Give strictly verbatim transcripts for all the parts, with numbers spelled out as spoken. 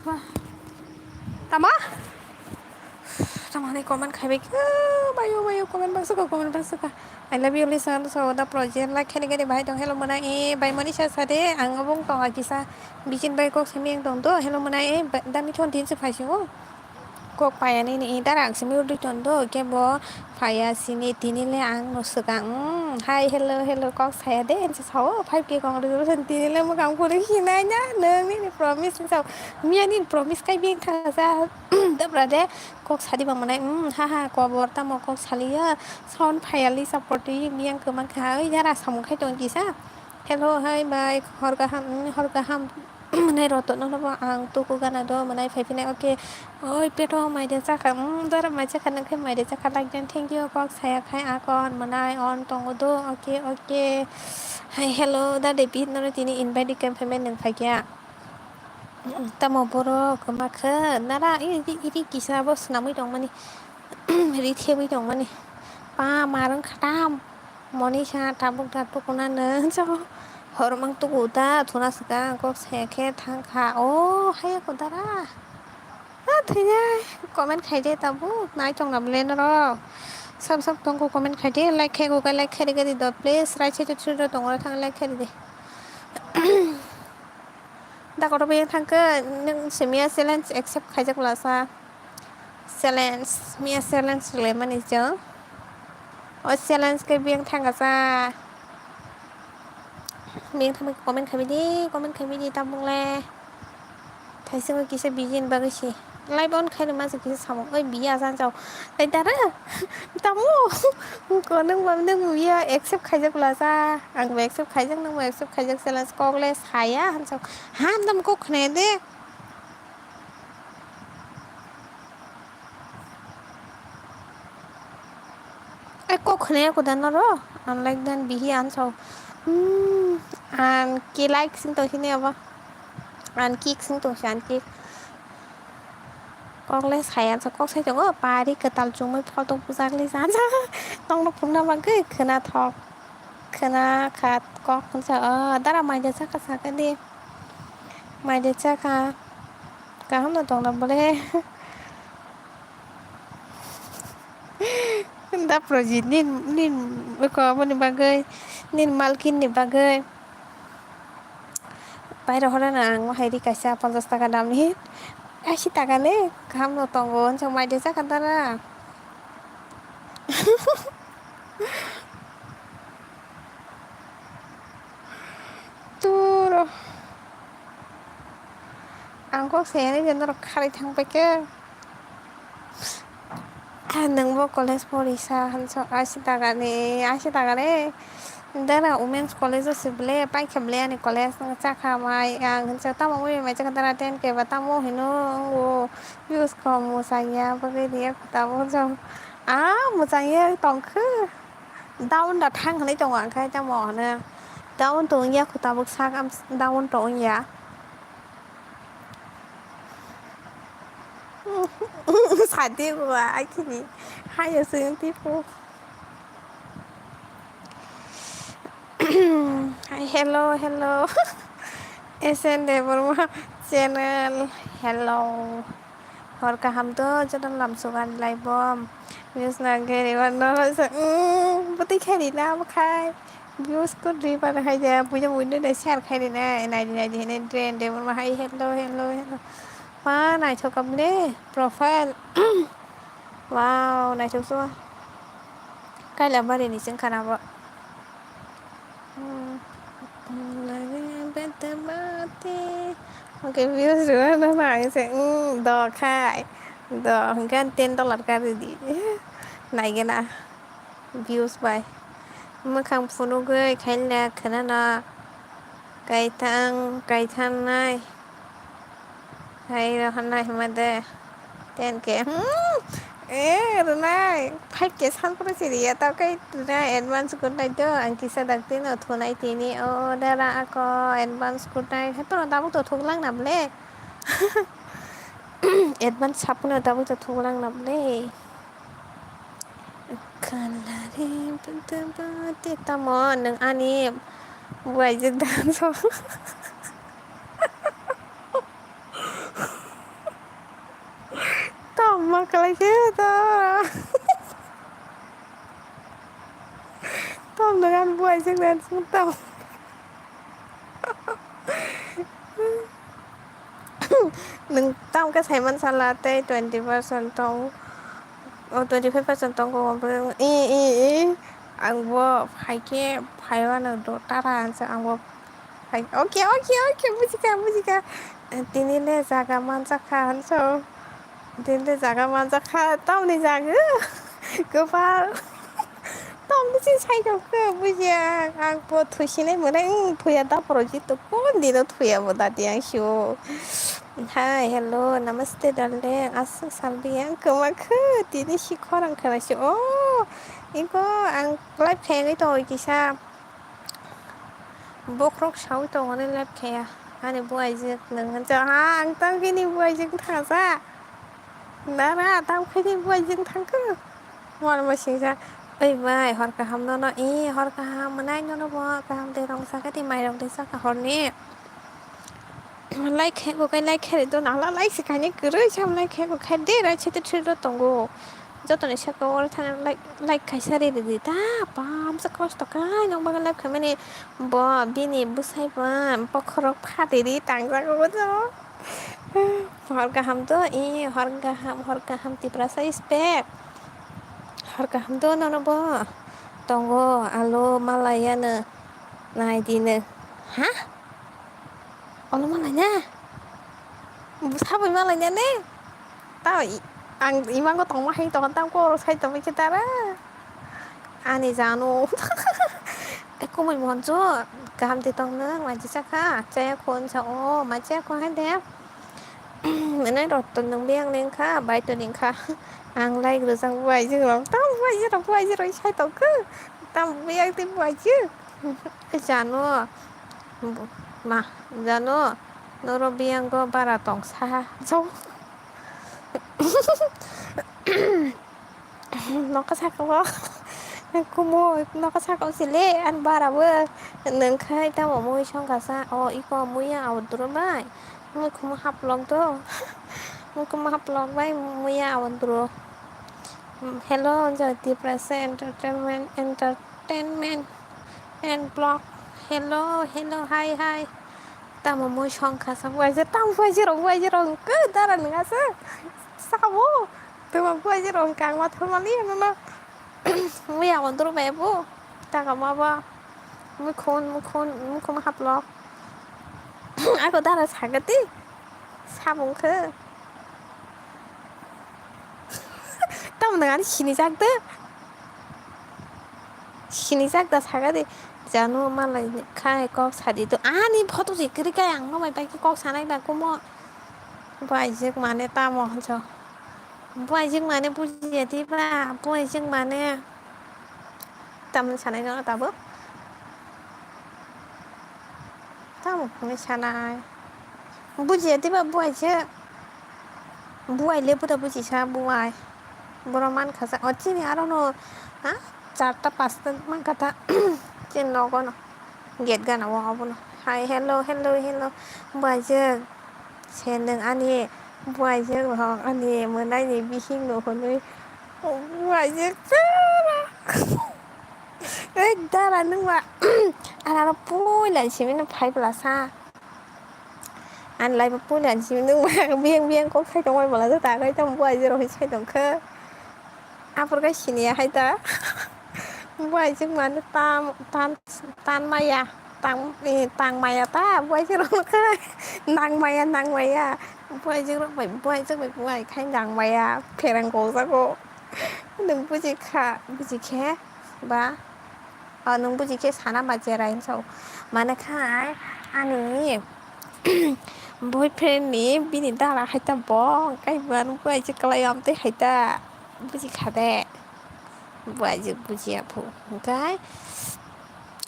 Tama? Tama ni comment khai bai khe, bayo, bayo, comment baksa ka, comment baksa ka. I love you, listen, so the project like khani gani bai tong, hello mona, e, bai moni sa sa de, ang obong tong a kisa, bijin bai kok simi ang tong do, hello mona, e, ba-, dami thon din se phai si o. Kok paya ni ni, e, dara ang simi urdui ton do, ke bo, Phaiya sini tini le ang no swkang, mm, hi, hello, hello kok saya de, hinse sao, five K congratulations, tini le mwkang phuru hinai na, nung nini promise ni sao, miya nini promise kai beng thang sa, dabra de, kok sadi bang manai, mm, ha ha, kobor tamo kok saliya, sound phaiya li support twi, miyang kwma kha, oi, yara samung khai tong kisa, hello, hi, bye, hor kaham, mm, hor kaham. Mwnai rotokno bo ang tuku gana do, mwnai phai phinai, okay. Oi, peto mai de chakha, mm, dara mai chakha, nang khe mai de chakha, like den, thank you, kok saya khai akon, mwnai on tongo do, okay, okay. Hai, hello, da David, nono tini invite khe phaimani nang phai khe. Mm, tamo borok, ma khe, nara, i, i, iri kisa bo swnamwi tongmani, ri thebwi tongmani. Pa, marwng khatam. Monisa tabuk da tukuna nung so hormang tuku da thuna swkang kok saya khe thang kha o haya ko dara. A thwiya comment khai de tabuk nai tong na bole norok. Sab sab tong ko comment khai de like khai ko like khai de do please rai se chut chut tong ro thang like khai de. Da kotor bai thang khe nung simiya challenge accept khaijak lasa. Challenge, miya challenge rwlaimani chwng. O challenge khe biyang thangkasa. Biyang thangma comment khaimidi, comment khaimidi tabuk le. Thaisingwi kisa biyani bagwi se. Live on khairokma se kisa samung. Oi biya asan chao. Tai dara. Tamo. Ko nung bam nung biya accept khaijak lasa. Ang bo accept khaijak, nung bo accept khaijak challenge kok le saya han chao. Han tam kok khne de. Ai kok khne ko dan ro. Unlike dan bihi an so. Hmm. An ki like sing to sini aba. An kik sing to san kik. Kok le sai an so kok sai to go pari ketal chumui photo bujak le san sa. Tong no phunna bagwi khna thok. Khna khat kok khunsa o dara mai de saka saka de. Mai de chakha. Kaham no tongna bole. Da project ni, ni ko aboni bagwi, ni malkin ni bagwi. Pairo hora na ang hai ri kaisa ponchash taka dam ni. Ashi taka le kaham no tongo, hwnsa mai de chakha dara. Turo. Ang kok sayani je norok kharwi thang paikhe. Nwng bo college pori sa hanso ashi taka ni, ashi taka ni. Dara women's college o se ble paikha ble ani college no chakha mai ang hinsa tamo wi mai chakha dara ten K ba tamo hino. Views kom mwchangya bagwi riya kho tabuk jong. Ah, mwchangya tongkhe. Down da thang hinwi tongo ang khe tamo hwnwi. Down to wngya kho tabuk sak am down to wngya. Sadi bua akini. Hayo sing tipo. Hi, hello, hello. S N Debbarma channel. Hello. Hor kaham to joto lamsugan lai bom. Views na gari wan no sa. Mm, buti khari na khai. Views ko ri pan khai ja. Buja buja na share khai na. Nai nai nai train Debbarma hai hello hello hello. Pa nai thokam le profile. Wow, naithok so. Kaila bari ni chwng khana bo. Hmm. Okay, views rwna no nang se. Hmm, do khai. Do, hwnkhe ten dollar ka ridi. Naigena. Views bai. Mwkhang phunugwi khaila khwnana. Kaithang, kaithangnai. Hai rohornai hwnma de. Ten K. Hmm. Eh, rwnai. Five K san phuru siriya. Tao kai rwnai advance gwnai do. Ang kisa dak tino thunai tini. O dara ako advance gwnai. Hetono tabuk to thuklang na ble. Advance sapuno tabuk to thuklang na ble. Khalari bwtwbwtwi tamo nwng ani buaijwk dan so. Kwlai khe to. Tom nang ani buai jwk nang sung tam. Nwng tam khe saiman sala tei twenty percent tong. O twenty five percent tong ko. I, i, i. Ang bo phai khe phai wano do tara ang sa ang bo phai. Okay, okay, okay. Bujika, bujika. Tini le jaga manjak kha hanso. Tini le jaga manjak kha. Tamni jaga. Kwpal. Tamni si sai kha khe bujiya. Ang bo thusinai mwnai. Thuya da poro ji to kon dino thuya bo dati ang sio. Hi, hello, namaste darling. Aswk salbi ang kwma khe tini si khorang khwna si. Oh, iko ang live khayangwi tongo kisa. Bokhorok sawi tongoni live khaya. Ani buaijwk nwng hwnsa ha ang tang bini buaijwk thangsa. Nara tang bini buaijwk thangkhe. Mor masingsa. Oi bai hor kaham nono i hor kaham mwnai nono bo kaham de rong sakhe di mairok de sakha horni. Like khe bo kai like khe do nala like se kaini kwrwi sam like khe bo khai de rai chete thwi ro tongo. Jotoni saka o thana like like kaisa ri ridi ta bam sa kosto kai nang bagwi like khaimani bo bini bwsai bo bokhorok phatidi tangjago bo jo. Hor kaham to i hor kaham hor kaham Tiprasa respect. Hor kaham to nono bo tongo alo malaya no nai di no ha. Ono malaina? Sabui malaina ne? Tao i-, ang imango tongma hai tongkha tamo koro sai tongma khe tara. Ani jano. Kumui monjo kaham de tong nang maji saka chaya khon sa o maji saka hai de. Mene rotto nang biang neng kha bai to neng kha. Ang lai rwjang bai jing rok tam bai jing rok bai jing rok sai tong kha. Tam biang te bai jing. Jano. Ma, jano, noro biyango bara tong saha. Jo. Noka saka bo. Kumo, noka saka sile, an bara bo. Nengkhai tamo mui songkasa. O, iko muya awdro bai. Mui kumo haplok do. Mui kumo haplok bai, muya awdro. Hello, Jyoti Prasa Entertainment, Entertainment and Blog. Hello, hello, hi, hi. Tamo mui songkha sa buaijak, tamo buaijak rok, buaijak rok, khe dara nung asa. Sabo, tamo buaijak rok, kang ma thormani, nono. Mui abo duru bai bo, taka ma ba. Mukhun, mukhun, mukhun haplok. Ako dara sagati. Sabung khe. Tamo nang ani sinijak de. Sinijak da sagadi. Jano malai khai kok sadi to. Ani photo si kiri kai ang no mai pai kok sanai da kumo. Buaijak mane tamo hanso. Buaijak mane bujiya di ba. Buaijak mane. Tamni sanai no tabuk. Tamo hwnwi sanai. Bujiya diba buaijak? Buai le buda bujisa buai. Borok mankha sa. O chini aro no, ha? Charta pasta mankha ta. Chini nogo no. Gate gana o abono. Hai, hello, hello, hello. Buaijak. Se nwng ani buaijak rok ani mwnaini bihik no hwnwi. Buaijak chara. Ei dara nwng ba. Ang aro puila simi no phai bwla sa. Ani lai bo puila simi nwng ba biyang biyang kok sai tongmani bwla sa ta kai tamo buaijak rok sai tongkha. Aphuru khe siniya hai ta. Buaijak mane tam, tam, tan maya. Tang, eh, tang maya ta. Buaijak rok khe nang maya, nang maya. Buaijak rok bai, buaijak bai buai khai nang maya. Pherang kok jago. Nwng buji kha, buji khe ba. O nwng buji khe sana ba jerai hinsa o. Mane khai ani boyfriend ni bini dara hai ta bo. Kai bo ano buaijak kwlai amtwi hai ta. Buji kha de. Buaijak bujiya phu. Hwnkhe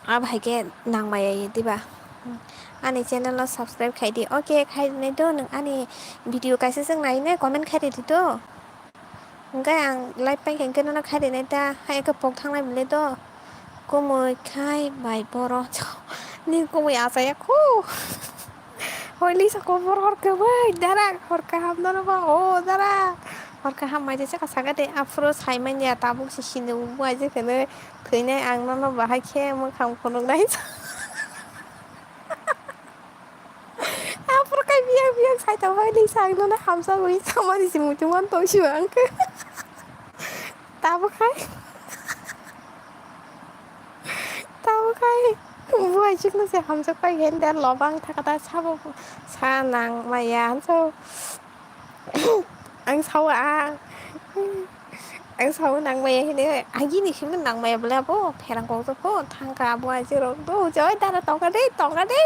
abo hai khe nang maya ye diba? Ani channel no subscribe khai di. Okay, khai rinai do nwng ani video kaisa swk nai nai comment khai ridi do. Hwnkhe ang live paikha hwnkhe nono khai rinai ta. Hai khe pok thangnai bwle do. Kumui khai bai boro. Ni kumui achaya khu. Hoi lisa kobor hor kwbai dara hor kaham nono ba o dara. Hor kaham mai se chwkha sakha de, aphuru sai manya tabuk se sini buai je kheno thwinai ang nono bahai khe mwkhang phunuknai. Aphuru kai biyak biyak sai tongbai ni sang nono hamsa ui samani si muchung wan tong siwa ang khe. Tabuk khai. Tabuk khai. Buai chikno se hamsa pai gen der lobang thakata sabo sa nang maya hanso. Ang sao a. Ang sao nang maya hini. Agi ni simi nang maya bole abo. Pherang kok to pho. Thangka abo aji rok do. Joi dara tongka de, tongka de.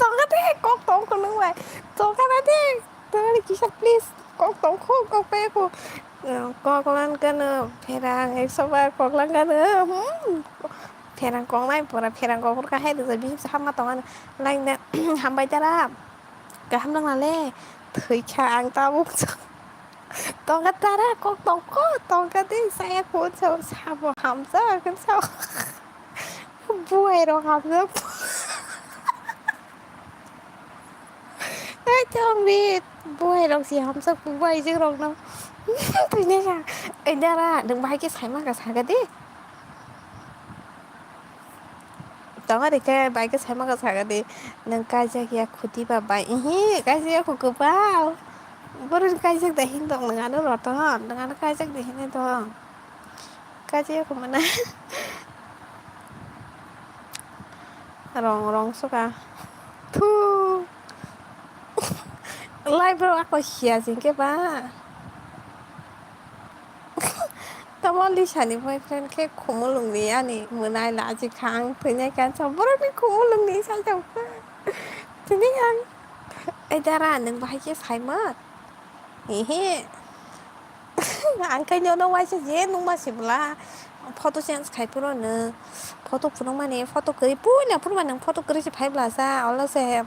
Tongka de. Kok tong ko nung bai. Tongka na de. Tongka de kisa please. Kok tong ko, kok pe ko. Kok lang kano. Pherang ekso bar kok lang kano. Hmm. Pherang kok nai pora pherang kok ka hai de. Bihim sa hama tongka na. Lang de. Hambai dara. Kaham nang nale, thwi kha ang tabuk. Tongka tara, kok tongko, tongka de, saya ko, so, sabo hamsa, kan so. Buai rok hamsa. Ai, tong ri, buai rok si hamsa, buai jeng rok no. Twi ne sa, ai dara, nang bahai ke sai ma ka sa ka de. Tong ari khe bai khe sai ma kha sakha di, nwng kaijak ya khuti ba bai? Ihi, kaijak ya khu kwbang. Borok ni kaijak da hin tong, nwng ano roton, nwng ano kaijak da hin tong. Kaijak ya khu mana? Rong, rong suka. Thu. Lai bro ako sia jing khe ba. Tamo Lisa ni boyfriend khe khumulung ni ani mwnai laji kha ang thwinai kha sa borok ni khumulung ni sai tong kha. Tini ang, "Ei dara, nwng bahai khe sai ma?" Hehe. Ang khe nono waisa je nung ma si bwla photo change khai phuru nwng photo phunuk mani photo kwrwi puila phuru ba nwng photo kwrwi se phai bwla sa olo se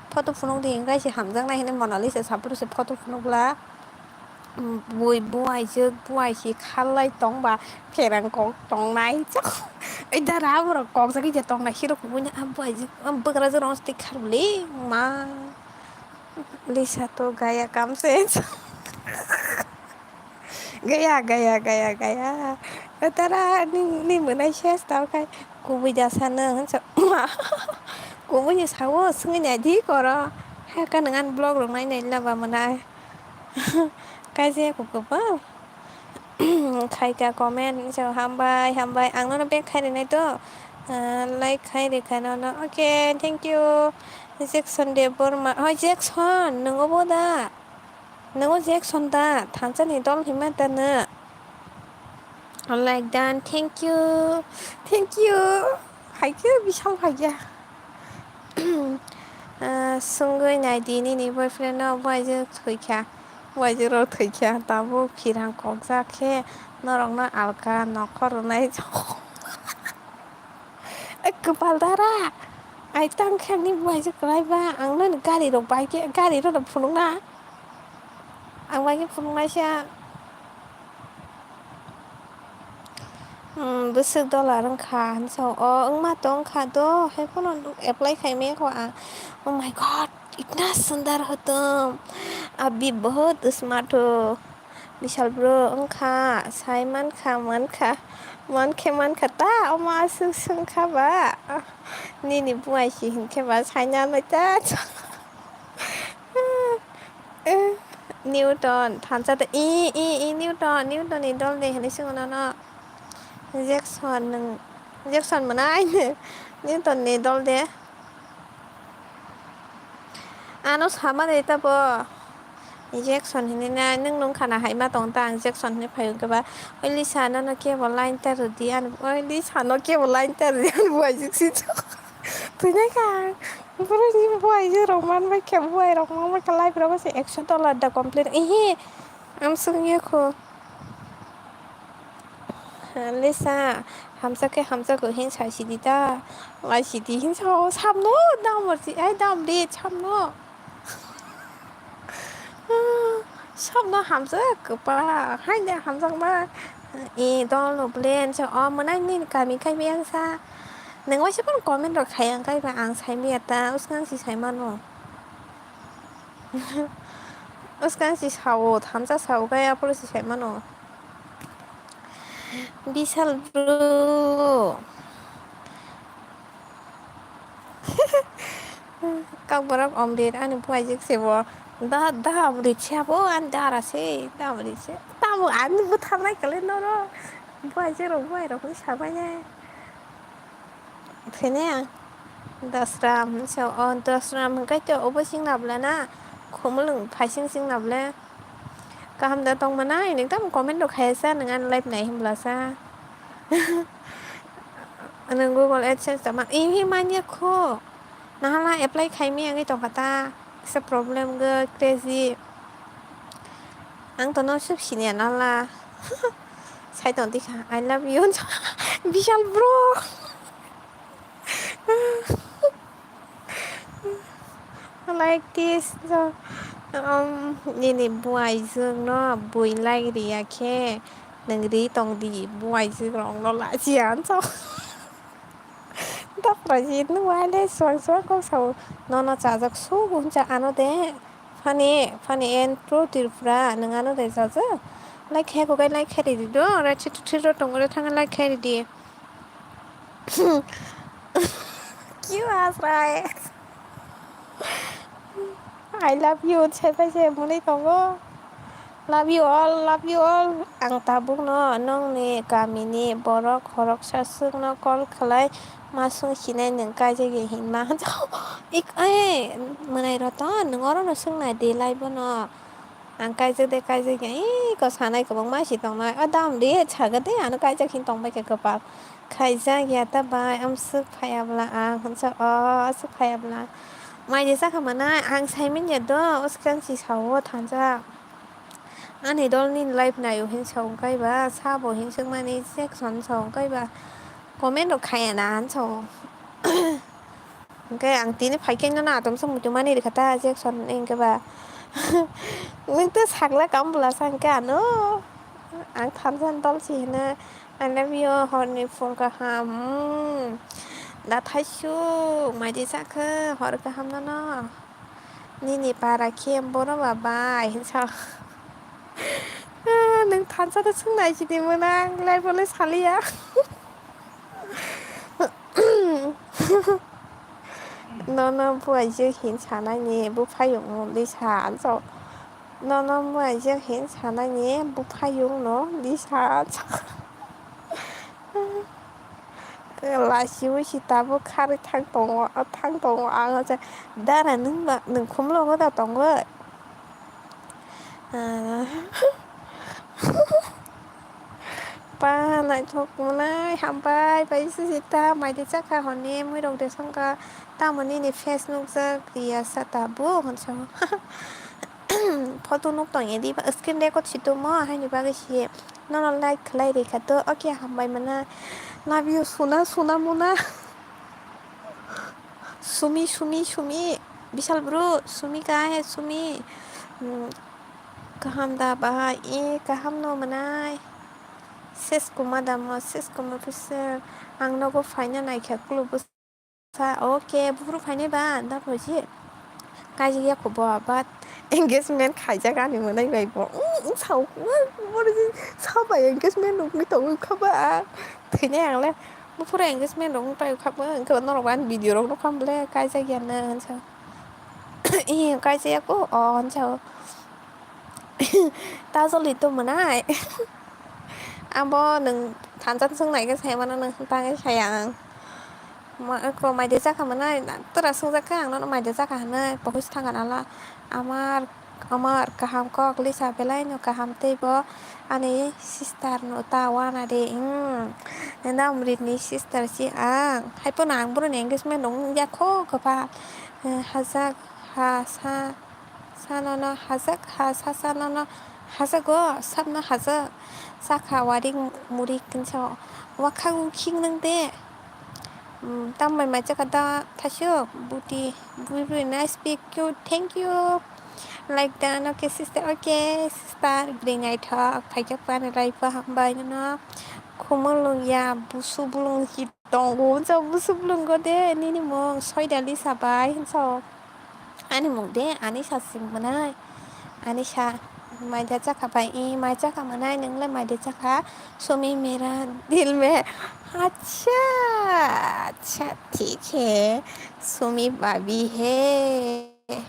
photo phunuk di wngkha se hamjak nai hinwi Monalisa sa phuru se photo phunuk bwla. Bui buaijwk buai si kharlai tong ba pherang kok tong nai. Ei dara borok kok jagwi je tong nai hiro kubui no ah buaijwk ah bwkrajwk rong twi khar bwle ma. Lisa to gaya kam se. Gaya, gaya, gaya, gaya. Tara ni, ni mwnai ses tao khai kubui da sano hinsa. Kubui ni sao swngwi nai di koro. Hai ka nang an vlog rok nai nai laba mwnai. Kaisa ya kuk kwbang. Khaika comment hinsa hambai, hambai. Ang nono back khai rinai to. Ah, like khai rikha nono. Okay, thank you. Jackson Debbarma. Hoi, Jackson, nungo bo da? Nungo Jackson da? Thansa ni dol hima da no? Like done. Thank you. Thank you. Hai khe bisal phai ya. Ah, sungwi nai di nini boyfriend no, bo aijwk thwi kha. Bo aijwk rok thwi kha. Tabuk phirang kok jak khe norok no alka nokhor rwnai. Kwpal dara. Ai tang khe ni bo aijwk kwlai ba. Ang no gari rok bai khe, gari rok no phunuk na. Ang bai khe phunuknaisa, hmm, bwswk dollar wngkha hinsa o wngma tong kha do, hai phano apply khai maya kho ang. Oh my God, itna sundar ho tum, abhi bahut smart ho. Bishal bro wngkha, sai mankha, mankha, mankhe mankha ta, omo aswk swngkha ba? Nini buai si hinkhe ba saina lai ta. Eh, Newton, thansa de, i, i, i, Newton, Newton ni dol de hinwi swngo nono. Jackson, nwng, Jackson mwnai, Newton ni dol de. Ano sama de tabo. Jackson hinwi na, nwng nung khana hai ma tong ta, ang Jackson hinwi phai hwnkhe ba. Oi Lisa, nono kebo line ta rwdi, ani, oi Lisa, no kebo line ta rwdi, ani buai jwk si. Twi nai kha. Borok ni buai je rok man bai khe, buai rok man bai khe, live rok se ekso dollar da complete. Ehe. Am sung ye kho. Lisa, hamsa khe hamsa kho hin sai sidi ta. Lai sidi hin sa o, samno dam rwdi, ai dam di, samno. Samno hamjak kwpal, haino hamjakma. E, dol no blen sa, o mwnai nini kami khai maya sa. Nwng waisa phano comment rok khai ang kaiba ang sai maya ta, swkang si sai mano. Bwskang si sao, thansa sao, kaya aphuru si sai mano. Bishal bro. Kok borok Omrit ani buaijwk se bo. Da, da Omrit se abo ani dara se, da Omrit se. Tamo ani bwtharnai kwlai noro. Buaijwk rok buai rok ni sabai nai. Thene ang. Dasram, so, o Dasram hwnkhe to obo sing nabla na. Khumulwng phaising sing nabla. Kaham da tongmana, ini tam comment rok khaya sa, nwng ani live nai himla sa. Nwng Google AdSense tama, ihi manya kho. Nahala apply khaimi wngwi tongkha ta. Kisa problem go, crazy. Ang tono sub sini anala. Sai tong dikha, I love you. Bishal bro. Like this, so, um, nini buaijwk no bui like riya khe, nwng ri tong di, buaijwk rok no lachiya, so. Dapra jit no wale swang swang kok sao, nono chajak su guncha ano de. Funny, funny and pro Tripura, nwng ano de chajak. Like khe kok like khe ridi do, right side to three rok tongo, thang like khe ridi. Kiu asrai. I love you, sai pai se mwnwi tongo. Love you all, love you all. Ang tabukno nongni kamini borok khoroksa swkno call khlai ma swng sinai nwng kaijagya hinma. Ik, ei, mwnai rw to, nwng orono swng nai di live-o no. Ang kaijak de, kaijak ya, ih, ko sanai kwbangma si tongnai. O dam de, chaga de, ano kaijak hin tongbai kha kwpal. Khaijak ya ta bai, amswk phaiya bwla ang, hwnsa o, aswk phaiya bwla. Mai de chakha mana, ang sai manya do, o swkang si sao thansa. Ani dol nini live naio hin sao kai ba, sabo hin swkmani section sao kai ba. Comment rok khaya na, hwnsa o. Hwnkhe ang tini phaikhe no atomsa muchungmani rikha ta, Jackson hwnkhe ba. Nwng tei sakla kam bwlasa hwnkhe ano. Ang thansa ni dol si hino, I love you, horni phul kaham. Hmm. Da thaisuk, maidi sakhe, hor kaham nono. Nini para khe bono ba bai, hinsa. Ah, nwng thansa da swngnai sidi mwnang, lai bolai saliya. Nono buaijwk hin sanai ni buphayung no lisa anso. Nono buaijwk hin sanai ni buphayung no lisa anso. Lasiwi si tabuk kharwi thang tongo, thang tongo ang o. Dara nwng ba, nwng khumlo hoda tongwi. Ah. Pa naithok mwnai hambai bai sijita maidi chakha hwnwi mwirok de songkha tamo nini face nukjak ya sa tabuk hwnsa. Photo nuk tong ya di ba screen record si tumo haini bagwi si nono like khlai rikha to okay hambai mwnai love you suna suna muna. Sumi, sumi, sumi. Bishal bro, sumi kahe, sumi. Hmm, kaham da bahai, e, kaham no mwnai. Ses kuma da mo, ses kuma pisa. Ang nogo phaina naikha, kulu bwsa. Okay, buphuru phainai ba, da boji. Kaijak ya kho bo, but engagement khaijak ani mwnai bai bo. Hmm, sao, hmm, boro je, sao bai engagement nukni tongwi kha ba. Thwinai ang le. Buphuru engagement rok wng pai kha bo, hwnkhe norok ani video rok nukha bole kaijak ya na hwnsa. Ih, kaijak ya kho, o hwnsa o. Tajoli to mwnai. Abo nwng thansa swng nai khe sai mano, nwng tangwi saya ang. Ma, ko maidi chakha mwnai, tora swngjak khe ang nono maidi chakha hwnwi, pohor se thangkha nala. Amar Amar kaham kok lisa belai no kaham tei bo ani sister no ta wana de, hmm. Nang Amrit ni sister si ang. Hai pono ang boroni engagement rok wng ya kho kwpal. Eh, hajak ha sa, sa nono hajak ha sa sa nono hajak o sab no hajak. Sakha waring murik kinsa wakha ukhing nang de. Hmm, tamo mai mai chakha da thasuk buti bui bui nice pic cute, thank you. Like dan, okay sister, okay sister, bwrwi naithok, phaikhe pani raipa hambai nono. Khumulwng ya, busu bulung hi tongo, hwnsa busu bulung go de, nini mung soida lisa bai, hwnsa ani mung de, ani sasing mwnai. Anisa, maida chakha bai, i mai chakha manai, nwngle maida chakha, sumi mera dil mein, acha, acha, thik hai, sumi bhabi hai,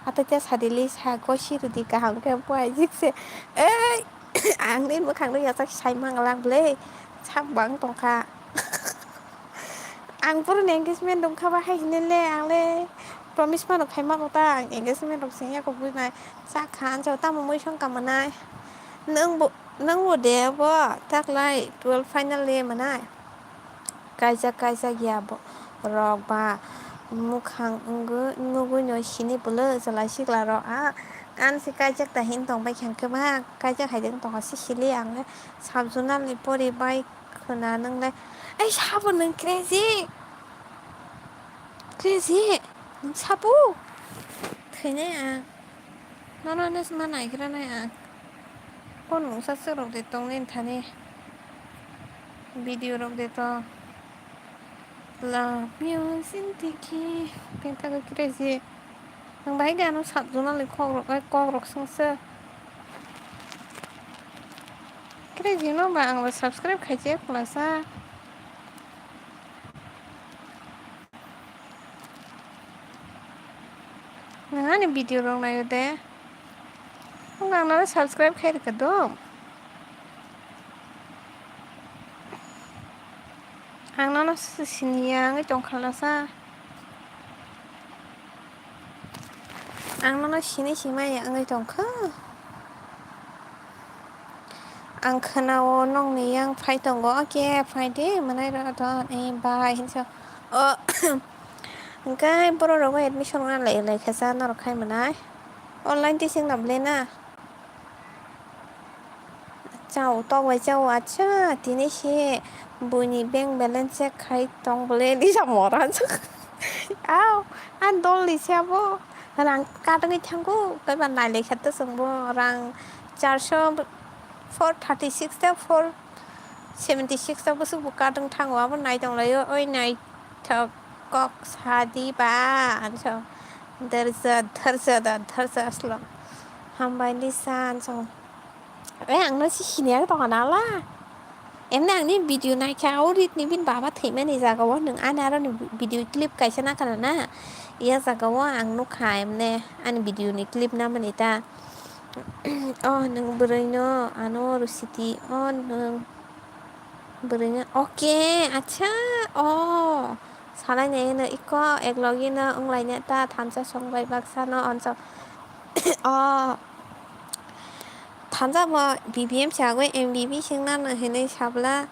ato te sadili sa gosi rudi kaham khe buai jikse, ei, ang ni mwkhang no yachak sai mangla ble, sak bang tongkha. Ang puro engagement dong kha ba hai hinui le, ang le promise mano khai ma kota, ang engagement rok sing ya kok bui mai cha kha, ang tamo mui song ka manai. Nang bo, nang bo de bo taklai twelve final ye manai. Kaijak, kaijak ya bo rok ba mukhang wngwi, nugwi no sini bwlwi chwla sikla rok a kan se kaijak ta hin tong bai kha khe ba, kaijak hai de tong si sili ang le sub zonal ni pori bai. Khwna nwngle. Ei, sabo nwng crazy. Crazy. Nwng sabo. Thwinai ang. Nono nw sma naigra nai ang. Phone mungsa swrwk de tong nini thani. Video rok de to. Love you, Sintiki. Penta go crazy. Nwng bai gano sub zonal ni kok rok, kok rok swngsa. Kre jino ba ang bo subscribe khai je khulasa. Nang ani video rok nayo de. Ang nang no subscribe khai rwkha do. Ang nono siniya wngwi tong khalasa. Ang nono sini simaya wngwi tongkha. Ang khwnao nokni yang phai tongo, oke, phai di, mwnai rw ton, eh, bai, hinsa. O, hwnkhe borok rogo admission wng lai, lai khe sa norok khai mwnai. Online teaching na bwle na? Chao, tok bai chao, acha, tini se buini bank balance check khai tong bwle, ni sa mora. Ao, a dol ni se abo. Rang kadwngwi thango, kaiba nailai kha to chwngbo rang charso four thirty six ta four seventy six ta bwswk bo kadwng thango, abo nai tong laio, oi naithok kok sa di ba, anso. Dharja, dharja da, dharja aslo. Hambai Lisa, anso. Eh, ang no si sini ag tong na la. Emne ang ni video naikha, o rit ni bin baba thwimani jaga o nwng ani aro ni video clip kaisa nakha na. Iya jaga o ang nukha emne ani video ni clip namani ta. Oh, nwng bwrwi no ano rusiti. Oh, nwng bwrwi no. Okay, acha. Oh, salai nai no iko ek logi no wng lai na ta thansa song bai baksa no onso. Oh. Thansa bo B B M se agoi M B B singna no hinui sabla.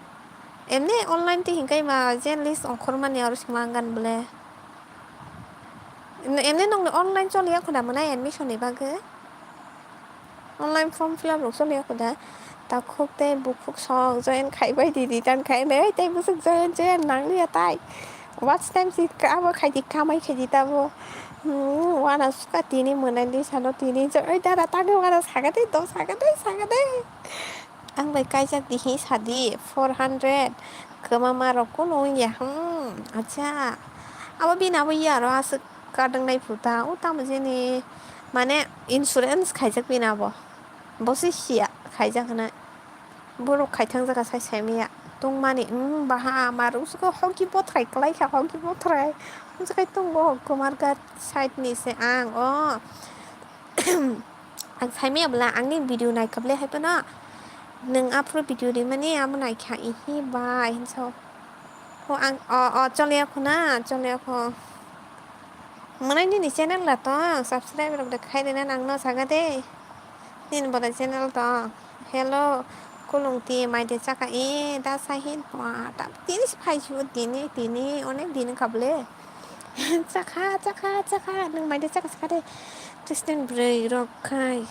Emne online twi hinkai ma je list ongkhormani aro sima wngkhan bwle. Emne nokni online choliya khuna mwnai admission ni bagwi. Online form fill up rok choliya khuna. Takhuk tei bukhuk song join khaibai di return khainai tei bwswk join join nangliya tai. Watch time si abo khaidi kamai khaidi tabo. Hmm, wana suka tini mwnai di sano tini join dara tangwi wana sakha tei do sakha tei sakha tei. Ang bai kaijak di hi sadi four hundred. Kwma ma rok kuno wngya. Hmm, acha. Abo bini abo yaro aswk kadwng nai phuta. O tamo jeni mane insurance khaijak bini abo. Bo se siya khaijak hwnwi. Borok khaithang jaga sai sai maya tongmani, hmm, baha ama rwngsugo hoki bothrai kwlai kha, hoki bothrai. Hwnjakhai tongo Kumarghat side ni se ang o. Ang sai maya bwla ang ni video naikha bwle hai phano. Nwng aphuru video rimani amo naikha ihi bai hinso. O ang o, o chole ya khuna, chole ya kho. Mwnai nini channel da tong, subscribe rok da khai rina nang no saga de. Nini bo da channel tong. Hello, kulung ti mai de chaka e da sahin wa ta tini si phai si tini tini onek din kable. Chakha chakha chakha nung mai de chaka chakha de. Christian bwrwi rok khai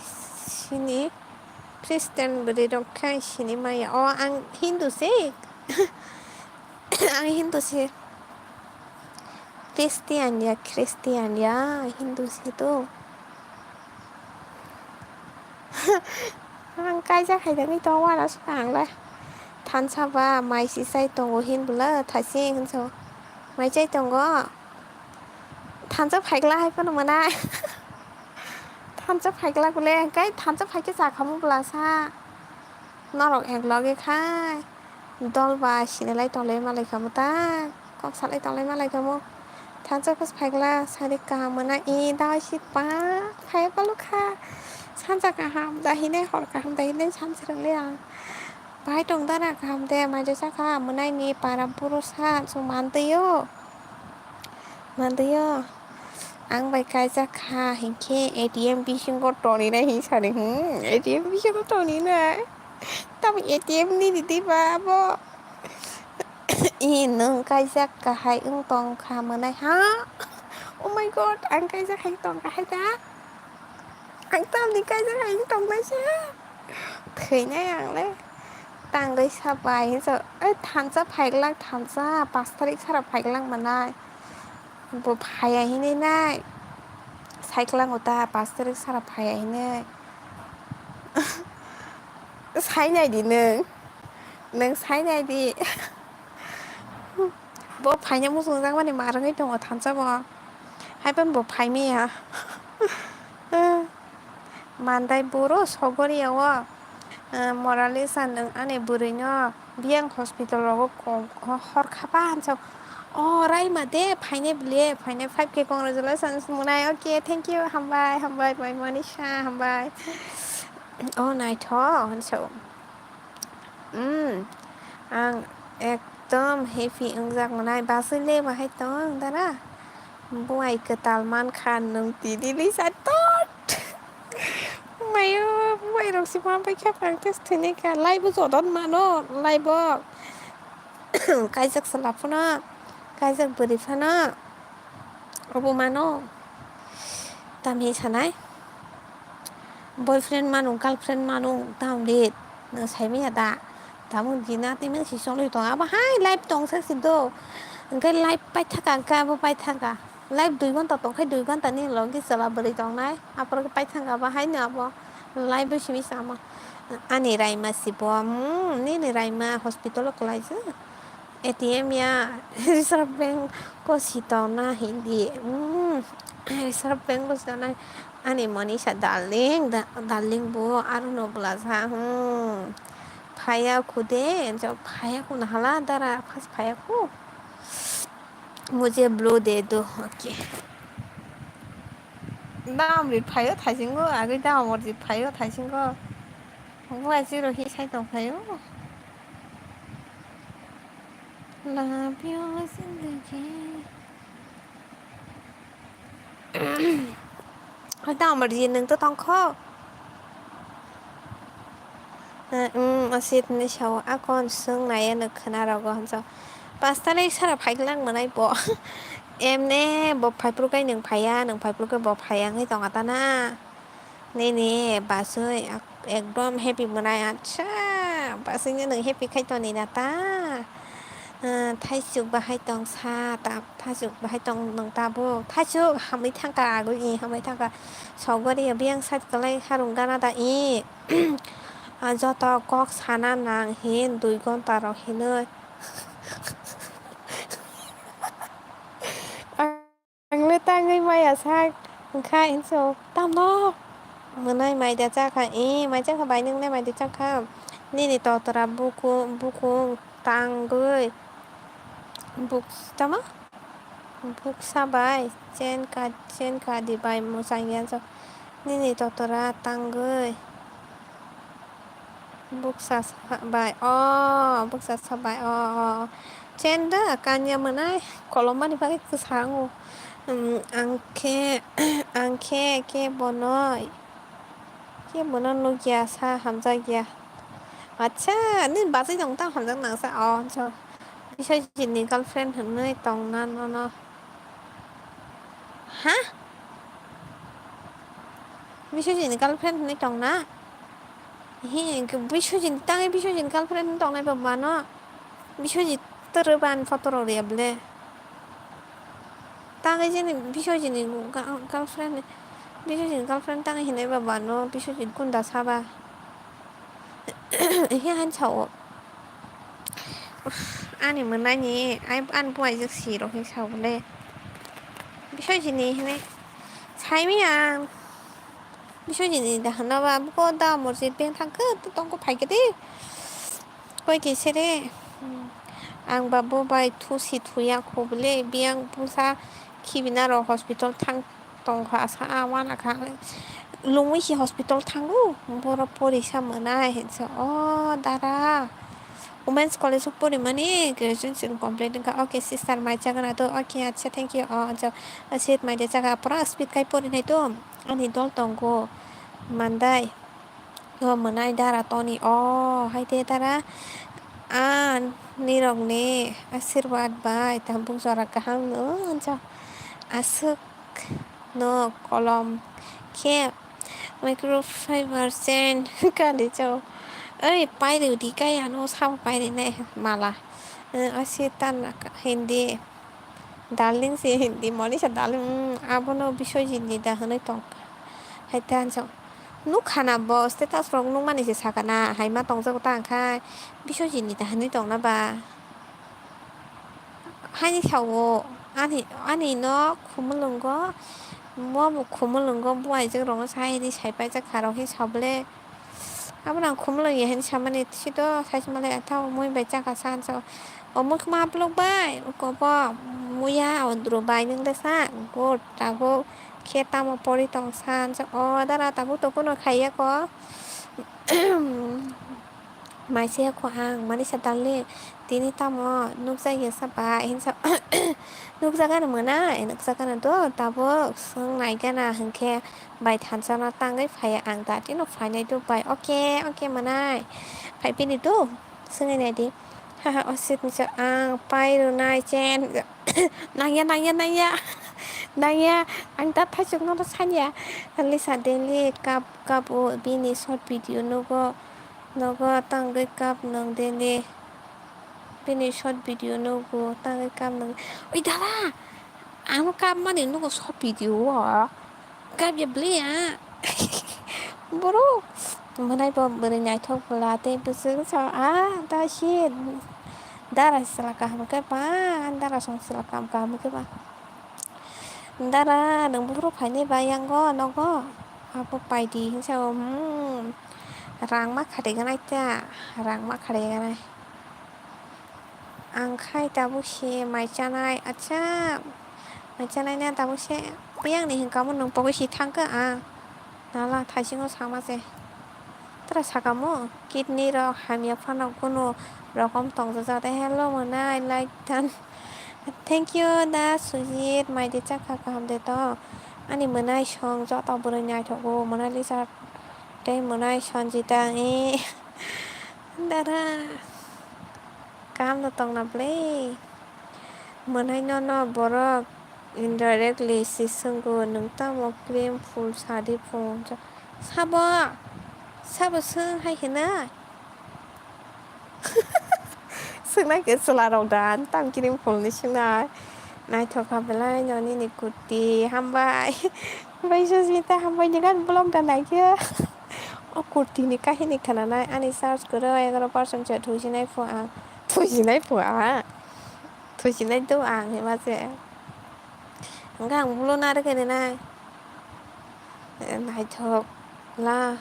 sini. Christian bwrwi rok khai sini maya. O ang Hindu se. Ang Hindu se. Christian ya, Christian ya, Hindu se to. Ang kaijak hai jani tongo, ano swkang le. Thansa ba mai si chai tongo hin bwla thaising hinso. Mai chai tongo. Thansa phaikla hai phano mwnai. Thansa phaikla bole, hwnkhe thansa phaikhe chakhamu bwlasa. Norok ek loge khai dol bai sinilai tonglaima laikhamu ta, kok salai tonglaima laikhamu. Thansa kos phaikla sari kaham mwnai, e dawai si pa phai palukha. Sansa kaham da hinai, hor kaham da hinai, sansa rwngli ang. Bahai tong dara kaham de, maija sakha mwnai ni para buro sa, so mantwi o. Mantwi o. Ang bai kaijak kha hinkhe A T M bisingo toninai hin sani, hmm, A T M bisingo toninai. Tamo A T M ni ridi ba abo. I nwng kaijak kahai wng tong kha mwnai ha? Oh my God, ang kaijak hai tong kha hai da? Ang tamni kaijak hai wng tong nai se? Thwinai ang le. Tangwi sa bai hinsa, oi thansa phaiglak, thansa pas tarik sara phaiglak mwnai. Bo phaiya hinwi nai. Saiklango ta, pas tarik sara phaiya hinwi. Sainai di nwng. Nwng sainai di. Bo phaina muchungjak mani ma rwngwi tongo thansa bo. Haiphano bo phaimaya. Mandai buro sogoriya o. Moralisa, nwng ani bwrwino biyang hospital rogo kok hor kha ba hansa. O raima de phainai bwle, phainai five K, congratulations mwnai. Okay, thank you, hambai, hambai, bai Monisha, hambai. O naithok, hansa. Hmm, ang ekdom happy wngjak mwnai. Basui le bahai tong dara? Buai kwtal mankha nwng tini lisa tot. Mayo, buai rok si ma bai khe practice thwini kha. Live o jodon mano, live o. Kaijak chwla phano, kaijak bwrwi phano. Obo mano. Tamni sanai? Boyfriend mano, girlfriend mano, tamni nwng saimanya da? Tamo gina twi nwng si choli tong. Abo hai live tong sak si do. Hwnkhe live paithaka, hwnkhe abo paithaka. Live dui ghonta tongkhe dui ghonta ni logi chwla bwrwi tongnai. Aphuru khe paithaka abo haino abo live o simi sama. Ani raima si bo, hmm, nini raima hospital o kwlaijak. A T M ya, Reserve Bank ko sitokna hindi. Hmm, Reserve Bank ko sitokna. Ani Monisha darling, da-, darling bo aro no bwlajak. Hmm. Phaiya khu de, jo phaiya khu na hala dara, first phaiya khu. Mujhe blue de do, okay. Dam ri phaio thaisingo, agwi dam ri phaio thaisingo. Bo ai chiro hi sai tong phaio. Love you, zindagi. Hai ta amar ji nwng to tongkho. Umm, asit ni sao akon swng nai ano khwna rogo hansa. Pasta le sara phai lang manai bo. Emne bo phai phuru kai nwng phaiya, nwng phai phuru kai bo phaiya wngwi tong atana. Nini basui ak-, ekdom happy mwnai, acha, basui no nwng happy khai toni na ta? Ah, thaisuk bahai tong sa, ta, thaisuk bahai tong nwng tabuk, thaisuk hamwi thangka, agwi ni hamwi thangka, sogori biyang side kwlai harung gana da i, ah, joto kok sana nang hin dui gonta rok hinwi. Ang le tangwi maya sak wngkha hinso tamo? Mwnai maida chakha, e, mai chakha bai, nwng le maida chakha. Nini totora buku-, bukung tangwi buk-, tamo? Buksa bai chen ka-, chen kadi bai mwchang ya chak. Nini totora tangwi. Buksa sa bai, o, buksa sa bai, o, o. Chen da, kanya mwnai, kolom mani bagwi kwsa wngo. Um, ang khe, ang khe, khe bono, khe bono nukya, sa hamjakya. Acha, nini bachai tong tang hamjak nang sa, o, so. Biswajit ni girlfriend hwnwi tong na nono. Ha? Biswajit ni girlfriend hwnwi tong na? Hi, hwnkhe Biswajit ni tangwi Biswajit ni girlfriend hwnwi tong nai ba mano? Biswajit twrwban photo rok riya bwle. Tangwi jeni Biswajit ni ga-, girlfriend, Biswajit ni girlfriend tangwi hinwi ba mano, Biswajit gunda saba. He han sao. Uff, ani mwnani, ai, ani buaijak si rok he sao le. Biswajit ni hinwi saimaya. Biswajit ni da hwnna ba, buko da morjit beng thangkhe, to tongkho phaikhe de. Koi khe sere. Hmm. Ang ba bo bai thusi thuya kho bole, biyang bwsa khibina rok hospital thang tongkha asa a wana kha. Lungwi si hospital thango, borok porisa mwnai hinsa. O dara. Women's College o porimani graduation complete wngkha. Okay, sister, mai chagana to. Okay, acha, thank you. O, acha, seat mai de chaga. Pura speed kai porinai to. Ani dol tongo. Mandai. O, mwnai dara toni. O, hai de dara. A, nirokni asirwad bai tambuk jora kaham no, acha. Aswk no kolom khe microfiber chain kani chao. Oi, pairwdi kaya no sabo pairwinai mala. Eh, o si tan hindi. Darling si hindi, Monisha darling, mm, abono Biswajit ni da hwnwi tong. Hai tan chao. Nukha na bo status rok nukmani se sakana, hai ma tongjago ta wngkha Biswajit ni da hwnwi tongna ba. Haini sao, ani, ani no khumulwngo, mo bo khumulwngo, bo aijak rokno sai di, sai paijak kha rok, hini sao bole. Abono ang khumulwng ya hini samani, sito sai si malai, tamo mui bai chakha sa, ang sao. O mui khma aplok bai, uko bo, muya, o duro bai, nwng de sa, good, tabuk, khe tamo pori tong sa, ang sao. O dara, tabuk to kuno khaiya ko. Maise kho ang, Manisha darling, tini tamo nukjakya sa ba? Hinsa nukjakano mwnai, nukjakano do, tabuk swng naigana hinkhe bai thansa no tangwi phaiya ang, da tino phainai do bai. Okay, okay mwnai, phai bini do, swngwi naidi. Haha, o seat ni sa ang pai rwnai chen. Nangya, nangya, nangya. Nangya, ang ta thaichuk no sanya. Lisa daily kap, kap o bini short video nugo. Nogo tangwi kap nwng daily. Bini short video nugo tangwi kap nwng. Oi dara! Ang kap mani nugo short video o. Kap ya bwlwi ya. Borok. Mwnai bo bwrwi naithok bwla tei bwswk sa a da si. Dara chwla kaham khe ba, dara song chwla kaham kaham khe ba. Dara, nwng buphuru phainai ba yango nogo? Abo paidi hinsa o, hmm, rang ma khatigwnai ta, rang ma khatigwnai. Ang khai tabuk se mai chanai, acha, mai chanai na tabuk se, yang ni hinka mo nwng pogwi si thangkha ang. Nala thaisingo sama se. Tra sakamo, kidney rok hamya phano kunu rokom tongjak jate. Hello mwnai, like tan. Thank you da Sujit, mai de chakha kaham de to. Ani mwnai song joto bwrwi naithogo, Monalisa tei mwnai Sanjita, eh. Dara. Kaham no tongna bwle. Mwnai no no borok indirectly si swngo, nwng tamo cream full sadi phung? Sabo, sabo swng hai hwnwi. Swngnai khe chwla rok da, tamo cream full ni swngnai. Naithok kha belai no nini kurti, hambai. Bai Susmita, hambai ni gan vlog da naikhe. O kurti ni kahini khwnanai, ani search kwrwi egaroh percent se thuisinai phu ang. Thuisinai phu ang. Thuisinai do ang hima se. Hwnkhe ang bulu narwkhe rinai. Naithok la.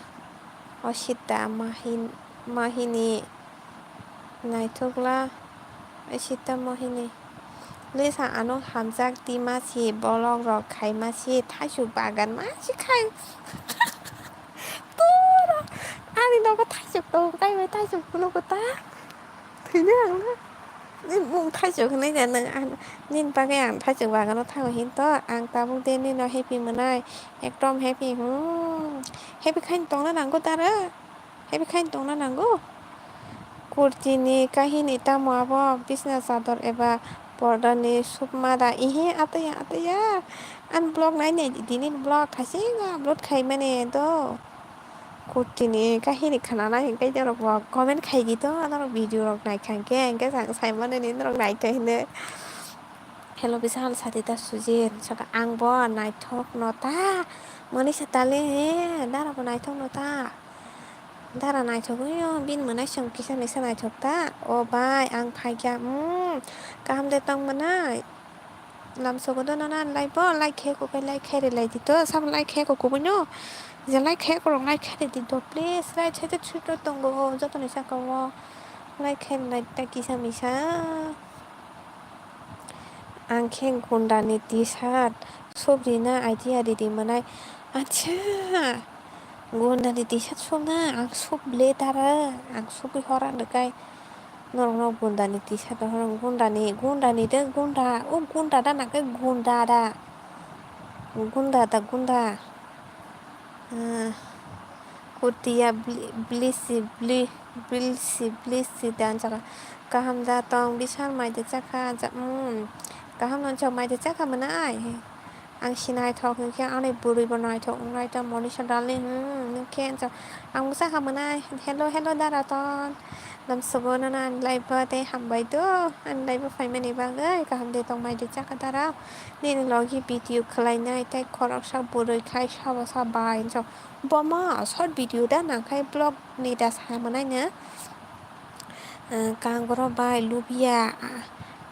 O sita mahin-, mahini. Naithok la. O sita mohini. Lisa ano hamjak di ma si, bolok rok khai ma si, thaichuk bagan ma si khai. Pura ani nogo thaichuk tong, kai bai thaichuk phunuk ta. Thwini ang na. Ni mung thaichuk hwnwi da nwng, ang, nini bagwi ang thaichuk bagano thango hinto, ang tabuk de nino happy mwnai, ekdom happy, hmm. Happy khaini tongna nango dara, happy khaini tongna nango. Kurtini kahini tamo abo, bisna chador eba pordani sukma da? Ihi, ataya, ataya. Ani vlog nai nai di, nini vlog thaisingo upload khaimani do. Kurtini kahini khwnana hinkhe norok bo comment khai di to, norok video rok naikha hinkhe, hinkhe ang sai mano ni norok naikha hinwi. Hello Bishal, Sadita, Sujit, saka ang bo naithok no ta, mani sa tali he, dara bo naithok no ta, dara naithok yo, bini mwnai song kisa misa naithok ta, o bai ang phaikha, hmm, kaham de tong mwnai. Lamsogo do nana like bo, like khe kukai like khe rilai di to, sabo like khe ko kubui no. Je like khe kwrwng like khe ridi do please, right side o three dot tongo o jotoni saka o, like khe rwlai ta kisa misa. Ang khe gundani T-shirt subrina idea ridi mwnai. Acha, gundani T-shirt subna ang sub le dara, ang subwi hora rwkai. Norokno gundani T-shirt rok gundani, gundani de gunda, o gunda da nang khe gunda da. Gunda da gunda. Ah, Kutia bli-, blisi bli-, blisi blisi da jaga. Kaham da tong bisal mai de chakha ja-, mm. Kaham no chok mai de chakha mwnai. Ang si naithok hwnkhe ani bwrwi bo naithok wngnai ta Monisha darling, hmm, nwng khe ang bwsa hamwnai. Hello, hello, Daraton. Lamsogo nono ani live o tei hambai do. Ani live o phaimani bagwi kaham de tongmai de chakha dara. Nini logi video khwlainai tei khoroksa bwrwi khai sabo sa bai hinso. Boma short video da nangkhai vlog ni da sa hamwnai no. Kangrok bai lubia,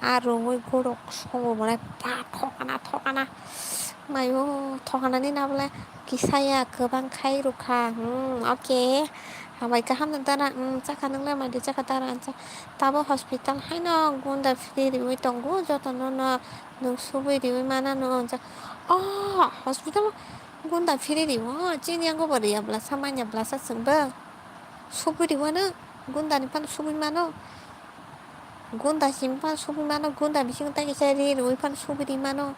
a rwngwi gorok songo mwnai ba thokana thokana. Mayo thokanani na bwle kisaya kwbang khai rwkha. Hmm, okay. Hambai kaham no dara, hmm, chakha nwngle mai di chakha dara ancha. Tabo hospital haino gunda phiri riwi tongo jotono no nwng subui riwi manano ancha. Oh, hospital gunda phiri riwo chini yango bo riya bwlasa manya bwlasa chwngbo. Subui riwano gundani phano subui mano. Gunda simi phano subui mano, gunda bisingo tei kisa ri rwui phano subui ri mano.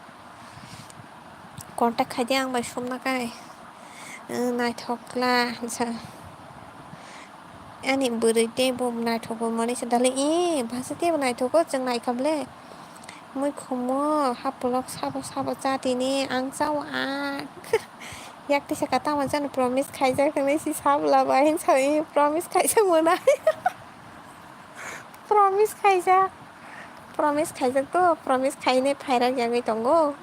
Contact khai di ang bai sumna kai. Naithok kla sa. Ani bwrwi tei bo naithok bo mani se dali e bhasa tei bo naithok o chwng naikha ble. Mui khumo hapulok sabo sabo cha tini ang chao a. Yak tisa ka tamo chano promise khaijak hinwi si sabla bai hinwi sawi promise khaijak mwnai. Promise khaijak. Promise khaijak to, promise khainai phairak yagwi tongo.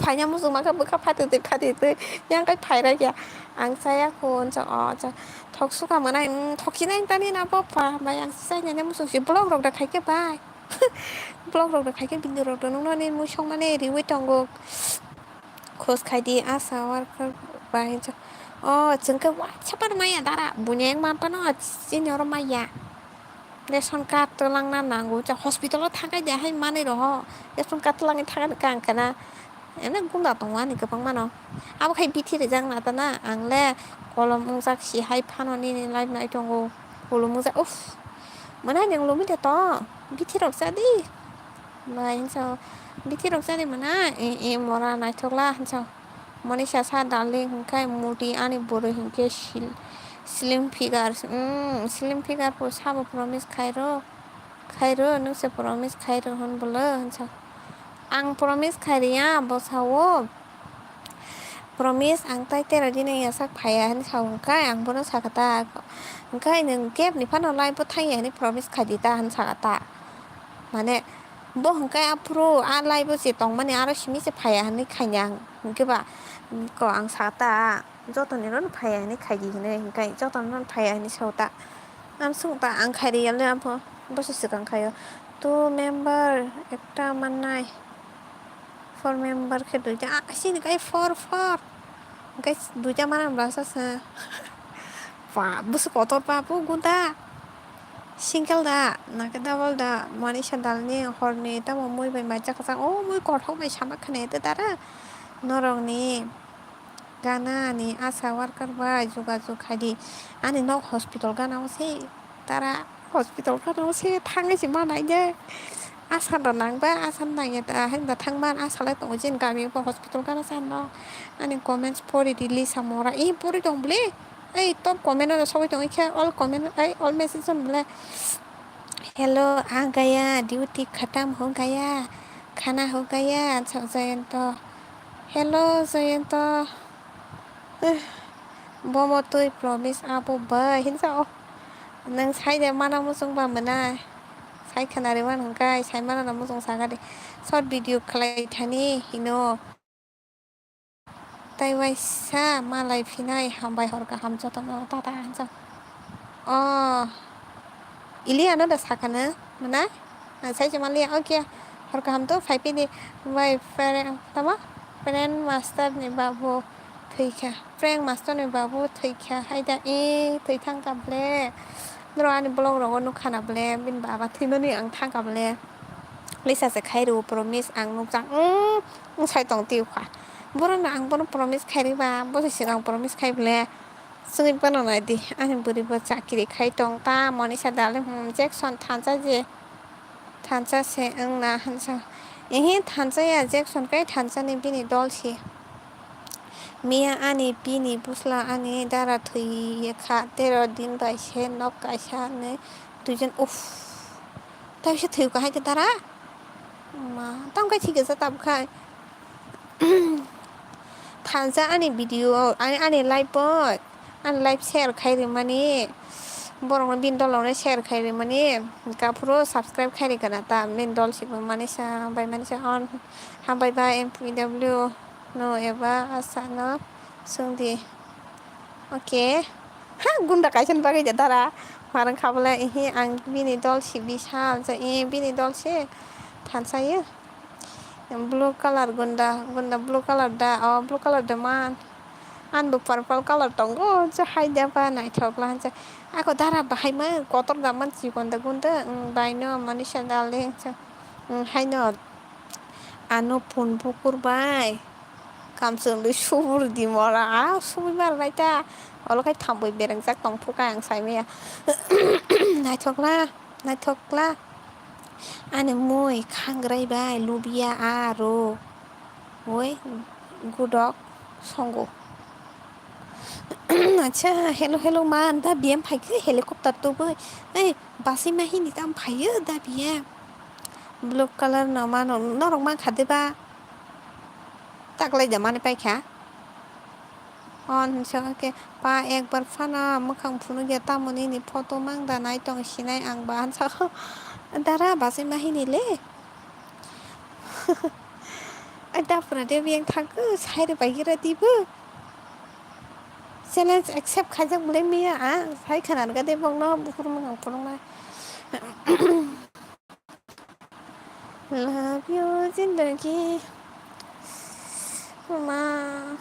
Phaina muchung maka bwkha phatwi twi phatwi twi yang kai phairak ya. Ang chaya khun cha o cha thok suka mwnai, mm, thok sinai tani na bo pa bai ang chainani muchung si vlog rok da khaikhe bai. Vlog rok da khaikhe video rok da nungno ni mui songmani riwi tongo. Khos khai di asha worker bai cha. O chwng khe WhatsApp ano maya dara buini yang man pano chini oro maya. Ration card twlangna nango cha hospital o thangkai de hai manwi roho. Ration card twlangwi thangani kang kana. Ene gunda tongo ani kwbangma no. Abo khai bithi rijak na ta na ang le kolom wngjak si hai phano nini live nai tongo. Kolom wngjak uff. Mwnai nang lumi de to bithi rok cha di. Bai hinsa bithi rok cha di mwnai e e mora naithok la hinsa. Monisa sa darling hwnkhe muti ani bwrwi hwnkhe sil-, slim figure, mm, slim figure bo sabo promise khairo, khairo, nwng se promise khairo hwn bwle hinsa. Ang promise khairiya bo sao, promise ang tai tera dino yasak phaiya hinwi sao hwnkhe ang bono sakha ta, hwnkhe nwng kebni phano live o thangya hinwi promise khaidi ta hinwi sakha ta, mane bo hwnkhe aphuru a live o je tongmani aro simi se phaiya hinwi khaina ang. Hwnkhe ba, ko ang sa ta, jotoni no phaiya hinwi khaidi hinwi, hwnkhe jotoni no phaiya hinwi sa ta. Ang swng ta, ang khairi ya le, abo boso swkang khaio. Two member ekta mannai, four member khe duita, ah, sini kai four, four. Hwnkhe duita mana bwlasa sa. Ba, bwswk kotor ba, bo guda. Single da, nake double da, mani sandal ni horni tamo mui bai mai chakjak. O mui kothok bai sama khne te dara. Norok ni gana ni asha worker bai jogajog khai di. Ani nok hospital gana o se tara hospital gana o se thangwi se ma nai de. Asha da nang ba, asha nang ya da, hai da thang man asha lai tongo jin gami o hospital gana sa no. Ani comments pori di Lisa Mora. I pori tong bli. Ei, top comment o sogwi tongwi khe, all comment, ei, all message on bole, "Hello, आ गया, duty खत्म हो गया, खाना हो गया," ang sa Jayanta. Hello, Jayanta. Eh, bomo twi promise abo bai hinsa o. Nang sai de mana muchung ba mwnai. Sai khna rwmani hwnkhe, sai mana no muchung sakha de. Short video khlai thani hino. Tai waisa malai phinai hambai hor kaham jotono tata hinsa. O Iliano da sakha na mwnai? Ang sai se manliya, okay. Hor kaham to phai phini bai phere tamo? Prank master ni babu thwikha, prank master ni babu thwikha, haida e thwi thangkha ble. Norok ani vlog rogo nukha na ble, bini baba thwimani ang thangkha ble. Lisa se khai rw promise ang nukjak, mm, wng sai tong twi kha. Borok no ang bono promise khai rwba, bosi swkang promise khai ble. Chwngwi phano nai di, ani bwrwi bo chakri khai tong ta, Monisha darling, hmm, Jackson thansa je, thansa se wng na, hansa. Ehe, thansa ya, Jackson kai thansa ni bini dol si. Miya ani bini bwsla ani dara thwi kha, tero din bai se nok kaisa ni duijon, uff. Tai se thwi kha hai khe dara? Ma, tamo khe thik khe tab khai. Thansa ani video, ani, ani live bo, ani live share khai rimani, borokno bini dolrokno share khai rimani, hwnkha phuru subscribe khai rikha na ta, bini dol sibomani sa, hambai mani sa, on, hambai bai M P W no eba asano swngdi. Okay. Ha, gunda kaisa ni bagwi da dara. Marang khabla, ehe, ang bini dol si bisa, ja, eh, bini dol si thansa ye. Blue color gunda, gunda blue color da, oh, blue color da man. An bo purple color tongo, je hai da ba naithok la, je. Ako dara bahai ma kotor da man chikon da gunda, mm, bai no Monisha darling, je. Mm, hai no. Ano phone bukur bai. Kamchwlwi subur di mora, ah, subui mar bai ta. Olo khai thambui berengjak tong phuru kha ang sai maya. Naithok la, naithok la. Ani mui khangrai bai lubia aro. Oi, gudok songo. Acha, hello, hello, man, da biyam phai khe helicopter tubui. Ei, basai ma hini tam phaiyo da biyam. Blue color no mano, norok man kha de ba? Taklai da mani pai kha. On hinsa khe, pa ekbar phano mwkhang phunukya, tamo nini photo mang da nai tong sinai ang ba, hansa kho. Dara basai ma hini le. Ai, da pura de biyang thangkhe, sai rw bai khe ra dibo. Challenge accept khaijak bwlai miya, ang sai khana rwkha de bokno buphuru mwkhang phunuknai. Love you, zindagi. Ma.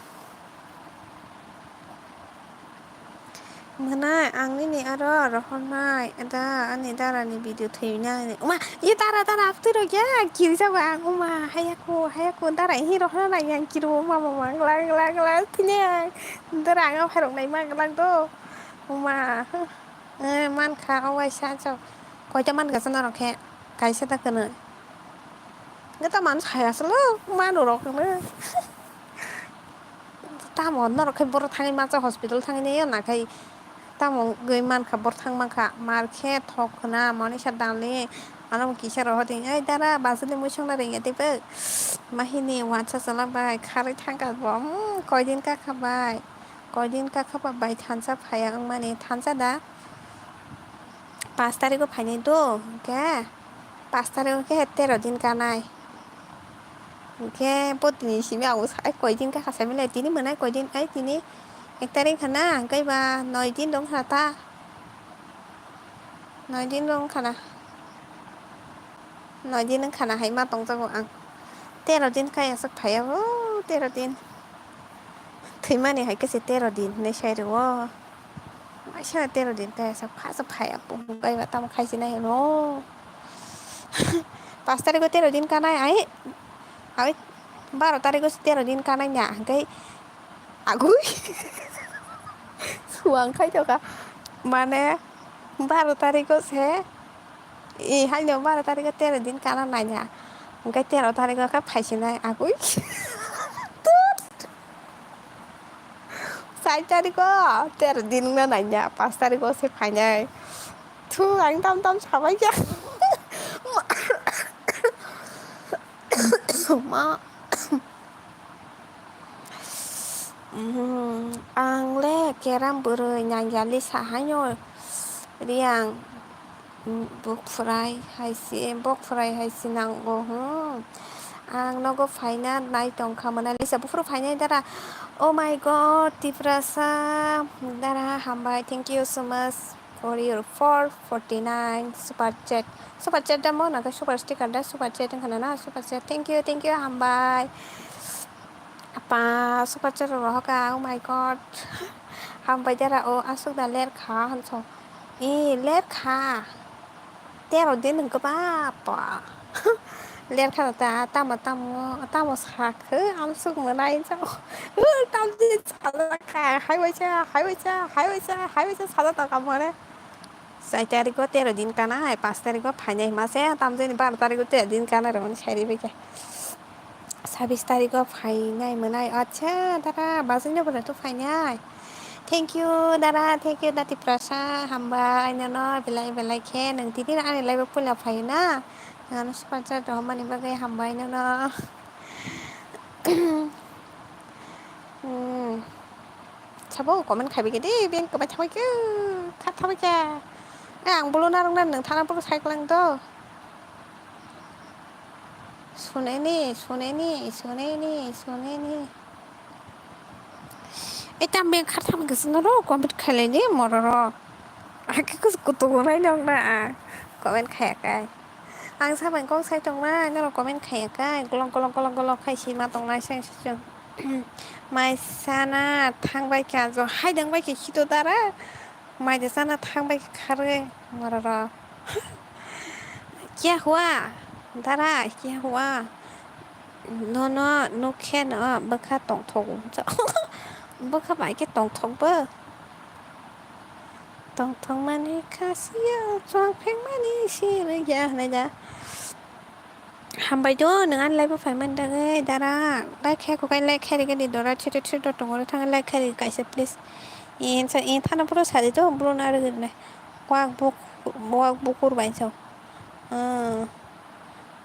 Mwnai, ang nini aro rohornai, da, ani darani video thwinai. Uma, ye dara, dara, aktwi rok ya, kiri jago ang, uma, hayako, hayako, dara, hi rohorna nai ang kiri, uma, mama, gla, gla, gla, thwinai ang. Dara, ang phairok nai ma gla do. Uma, eh, man kha, o waisa chok. Koita man kha norok khe, kaisa ta kwnwi. Gata man saya selo, manu rok kwnwi. Tamo norok khai borok thangwi mansa hospital thangwi naiyo nakhai tamo wngwi mankha borok thang mankha mar khe thok khna Monisha darling ano kisa rohor di ai dara bajuli mui songna ringya tei bwk mahini wansa chalak bai kharwi thangkha bo hmm, koidin kakha bai koidin kakha ba bai thansa phaiya wngmani thansa da. Pash tariko phainai do, hwnkhe pash tariko khe tero din kanai. Hwnkhe bo tini simi ang sai koi din kha saimile, tini mwnai koi din, ai tini ek tarik khana, hwnkhe ba noi din dong kha ta. Noi din dong khana. Noi din wng khana hai ma tongjago ang. Tero din khe aswk phaiya o, tero din. Thwimani hai khe se tero din hinwi sai rwo. Waisa tero din khe aswk pha aswk phaiya, buphang kaiba tamo khai se nai hino. Pash tariko tero din kanai ai. Ai baro tariko se tero din kanai ya, hwnkhe agui. Suang khai tokha. Mane baro tariko se. E, haino baro tariko tero din kana nanya. Hwnkhe tero tariko khe phaisinai agui. Tut. Char tariko tero din wngna nanya, pash tariko se phainai. Thu, ang tam tam sabai kha. Ma. Ang le keram bwrwi nangya Lisa haino Riang, bok phwrai hai se, bok phwrai hai se nango, hmm. Ang nogo phaina nai tongkha Mona Lisa, buphuru phainai dara. Oh my God, Tiprasa dara hambai, thank you so much for your four forty-nine super chat. Super chat da mo na super sticker da super chat wngkha na, super chat. Thank you, thank you, hambai. Apa, super chat rohok ka, oh my God. Hambai dara, o aswk da ler kha, hanso. E, ler kha. Tero din hwnkhe ba, apa. Ler kha ta, tamo, tamo, tamo sakhe, amswk mwnai, hanso. Tam din salak kha, hai waisa, hai waisa, hai waisa, hai waisa, salak ta kamare. Char tarigo tero din kana hai, panch tarigo phainai hima se, tamjani baro tarigo tero din kana rw hwnwi sai rw baikha. Sabis tarigo phainai mwnai, acha dara, bazwino bono to phainai. Thank you dara, thank you dati prasa, hambai nono belai belai khe nwng tini ani live o puila phai na, ano sponsor rohormani bagwi hambai nono. Hmm. Sabo comment khaibai khe de, beng kwbai thabai khe, kha thabai khe. Eh, ang bolo narwkna nwng thana bolo cycling do. Suneni, suneni, suneni, suneni. Eh, tam beng kha thabai khe swngo ro, comment khailai ni mororo. Akhe kus kutuk nai nong na, comment khaya kai. Ang samani kok sai tongna, norok comment khaiya kai, golok, golok, golok, golok khai sima tongnai, seng, seng, seng. Mai sana thangbai kha, jo hai dangbai khe khito dara. Mai de sana thangbai khe kharwi, mororo. Kya hua? Dara, kya hua? Nono nukhe no bwkha tongthogo. Bwkha bai khe tongthok bo. Tongthokmani khasiya, chwng phengmani sirikya hwnwi da. Hambai do, nwng ani live o phaimani bagwi, dara. Like khe, kukai like khe rikhe di, dora, thito, thito, tongoro thangwi like khe rikhe kaisa, please. Insa, in thana phuru sadi do, bro, na rwgwrwknai. Wak buk-, wak bukur bai so. Ah,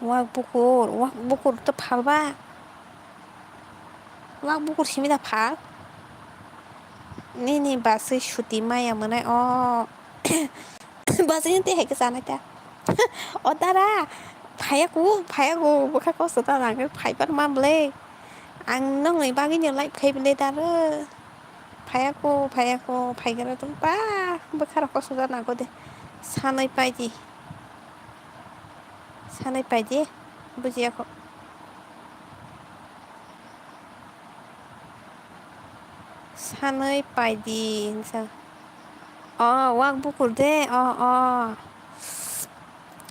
wak bukur, wak bukur to phalba. Wak bukur simi da phal. Nini baswi suti maya mwnai o. Baswi te hai khe chanai ta. O dara. Phaya ku, phaya ku. Bwkha kosto ta nang phaibar ma bwle. Ang nongni bagwi no live khai bwle dara. Phaya ku, phaya ku. Phai gana tong ta. Bwkha rok kosto ta nang ko de. Sanai pai di. Sanai pai di. Bujiya kho. Sanwi pai di, hinsa. O, wak bukur de, o, o.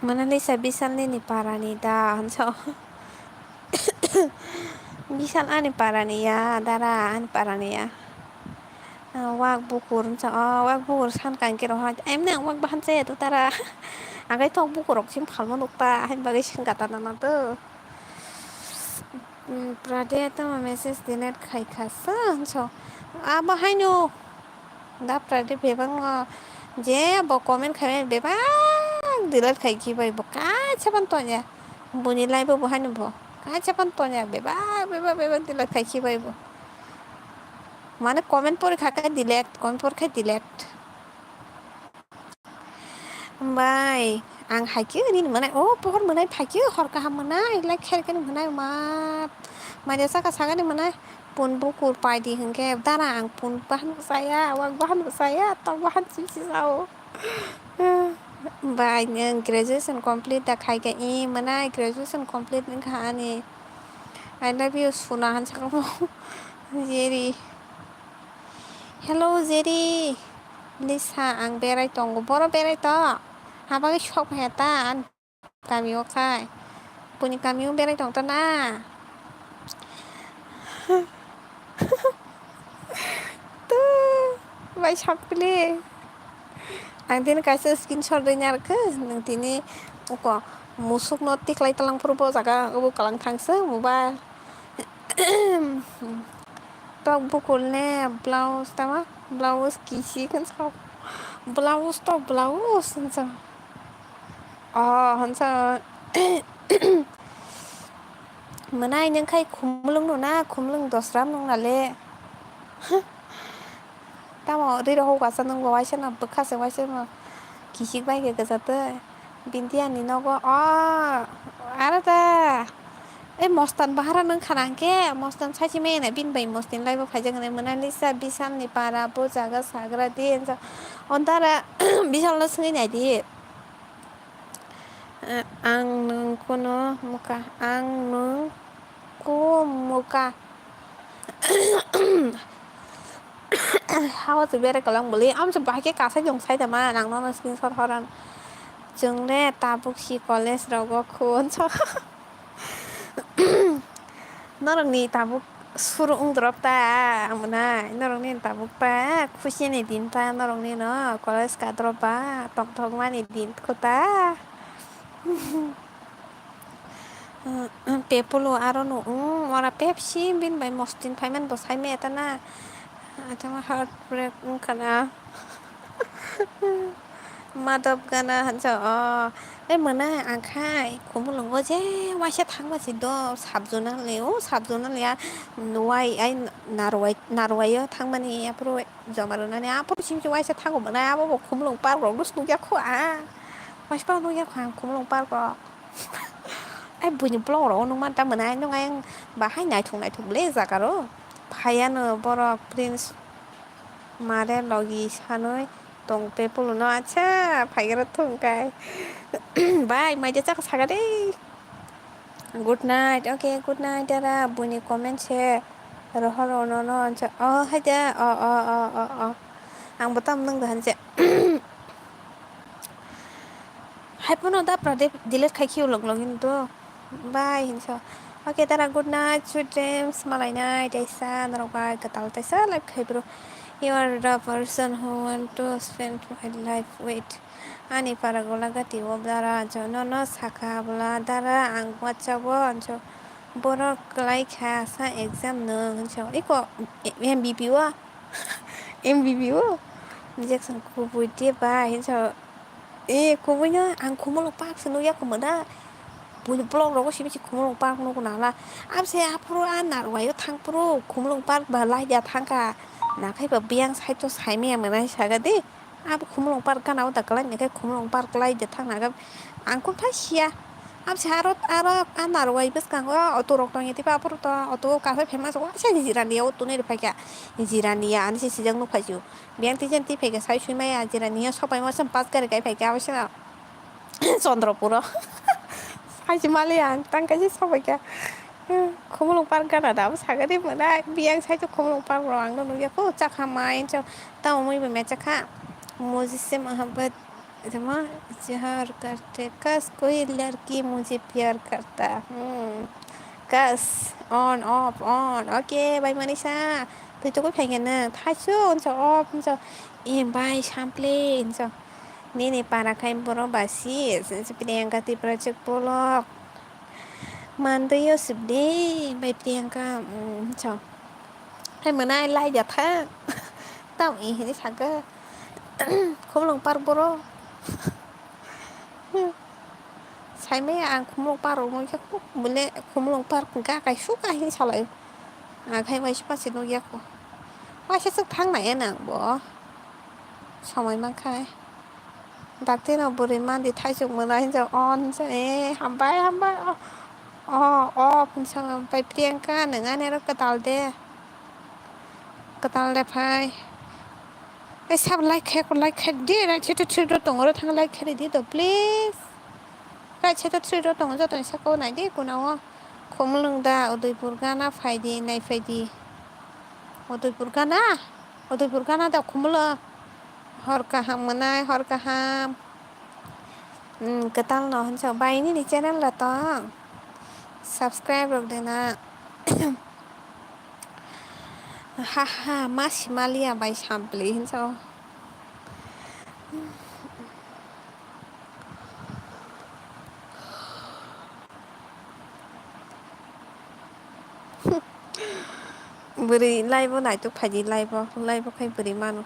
Monalisa Bisal nini parani da, hinsa. Bisal ani parani ya, dara ani parani ya. O, wak bukur, hinsa. O, wak bukur san kangke roha. Emne ang wak bahan chaya to dara. Agai tok bukur rok sim phalma nukta, hain bagwi sing gata nana to. Hmm, Prade tamo message delete khai kha sa, so. Abo haino da Prade bebak no je bo comment khai bebak delete khai khi bai bo kaisa ban tonya. Boni live bo haino bo kaisa ban tonya bebak, bebak, bebak delete khai khi bai bo. Mane comment pori kha khe delete, comment pori khe delete. Bai, ang hai khe nini mwnai, o pohor mwnai phai khe hor kaham mwnai, like khe khe mwnai ma, manya saka sagani mwnai, pun bukur pai di hwnkhe dara ang pun bahan saya, wak bahan saya, tok bahan sisi sao. Bai, nwng graduation complete da khai khe, i mwnai graduation complete wngkha ani. I love you, Suna, han sakamo. Jeri. Hello, Jeri. Lisa, ang berai tongo. Boro berai to. Habagwi sok phaiya ta, ani kamio khai. Boni kamio berai tong ta na. Tu, bai sapli. Ang tini kaisa screenshot ri nyar khe, nang tini uko musuk no tiklai talang phuru bo jaga ubo kalang thangsa mobile. Tok bukur le blouse tama, blouse kisi kan sa, blouse to blouse kan sa. Oh, hansa. Mwnai nwng khai khumlwng no na, khumlwng dosram nung na le. Tamo rwi rok hokasa nung bo waisa no bwkha se waisa no kisik bai khe kwchak twi. Binti ani nogo o aro ta. E mostan bahara nung khana hwnkhe mostan sachi maya na bini bai mostin live o phaijak hwnwi Monalisa Bisal ni para bo jaga sagra di. Ontara Bisal no swngwi nai di. Eh, ang nwng kuno muka, ang nwng ku muka. Hawa tu bere kalang boli, am se bahai ke kasai jong sai tama, nang nono screenshot horan. Chwng le tabuk si college rogo khun so. Norokni tabuk suru wng drop ta, ang mwnai. Norokni tabuk ta, khusi ni din ta, norokni no college ka drop ba, tongthok mani din kho ta. Pepolo aro no, um, ora Pepsi, bini bai Mostin phaimani bo sai maya ta na. Atama heartbreak wngkha na. Madop gana hansa o. Tei mwnai ang khai khumulwngo je waisa thangma si do sabjona le o sabjona le a nuwai ai narwai narwai o thangmani aphuru joma rwnani aphuru simi se waisa thango mwnai abo bo khumulwng park rok no nukya kho ang. Waisa park nukya kho ang khumulwng park rok. Ai buini vlog rok o nukma ta mwnai nung ayang bahai naithok naithok le jaga rok. Phaiya no borok prince. Mare logi sanwi tong Pepolo no acha phaigara thung kai. Bai mai de chakha saga de. Good night. Okay, good night dara. Buini comment se rohor ono no ancha. Oh, hai de. Oh, oh, oh, oh, oh. Ang bo tam nung da hanse. Hai phano da pra de delete khai khiu log login to. Bye hinso. Okay, tara good night, sweet dreams, malai night, taisa norok bai kwtal taisa life khai bro. You are the person who want to spend my life with. Ani para gola gati o dara jo no no saka bla dara ang WhatsApp o anjo borok klai kha sa exam no hinso. Iko M B B o. M B B o. Injection kubui de ba hinso. E, kubui no ang khumulwng park se nukya kho mwnai. Buini vlog rogo simi se khumulwng park nugo nala. Abse aphuru a narwai o thang phuru khumulwng park ba laida thangkha. Nakhai ba biyang side o saimaya mwnai saga de. Abo khumulwng park gana o da kwlai ni khe khumulwng park laida thang naga. Ang kok thai siya. Abse aro aro a narwai bwskango auto rok tongya tei ba aphuru to auto o kaphai famous o waisa jirani auto ni rwphaikha. Jirani ya ani se sijak nukphai sio. Biyang twi jen twi phaikha sai sui maya jirani ya sopai masa bus gari kai phaikha abo sina Chandrapuro. Sai se mali ang tang kaisa sopaikha. Khumulwng park gana da abo sagari mwnai biyang sai to khumulwng park rok ang no nukya kho chakha mai tamo mui bo mechakha. Mujhe se mohabbat Jama, jahar karte kas koi larki mujhe pyar karta. Hmm. Kas, on, off, on. Okay, bai Manisa. Twi tokoi phaikha na. Thaisu, unsa off, unsa. Eh, bai Sample, unsa. Nini para khai boro basi. Priyanka Tipra chwk polok. Mandwi yo sibde, bai Priyanka, mm, unsa. Hai mwnai lai ya tha. Tamo e hini saka. Khumulwng park boro. Saimaya ang khumulwng park rok nukya kho, bole khumulwng park ga kaisuk ahin salai. Akhai waisa pase nukya kho. Waisa swk thang nai nang bo. Somoi mankhai. Dakti no bwrwi mandi thaisuk mwnai hinjak o hinjak e hambai hambai o o o hinjak bai Priyanka nwng ani aro kwtal de. Kwtal de phai. Ei sab like khe, like khe di, right side o three dot tongo, oro thang like khe ridi to, please. Right side o three dot tongo, jotoni saka o nai di, kuna o. Khumulwng da, Udaipur gana phai di, nai phai di. Udaipur gana? Udaipur gana da Khumulwng? Hor kaham mwnai, hor kaham. Hmm, kwtal no hinjak bai nini channel da tong. Subscribe rok de na. Ha ha, ma simaliya bai sampli hinso. Bwrwi live o naituk phaidi live o, live o khai bwrwi mano.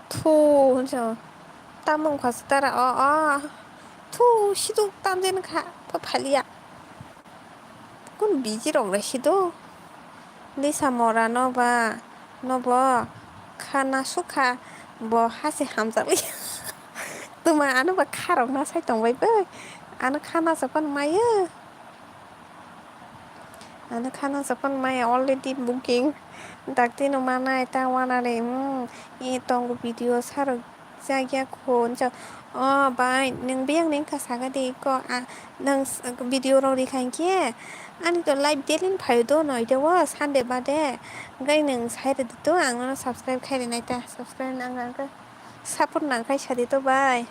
Thu hinso. Tamo wngkha se tara o o. Thu siduk tamjani kha pha phaliya. Kun biji rok lai siduk. Lisa mora no ba no bo khana sukha bo hase hamjakli. Tuma ano ba kharok na sai tong bai bai. Ano khana sapan mayo. Ano khana sapan mai already booking. Dakti no manai ta wana re, hmm, e tongo video sarok jakya kho, hinjak. O bai, nwng biyang ni wngkha saga di ko, a, nwng s-, video rok rikha hinkhe, Ani to live daily ni phaio do noida o Sunday bade. Hwnkhe nwng sai rwdi to, ang nono subscribe khai rwnai ta. Subscribe nang kha hwnkhe support nang khai sadi to bai.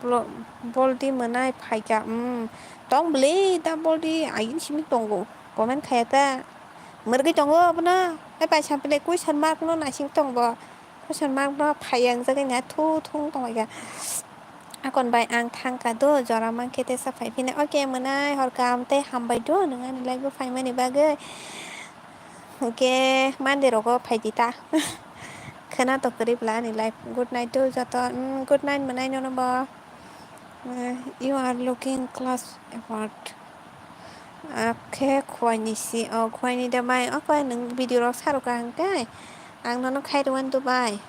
Blo-, Boldi mwnai phaikha. Hmm. Tong bwle da Boldi, ayung simi tongo. Comment khaya ta. Mwrwgwi tongo abono. Hai bai sampili question mark no naising tong bo. Question mark no phai yang jagwi na thu thung tong bai kha. Akon bai ang thang kha do, jora mankhe tesa phai phino. Okay, mwnai hor kaham tei hambai do nwng ani live o phaimani bagwi. Hwnkhe Monday rogo phaidi ta. Khwna to kwrwi bwla ani live. Good night do joto. Mm, good night mwnai nono bo. Uh, you are looking class apart. Akhe khwai ni si, o khwai ni da bai, o khwai nwng video rok sa rw kha hwnkhe ang nono khai rw wan do bai.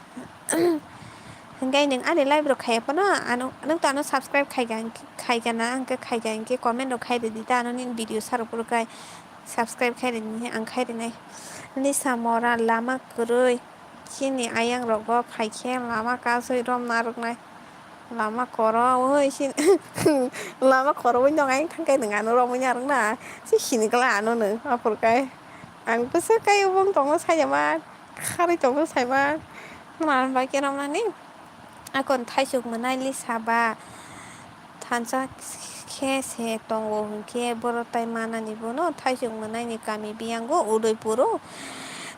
Hwnkhe nwng ani live rok khaiya phano, ano, nwng to ano subscribe khai kha hwnkhe, khai kha na hwnkhe khai kha hwnkhe comment rok khai rwdi ta, ano nini video sa rw phuru khai subscribe khai rwdi, ang khai rwnai. Lisa Mora lama kwrwi. Chini ayang rogo phaikhe lama kasui rom narwknai. Lama koro oi sin-, lama koro oi nong ayang thangkhe nwng ano romwi narwkna. Si sini kla ano nwng aphurkai. Ang bwswk kai ubung tongo saimano, kharwi tongo saimano. Manbai khe romnani. Akon thaisuk mwnai Lisa ba. Thansa khe se tongo hwnkhe borok tai manani bono thaisuk mwnaini kami biyango Udaipuro.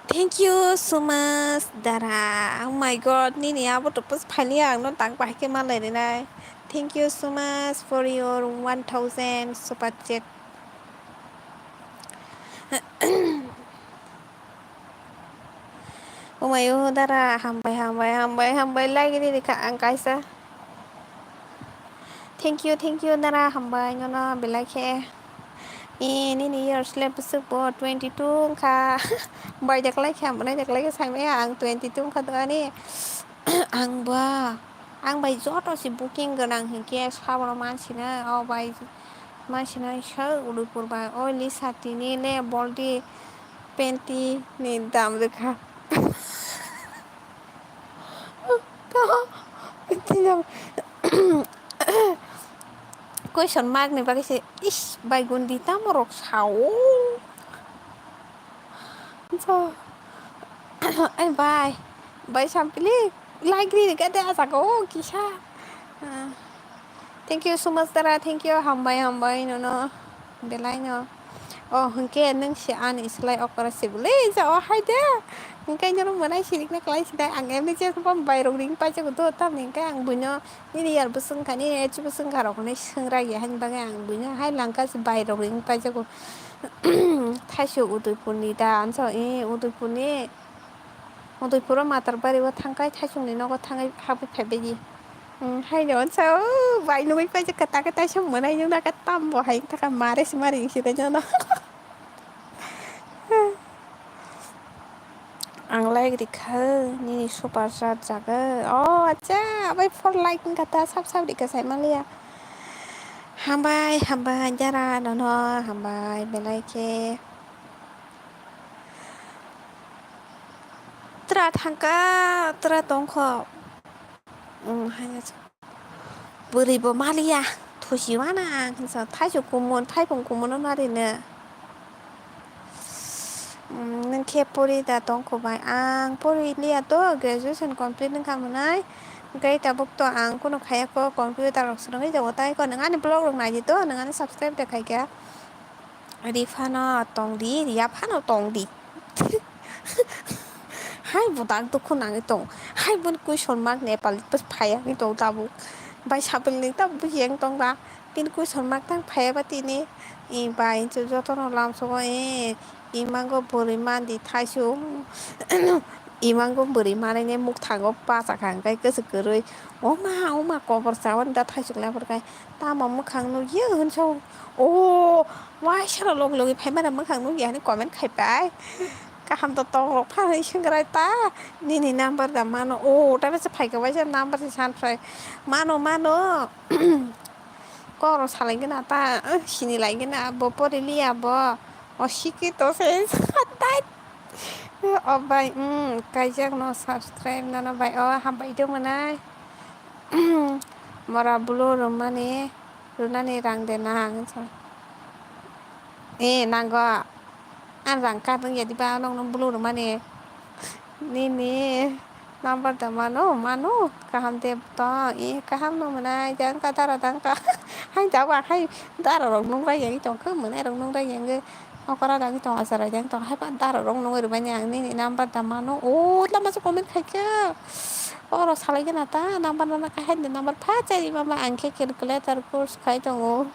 Thank you so much, dara. Oh my God, nini abo to post phailiya, ang no tang bahai khe ma lai rinai. Thank you so much for your one thousand super chat. Umayo dara, hambai, hambai, hambai, hambai, like riri kha ang kaisa. Thank you, thank you, dara, hambai, nono belai khe. E, nini years le bwswk bo twenty two wngkha. Bai daklai khe, hambai daklai khe saimaya ang twenty two wngkha do ani. Ang ba, ang bai joto se booking gwnang hinkhe sabro mansinai, o bai mansinai sir Udaipur bai, o Lisa tini le boldi. Panty ni dam rwkha. Question mark ni bagwi se, ish, bai gundi tamo rok sao. So, ai bai, bai sampili, like ri rwkha de a jaga o kisa. Ah. Thank you so much, dara. Thank you. Hambai, hambai, nono. Belai no. Oh, hwnkhe nwng se ani slai okra se bwle ja o hai de. Hwnkhe noro mwnai sirikna klai se dai. Ang emni je bom bai rok ring pai jago do, tamni hwnkhe ang buino nini yar bwswng kha, nini age bwswng kha rok hwnwi swng rak ya hani bagwi ang buino hai langka se bai rok ring pai jago. Thaisuk Udaipur ni da, ansa, eh, Udaipur ni. Udaipuro Matarbari o thangkai thaisungni nogo thangwi habwi phaibaidi. Hmm, haino onsa o bai nugwi paijak khe, ta khe taisa mwnai nung na khe tambo hai wngkha khe mare se mari wngsi bai nono. Ang like rikha nini super chat jaga. Oh, acha, abai four like wngkha ta, sab sab rikha sai manliya. Hambai, hambai, jara nono, hambai, belai khe. Tra thangka, tra tongkho. Hmm, haino bwrwi bo maliya, thusi wana ang hinsa, thaisuk kumun, thaipung kumun no narino. Hmm, nwng khe pori da tongkho bai? Ang pori liya to, graduation complete wngkha mwnai. Hwnkhe tabuk to ang kunu khaya kho, computer rok swrwngwi jago tai kho. Nwng ani vlog rok naidi to, nwng ani subscribe de khaikha. Ri phano tong di, riya phano tong di. Hai bo dang dukhu nangwi tong. Hai boni question mark Nepali bwswk phaiya wngwi tong tabuk. Bai sapilni tabuk buhi yang tong ba. Tini question mark tang phaiya ba tini. I bai jotono lamsogo, e, imango bwrwi mandi thaisung. Imango bwrwi manwi ne mukthango pacha kha hwnkhe kwchwk kwrwi. Oma, oma kobor chawi da thaisuk lai phurkhe. Tamo mwkhang nukya hwnso. O, waisano logi logi phaimani mwkhang nukya hwnwi comment khaipai. Kaham to tongrok pha hwnwi swngrai ta. Nini number da mano. O, tamo se phaikha waisa number se sanphrai. Mano, mano. Kokrok salaigwna ta. Sinilaigwna bo pori liya bo. O sikito se tai. O bai, mm, kaijak no subscribe nono bai. O hambai tongmani. Mora bulu rwmani, rwnani rang de nang, hinsa. Eh, nango. Ang rang card wngya diba nokno blue rwmani. Nini number da mano, mano. Kaham de tong, eh, kaham no mwnai, jang ka dara dang ka. Hai da ba, hai dara rok nung bai yang tong khe, mwnai rok nung bai yang khe. Okora dagi tong, achara dagi tong, haiba dara rok nungwi rwmani ang nini number da mano. O, lama se comment khaikha. Oro salai gana ta, number nana kahai ni number pha chari mama ang khe calculator course khai tongo.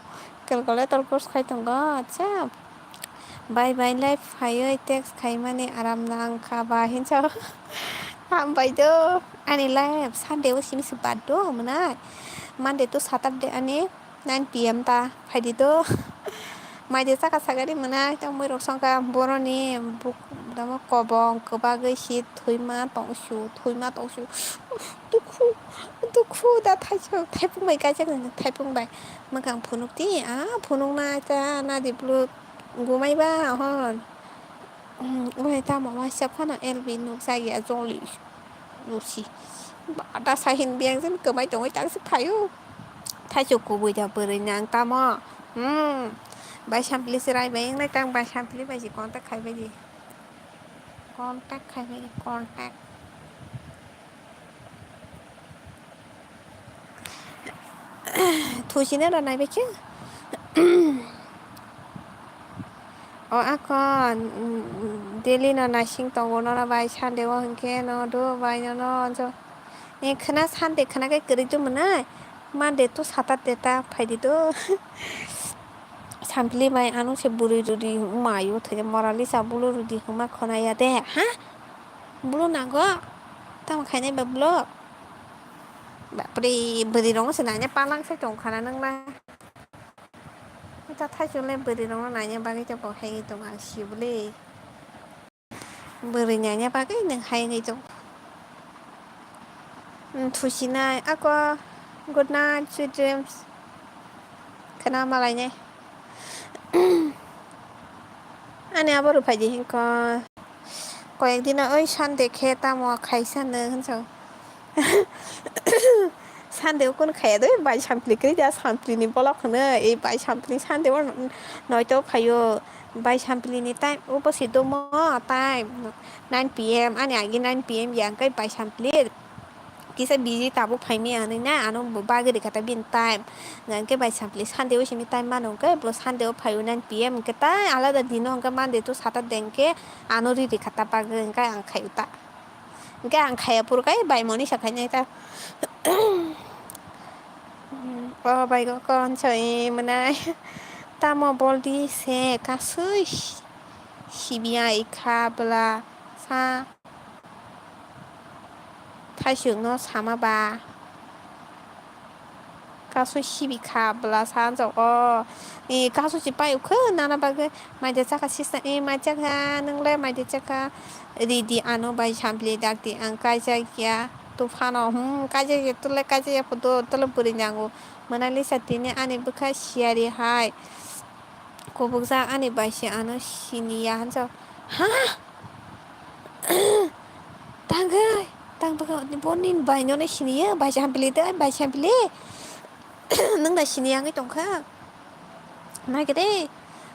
Calculator course khai tongo, acha. Bai bai live phaiwi text khaimani aram nang kha ba hinsa. Hambai do, ani live Sunday o simi se bad do mwnai. Monday to Saturday ani nine P M ta phaidi do. Mai de chaka sagani mwnai tang moi rok songkha boroni buk damo kobong kwbagwi si thwima tongsu thwima tongsu. Dukhu dukhu da thaichuk thaipung bai kaijak nang thaipung bai mwkhang phunuk di a phunuk na ta na di blu gumai ba hon. Oi tamo waisa phano L B nuk jagya joli. Nusi. Ba, da sahin biyang jen kwmai tongwi tang se phaio. Thaichuk kubui da bwrwi nang tamo. Hmm. Bai sampli se rai bai wngnai tang bai sampli bai se contact khai bai di. Contact khai bai di, contact. Thusina da nai bai khe. O akon, mm, daily no naising tongo nono bai Sunday o hinkhe no do bai nono jo. E khwna Sunday khwna khe kwrwi tongmwnai. Monday to Saturday ta phaidi do. Sampli bai ano se bwrwi rwdi mayo thai Moralisa bulu rwdi hwnma khwnaya de, ha? Bulu nango? Tamo khainai ba bulu? Bapre, bwrwi rong se nanya palang se tong khana nang la. Ita thaichung le bwrwi rong nanya bagwi ta bo hai tong ang sibole. Bwrwi nanya bagwi nwng hai wngwi tong. Thusinai ako good night, sweet dreams. Khwna malainai. Ani abo rwphaidi hinko. Koyek dino oi Sunday khe tamo khaisa nwng hinso. Sunday o kun khaya de bai sampli kri da sampli ni bolok hwno ei bai sampli Sunday o noito phaio bai sampli ni time o bosi domo time nine P M ani agi nine P M ya kai bai sampli kisa busy tabuk phaimi anwi na ano bagwi rikha ta bini time hwnkhe bai sampli Sunday o simi time mano hwnkhe bo Sunday o phaio nine P M hwnkhe tai alada dino hwnkhe Monday to Saturday hwnkhe ano ri rikha ta bagwi hwnkhe ang khaio ta. Hwnkhe ang khaya phuru kai bai monisa khainai ta. O bai go kon soi mwnai. Tamo boldi se kasui sibiya ikha bwla sa thaisukno sama ba. Kasu sibi kha bwla sa anjak o. E kasu si pai ukhe nana bagwi maida chakha sista e mai chakha nwngle maida chakha ridi ano bai sampli dakti ang kaijak ya tuphano hmm kaijak ya tole kaijak ya photo tole bwrwi nango Monalisa tini ani bwkha siyari hai. Kubukjak ani bai se ano siniya hansa. Ha? Tangwi, tang bwkha bo nini bai nono siniya, bai sampli de, bai sampli. Nwng da siniya wngwi tongkha. Naikhe de.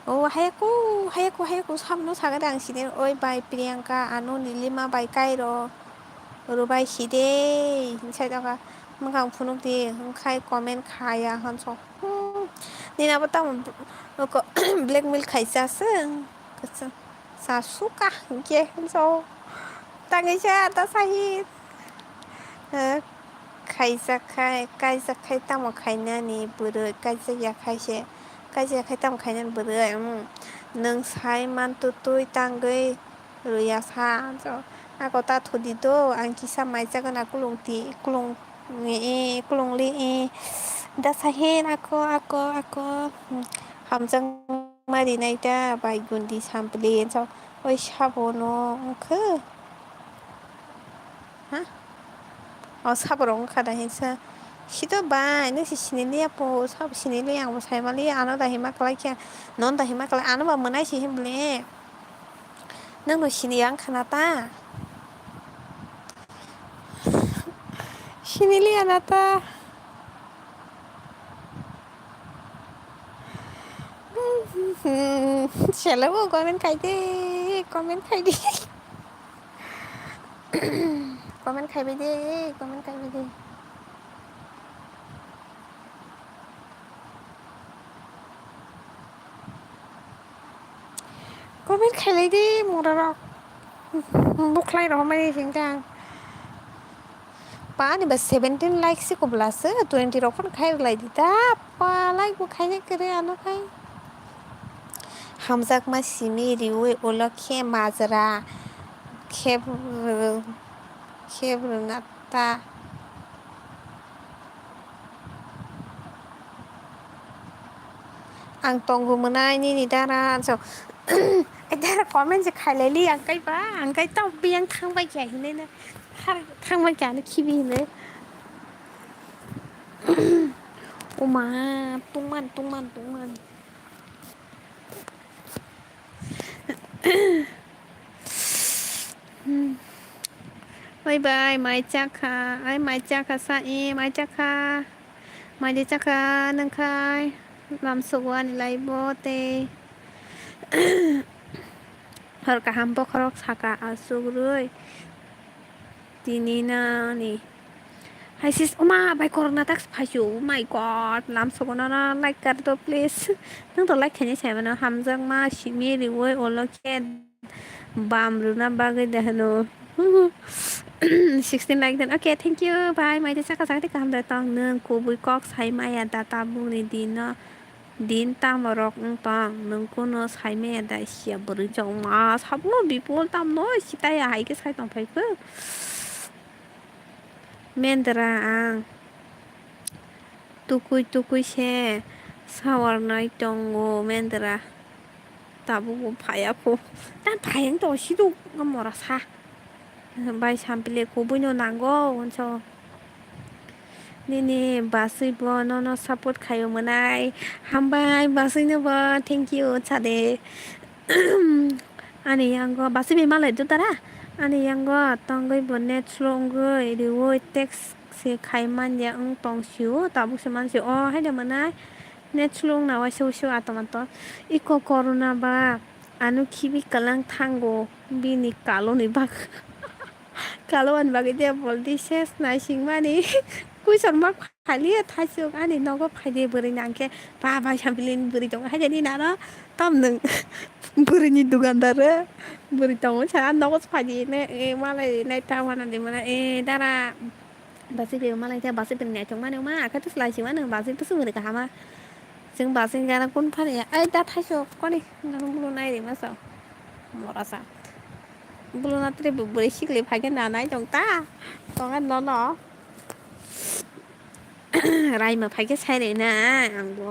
O hayaku, hayaku, hayaku samno sagade ang sini. Oi bai Priyanka, ano Nilima bai Kairo. Rwbai side. Hinsai doga. Mwkhang phunuk di, hwnkhai comment khaya hanso. Hmm. Nini abo tamo blackmail khaisa se. Sa suka hinkhe so. Tangwi sa ta sahi. Eh, khaijak khai, kaijak khai tamo khainani bwrwi, kaijak ya khai se. Kaijak khai tamo khainani bwrwi. Hmm. Nwng sai man tutui tangwi rwya sa. So, ako ta thudi do, ang kisa mai jagana kulung ti, kulung. Eh, eh, kulungli, eh. Da sahen ako, ako, ako. Hmm, hamjakma rinai da bai gundi sampli. So, oi sabo no wngkhe. Ha? O sabo rok wngkha da hinsa. Sito bai, nung si siniliya po, sabo siniliya, ang bo saimaliya, ano da hima kwlai khe, non da hima kwlai, ano ba mwnai si himle. Nwng no siniya wngkha na ta? Siniliya na ta? Hmm, selo bo comment khai de, comment khai de. Comment khai bai de, comment khai bai de. Comment khailai di mura rok. Bukhlai rok mai hing tang. Pa ni ba seventeen likes si kubla se twenty rok phano khai rwlai di ta. Pa like bo khaina kwrwi ano khai. Hamjakma simi riwi ulo khe majra kheb kheb rwna ta. Ang tongo mwnai nini dara so. Dara comment se khailai li ang kai ba ang kai tau biyang thang bai kya hinai na. Thang bai kya na khibi hinai. Uma tungman tungman tungman. Hmm. Oi bai mai chakha ai mai chakha sa e mai chakha. Mai de chakha nang khai lam sugo ani lai bo tei hor kaham bokhorok saka asuk rwi tini nani. Hai sis, oma bai corona tax phaisu, oh my god, lam sogono no like kar do please. Nang to like khaini sai mano hamjakma simi riwi olo khe bam runa bagwi de hano. Sixteen like den. Okay, thank you. Bye. Mai de chaka chaka de kaham de tong nang kubui kok sai maya da tabuk ni din no. Din tamo rok wng tong, nwng kuno saimaya da sia bwrwi chongma sabno bipol tamno sitaya hai khe sai tong phai khe. Mendra ang tukui tukui se sawarnai tongo mendra tabuk bo phaya kho. Ta phayang to siduk mora sa. Bai sampile kubui no nango, hwnso. Nini basui bo nono support khaio mwnai. Hambai basui no bo thank you sade. Ani yango basui bai malai do dara. Ani yango tongwi bo net slow wngwi riwi text se khai manya wng tong sio. Tabuk se man sio. O haida mwnai. Net slow wngna waisa waisa atom atom. Iko corona ba. Ano khibi kwlang thango bini kaloni bak. Kalo ani bagwi de boldi ses naisingmani. Kuisor mak phaliya thaisuk ani nogo phaidi bwrwi nangkhe ba bai sambilini bwrwi tongo haida ni naro tam nwng bwrwini dukandar bwrwi tongo sa nogo phaidi ne e malai nai ta wana de mana e dara. Basui bai malai ta basui bai naithok mani ma akhe to slai sima nang basui to sumuri kahama. Chwng basui gana kun phani ai da thaiso koni nang bulu nai rima sa. Mora sa. Bulu na tre bwrwi sikli phai khe na nai tong ta. Tonga nono. Raima phai khe sai rwi na ang bo.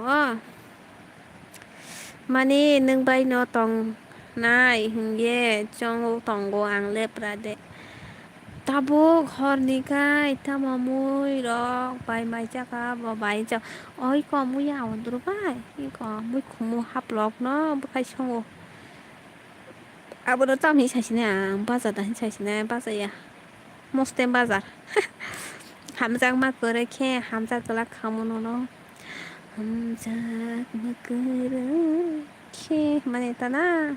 Mani nwng bai no tong nai hwnkhe chongo tongo ang lepra de. Tabuk horni kai tamo mui rok bai mai chaka bo bai chak oi ko mui ya odro bai iko mui khumu haplok no bwkhai songo. Abono tam hi saisina ang baja da hin saisina baja ya. Moste bazar. Hamjakma kwrwi khe hamjak glak khamu nono. Hamjakma kwrwi khe mane tana.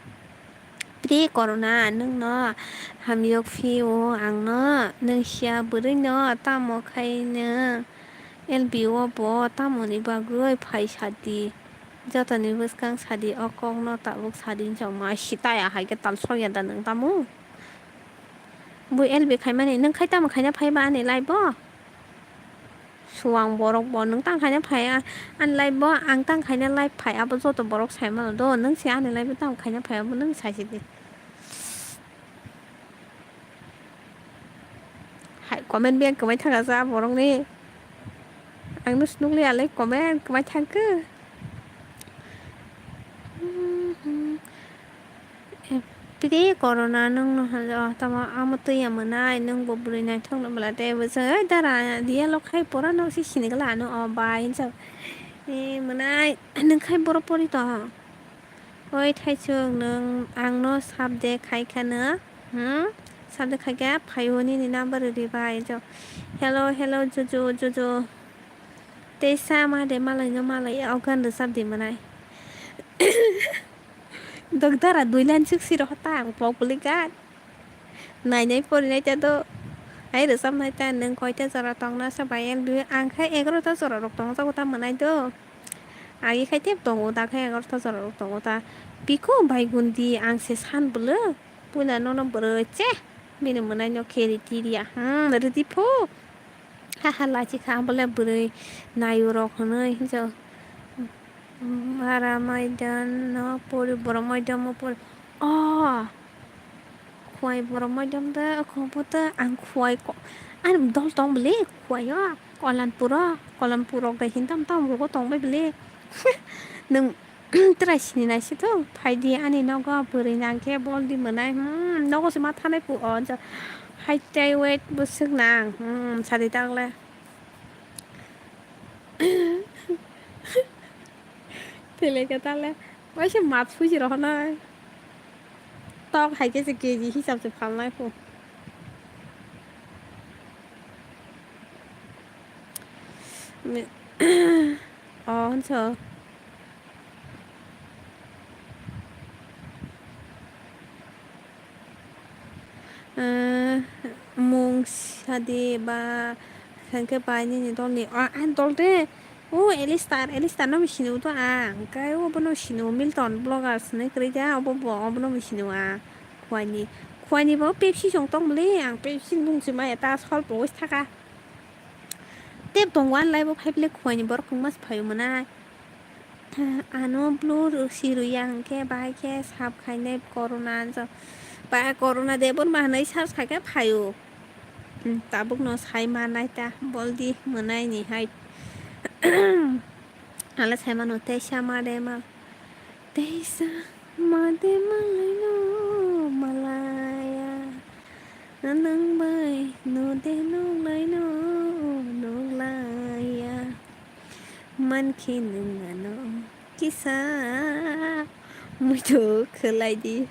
Pre corona nwngno hamyok phio angno nwng sia bwrwino tamo khaino L B o bo tamoni bagwi phai sadi. Jotoni bwskang sadi o kokno tabuk sadi joma sitaya hai khe tal sokya da nwng tamo. Bo L B khaimani nwng khai tamo khaina phaiba ani live o? Suang borok bo nwng tang khaina phai a-, ani live o ang tang khaina live phai abo joto borok sai mano do nwng se ani live o tamo khaina phai abo nwng sai sidi. Hai comment biyang kwmai thangkha sa borokni. Ang no snukli alai comment kwmai thangkhe. Pre corona nwng no hwnjao tamo amo twiya mwnai nwng bo bwrwi naithok no bwla tei bwswk oi dara diya lokhai pora nok si sinigwla ano o bai hinsa. E mwnai nwng khai borok pori to. Oi thaisuk nwng ang no sap de khai khano. Hmm? Sap de khai khe phaio nini number rwdi bai jo. Hello hello jojo jojo. Tei sa ma de malai no malai o gan rwchap di mwnai. Dokdara dui line suk siro hota ang pok puli gan. Nainai porinai ta do. Ai rwchapnai ta nwng koita jora tongna sa bai el dui ang khai egarota jora rok tong jago ta mwnai do. Agi khai tep tongo ta khai egarota jora rok tongo ta. Piko bai gundi ang se san bwlw. Puila nono bwrwi che. Bini mwnai no khe riti riya. Hmm, riti phu. Haha lachi kha bole bwrwi nayu rok hwnwi hinjo. Bara maidam no pori borok maidam o pori. Oh. Khwai borok maidam da khobota ang khwai ko. Ani dol tong bole khwai o. Kolanpuro, Kolanpuro bai hintam tam rogo tong bai bole. Nwng trai sini nai se to, phai di ani nogo bwrwi nang khe bol di mwnai. Hmm, nogo se ma thanai pu o, ja. Hai tei wet bo swk nang. Hmm, sadi tak le. Tele ka ta le. Waisa mat phuji rohonai. Tok hai khe se K G hisab se phalnai phu. Me-, oh, hwnso. Eh, mung sadi ba hwnkhe bai nini dolni, ah, ani dol de. O Alistar, Alistar no bo sini o to ang. Kai o bono sini o Milton Bloggers hinwi kwrwi da, obo bo, obono bo sini o ang. Khuaini, khuaini bo Pepsi song tong bwle, ang Pepsi ni bung se maya ta sol bo thaka. Tep tong wan lai bo phai bwle khuaini borok wngma se phai o mwnai. Ano blue si rwya hwnkhe bahai khe sap khainai corona ansa. Ba corona de borma hinwi search khaikhe phaio. Hmm, tabukno sai manai ta boldi mwnaini hai. Hala sai mano teisa ma de ma. Teisa ma de malaino malaya. Nwng bai no de nukhlaino nukhlaiya. Mankhe nwng ano kisa muitu khwlai di.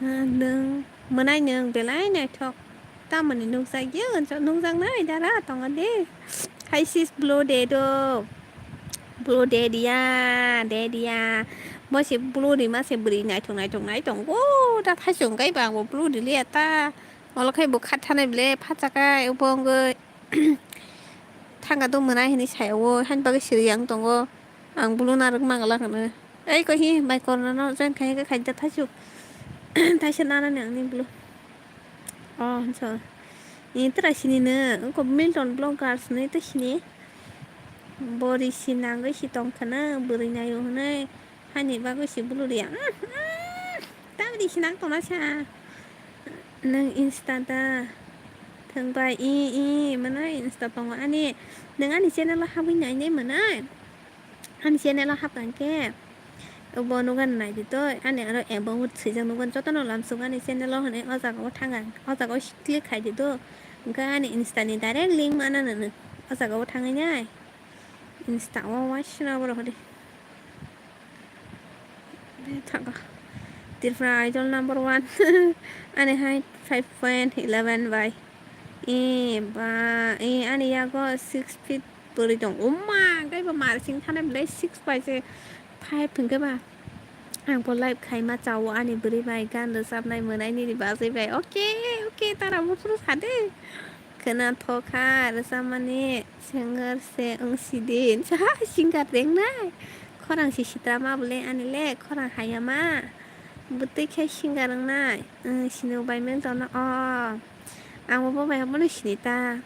Nwng mwnai nwng belai naithok. Tamoni nukjakya, nukjaknai dara tongo de. Hai sis blue de do. Blue de dia, de dia. Bo se blue ni ma se bwrwi naithok naithok nai tongo. Da thaichung kai ba bo blue de liya ta. Olo khai bo khat thanai bwle phatsa kai obo wngwi thangka do mwnai hinwi sai o, haini bagwi siri yang tongo. Ang blue narwk mangala hwnwi. Ei koi hi bai corona no join khai khe khai da thaichuk. Thaisa nanani ang ni blue. Oh, so. Ni tera sini no, ko Milton Bloggers ni ta sini. Bori si nangwi si tong khana, bwrwi nayo hwnwi. Hani bagwi si blue riya. Mm, mm, tamni sinang tongna sa. Nang Insta da. Thang bai i, i, mano Insta tongo ani. Nang ani channel o habwi nai nai mano. Ani channel o hapkang khe. Bo nugan nai di to. Ani aro about swijak nugan jotono lamsuk ani channel o hwnwi o jaga o thang ang. O jaga o click khai di to. Hwnkhe ani Insta ni direct link mana nang. O jaga o thangwi nai. Insta o waisna borok hodi. Be thago. Tripura Idol number one. Ani height five point eleven bai. E ba, e ani yago six feet bwrwi tong. Uma, kaiba marsing thane belai six bai se five hwnkhe ba. Ang bo live khaima chao ani bwrwi bai gan rwchapnai mwnai nini bachwi bai. Okay, okay, tara buphuru sade. Khwna thokha rwchapmani singer se wng sidin. Saha singer rengnai. Khorang si sitra ma bwle ani le khorang hayama. Bwtwi khe singer wngnai. Wng sino bai meng tongno o. Ang bo bai abono sini ta.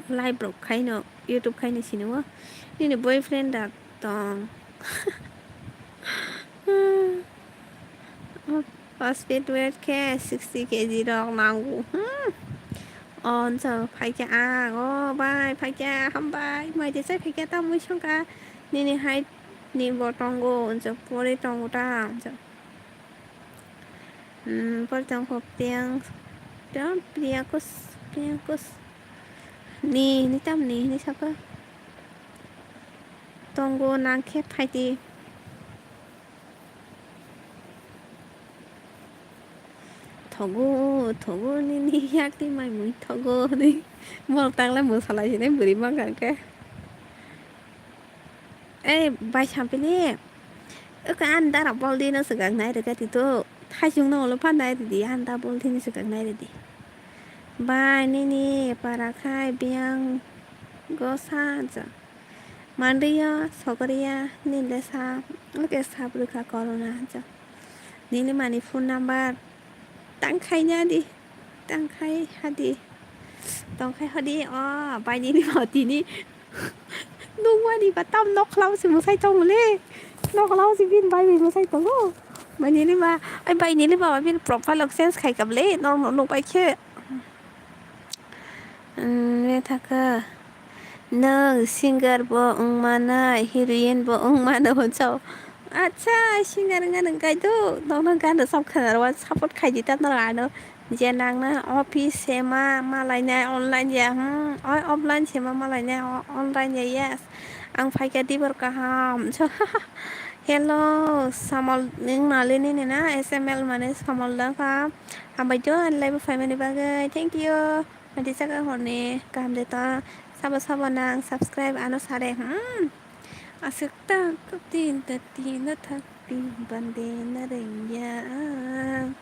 Live rok khaino, YouTube khaino sini o. Nini boyfriend da tong. First weight khe sixty K G rok nango. Hmm. O, hwnsa phaikha ang. O, bai, phaikha, hambai. Mai de chai phaikha, ta mui songkha. Nini height ni bo tongo, hwnsa pore tongo ta, hwnsa. Hmm, pore tongkha Priyank, Priyankus, Priyankus. Ni, ni tam ni, ni saka. Tongo nang khe phaidi. Thogo, thogo nini yakni mai mui thogo ni. Borok tangla mwsalai sinai bwrwi mangkha khe. Ei, bai sampili. Oka ani dara bol di no swkang nai rwkha tito. Thaisung no ulo phan nai rwdi, ani da bol di no swkang nai rwdi. Bai nini para khai biyang go sa ja. Mandriya, sokoriya, nile sa, oke sab rwkha corona ja. Nini mani phone number tang khai nya di, tang khai hadi, tong khai hadi, o bai nini ma tini. Nungwani ba tam nokhla se mwsai tong le. Nokhla se bin bai bai mwsai tongo. Bai nini ba, ai bai nini ba bin profile change khai kable. Nong nong nong bai khe. Hmm, ne thaka. Nang singer bo wng mana, heroine bo wng mana hwnchao. Acha, singer wngya nang kai do. Nong nang gan rwchap khana rw support khai di ta nang ano. Je nangna office sema malainai online ya, hmm, oi offline sema malainai o-, online ya, yes. Ang phaikha dibor kaham. Hello, samol nwng nali nini na S M L mane samol da kha. Hambai do ani live o phaimani bagwi. Thank you. Mati jaga horni kaham de ta. Sabo sabo nang subscribe ano sare. Hmm. Aswk ta tin ta tin ta thak. Pi bande na rengya ang.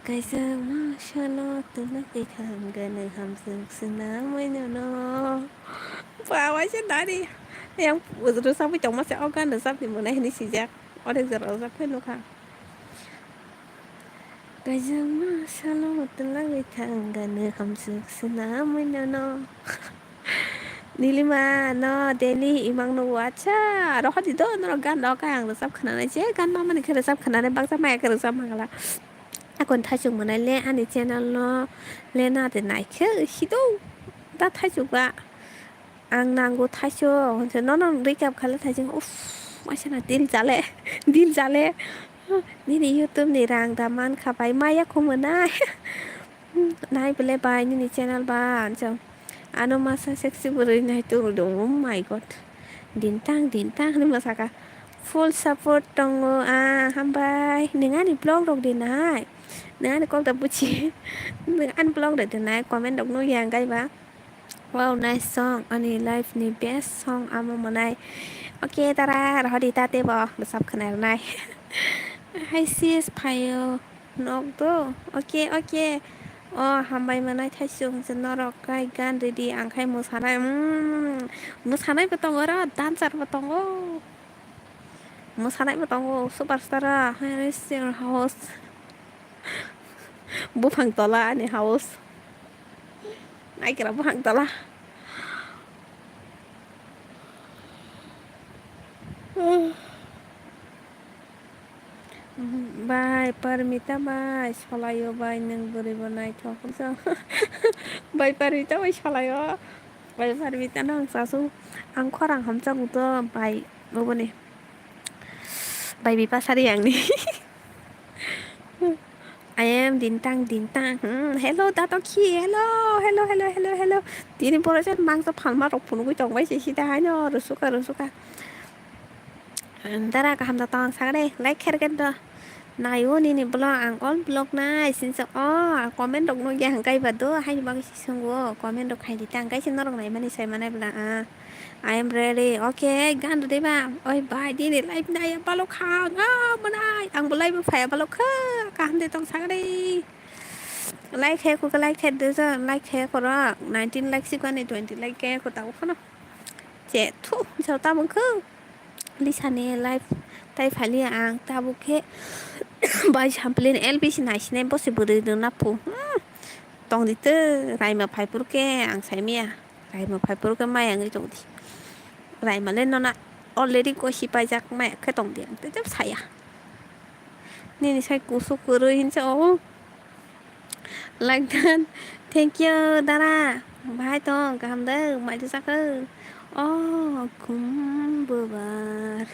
Kaisa ma salo tuna kithang gana hamsuk sina mai nono. Ba waisa dari. Yang rwchapwi tongma se o gan rwchapni mwnai hwnwi sijak. Orek jora rwchap khe nukha. Kaisa ma salo tuna kithang gana hamsuk sina mai nono. Nilima no daily imang no wacha rohadi do norok gan rok ang rwchap khwnanai je gan mamani khe rwchap khwnanai baksa maya khe rwchap mangala. Akon thaichuk mwnai le ani channel no le na de nai khe sido da thaichuk ba ang nango thaichuk hwnse nono recap khale thaichuk uff masana dil jale dil jale nini YouTube ni rang da man kha bai maya kho mwnai. Nai bele bai nini channel ba anchang. Ano masa sexy bwrwi nai turu do. Oh my god. Dintang dintang hwnwi mwsaka. Full support tongo ah hambai. Neng ani vlog rok di nai. Neng ani kok da buchi. Neng ani vlog rok di nai comment rok nukya ang gai ba. Wow, nice song. Ani life ni best song amo mwnai. Okay, tara rohodi ta tebo rwchap khwnai rwnai. Hi sis, phaio. Nok do. Okay, okay. O hambai mwnai thaichung se norok kai gan ridi ang khai mwsanai. Mm, mwsanai bo tongo ro, dancer bo tongo. Mwsanai bo tongo, superstar. Here is your host. Buphang tola ani house. Naikra buphang tola. Bai Parmita bai, solayo bai, nwng bwrwi bo naithok. Bai Parmita bai solayo. Bai Parmita no ang chasu. Ang khorang hamchago to bai oboni. Bai Bipasari ang ni. I am dintang dintang. Hmm, hello Datoki. Hello, hello, hello, hello, hello. Tini borok jan mangsa phalma rok phunugwi tongbai se sida haino rusuka rusuka. Dara kaham da tong sakre like kher kher do. Naio nini vlog ang all vlog nai sinsa o comment rok nugya hwnkhe ba do haini bagwi se songo comment rok khaidi tang kaisa norok naimani sai manai bwla ah. I am ready. Okay, gan rwdi ba. Oi bai, dini live naiya balok kha. Nga manai. Ang bo live phaiya balok kha. Kaham de tong sakre. Like khe ko, like khe de ja, like khe ko ra. Nineteen like si kani twenty like khe ko ta ko no. Che thu, jao ta mung kha. Lisa ni live tai phali ang ta bo khe. Bai sampling L B C nai sinai bo se bwrwi rwna phu. Hmm. Tong di te, raima phai phuru khe ang sai miya. Raima phai phuru khe maya wngwi tong di. Raima le nona already gosi paijak maya khe tong di ang tei jab saya. Nini sai kusu kwrwi hinsa o. Like that. Thank you dara. Bahai tong kaham de mai de sakhe. O kum bubar.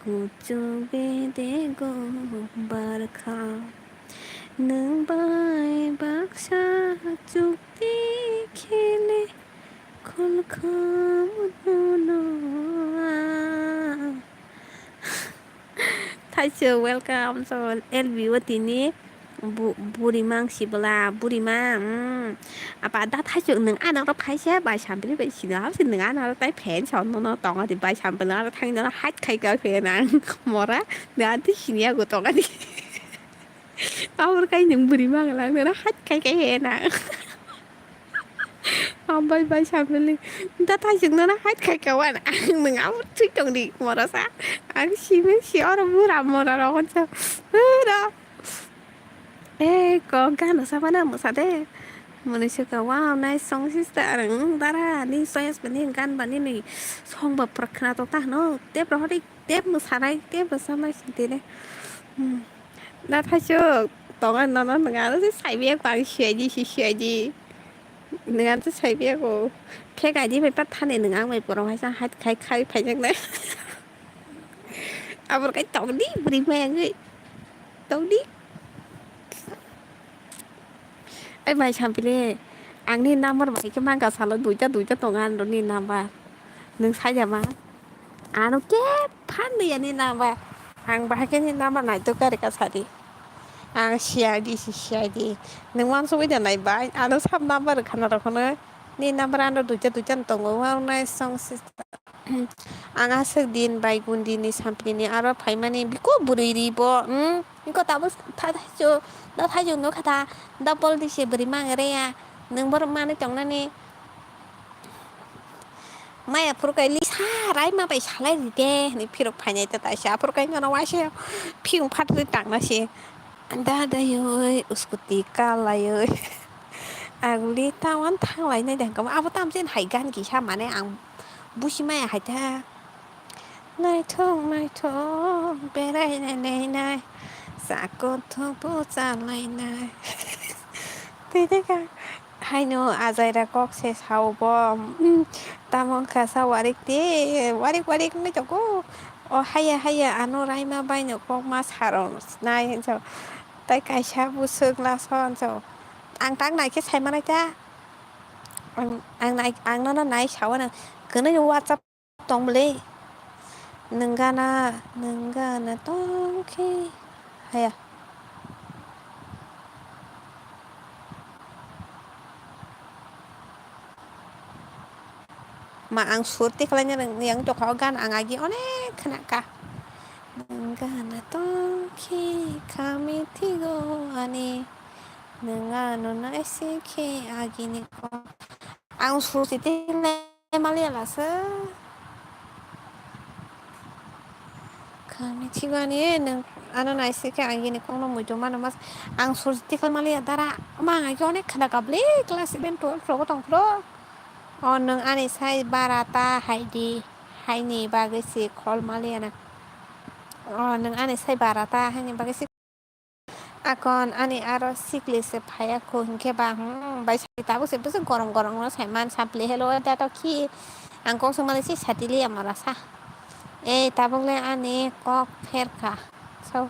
Kuchuk bede go barkha. Nwng bai baksa chukti khele khulkham nono. Thaichuk welcome so L B o tini. Bu-, burima wng si bwla, burima, mm. Apa da thaichuk nwng ano oro phaisa bai sampili bai sino hapsi nwng ano oro tai fan son nono tongo di bai sampili oro thangwi nono hait khai ka khe nang mora nwng anti siniya go tongo di. Abor kai nwng burima wng lang nono hait khai ka khe nang. Ambai bai sampili da thaichuk nono hait khai ka wan ang nwng abor thwi tong di mora sa. Ang simi si oro bura mora rok hwnsa. Ura. Eh, kok gano sabana mwsa de. Mwnwi swkha, wow, nice song sister. Ang dara, ni choice ba ni gan ba nini song ba pwrwk khwnatok ta hwno. Tep rohordi, tep mwsanai, tep mwsanai sintine. Hmm. Na thaichuk, tonga nono nwnga, ano se saibiya ko ang C I D, si C I D. Nwnga se saibiya ko. Fake I D bai pat thani nwnga ang bai borok haisa hait khai khai phaijaknai. Abor kai tongdi, bwrwi maya wngwi. Tongdi. Ai bai sampili, angni number bai khe mangka salo duita duita tongo anoni number. Nwng saijama? Ano khe phan ya ni number. Ang bahai khe ni number naitok kari ka sadi. Ang C I D si C I D. Nwng wansugwi da nai bai. Ano sab number khana rok hwnwi. Ni number ano duita duita tongo. Wow, nice song sister. Ang aswk din bai Gundi ni sampli ni aro phaimani biko bwrwi ri bo, hmm? Iko tabuk tha thaichuk, da thaichuk nukha ta, da bol di se bwrwi mang re ya, nwng borok manwi tongnani. Maya phuru kai lisa rai ma bai salai ri de, hinwi phirok phainai ta taisa, aphuru kai nono waisa phiyung phatri tangna se. Da da yoi, uskuti kalai yoi. Aguli tawan thang lai nai de, abo tam chen hai gan kisa mane ang busi maya hai ta. Naithok naithok berai nai nai nai, chakon thokbo chalai nai. Tei tei ka haino ajaira kok se sao bo, mm, tamo wngkha sa warik te, warik warik wngwi tongo. O haya haya ano raima baino kok ma saro nai hinso. Tai kaisa bwswk laso hinso. Ang tak nai khe sai manai ta. Ang, ang nai, ang nono nai sao no. Kwnwi WhatsApp tong bwle. Nwng gana, nwng gana tong khe haya. Ma ang sur tikhlaina rwng yang tokha o gan ang agi onek khna kha. Nwng gana tong khe kami thigo ani. Nwng ano naisi khe agini kok. Ang sur si tikhlai maliya lasa. Kami thigani nwng ano naisi khe ang gini kokno muitu mano mas. Ang sur tikhlai maliya dara. Ama ang khe onek khna kabli class eleven twelve rogo tong phro. O nwng ani sai bara ta hai di. Haini bagwi si khol maliya na. O nwng ani sai bara ta haini bagwi si Akon ani aro sikli se phaiya kho hinkhe ba, hmm, bai sai tabuk se bwswk gorong gorong no sai man sampli hello da to khi ang kok songmani se sati liya mora sa. Ei tabuk le ani kok pherkha. So,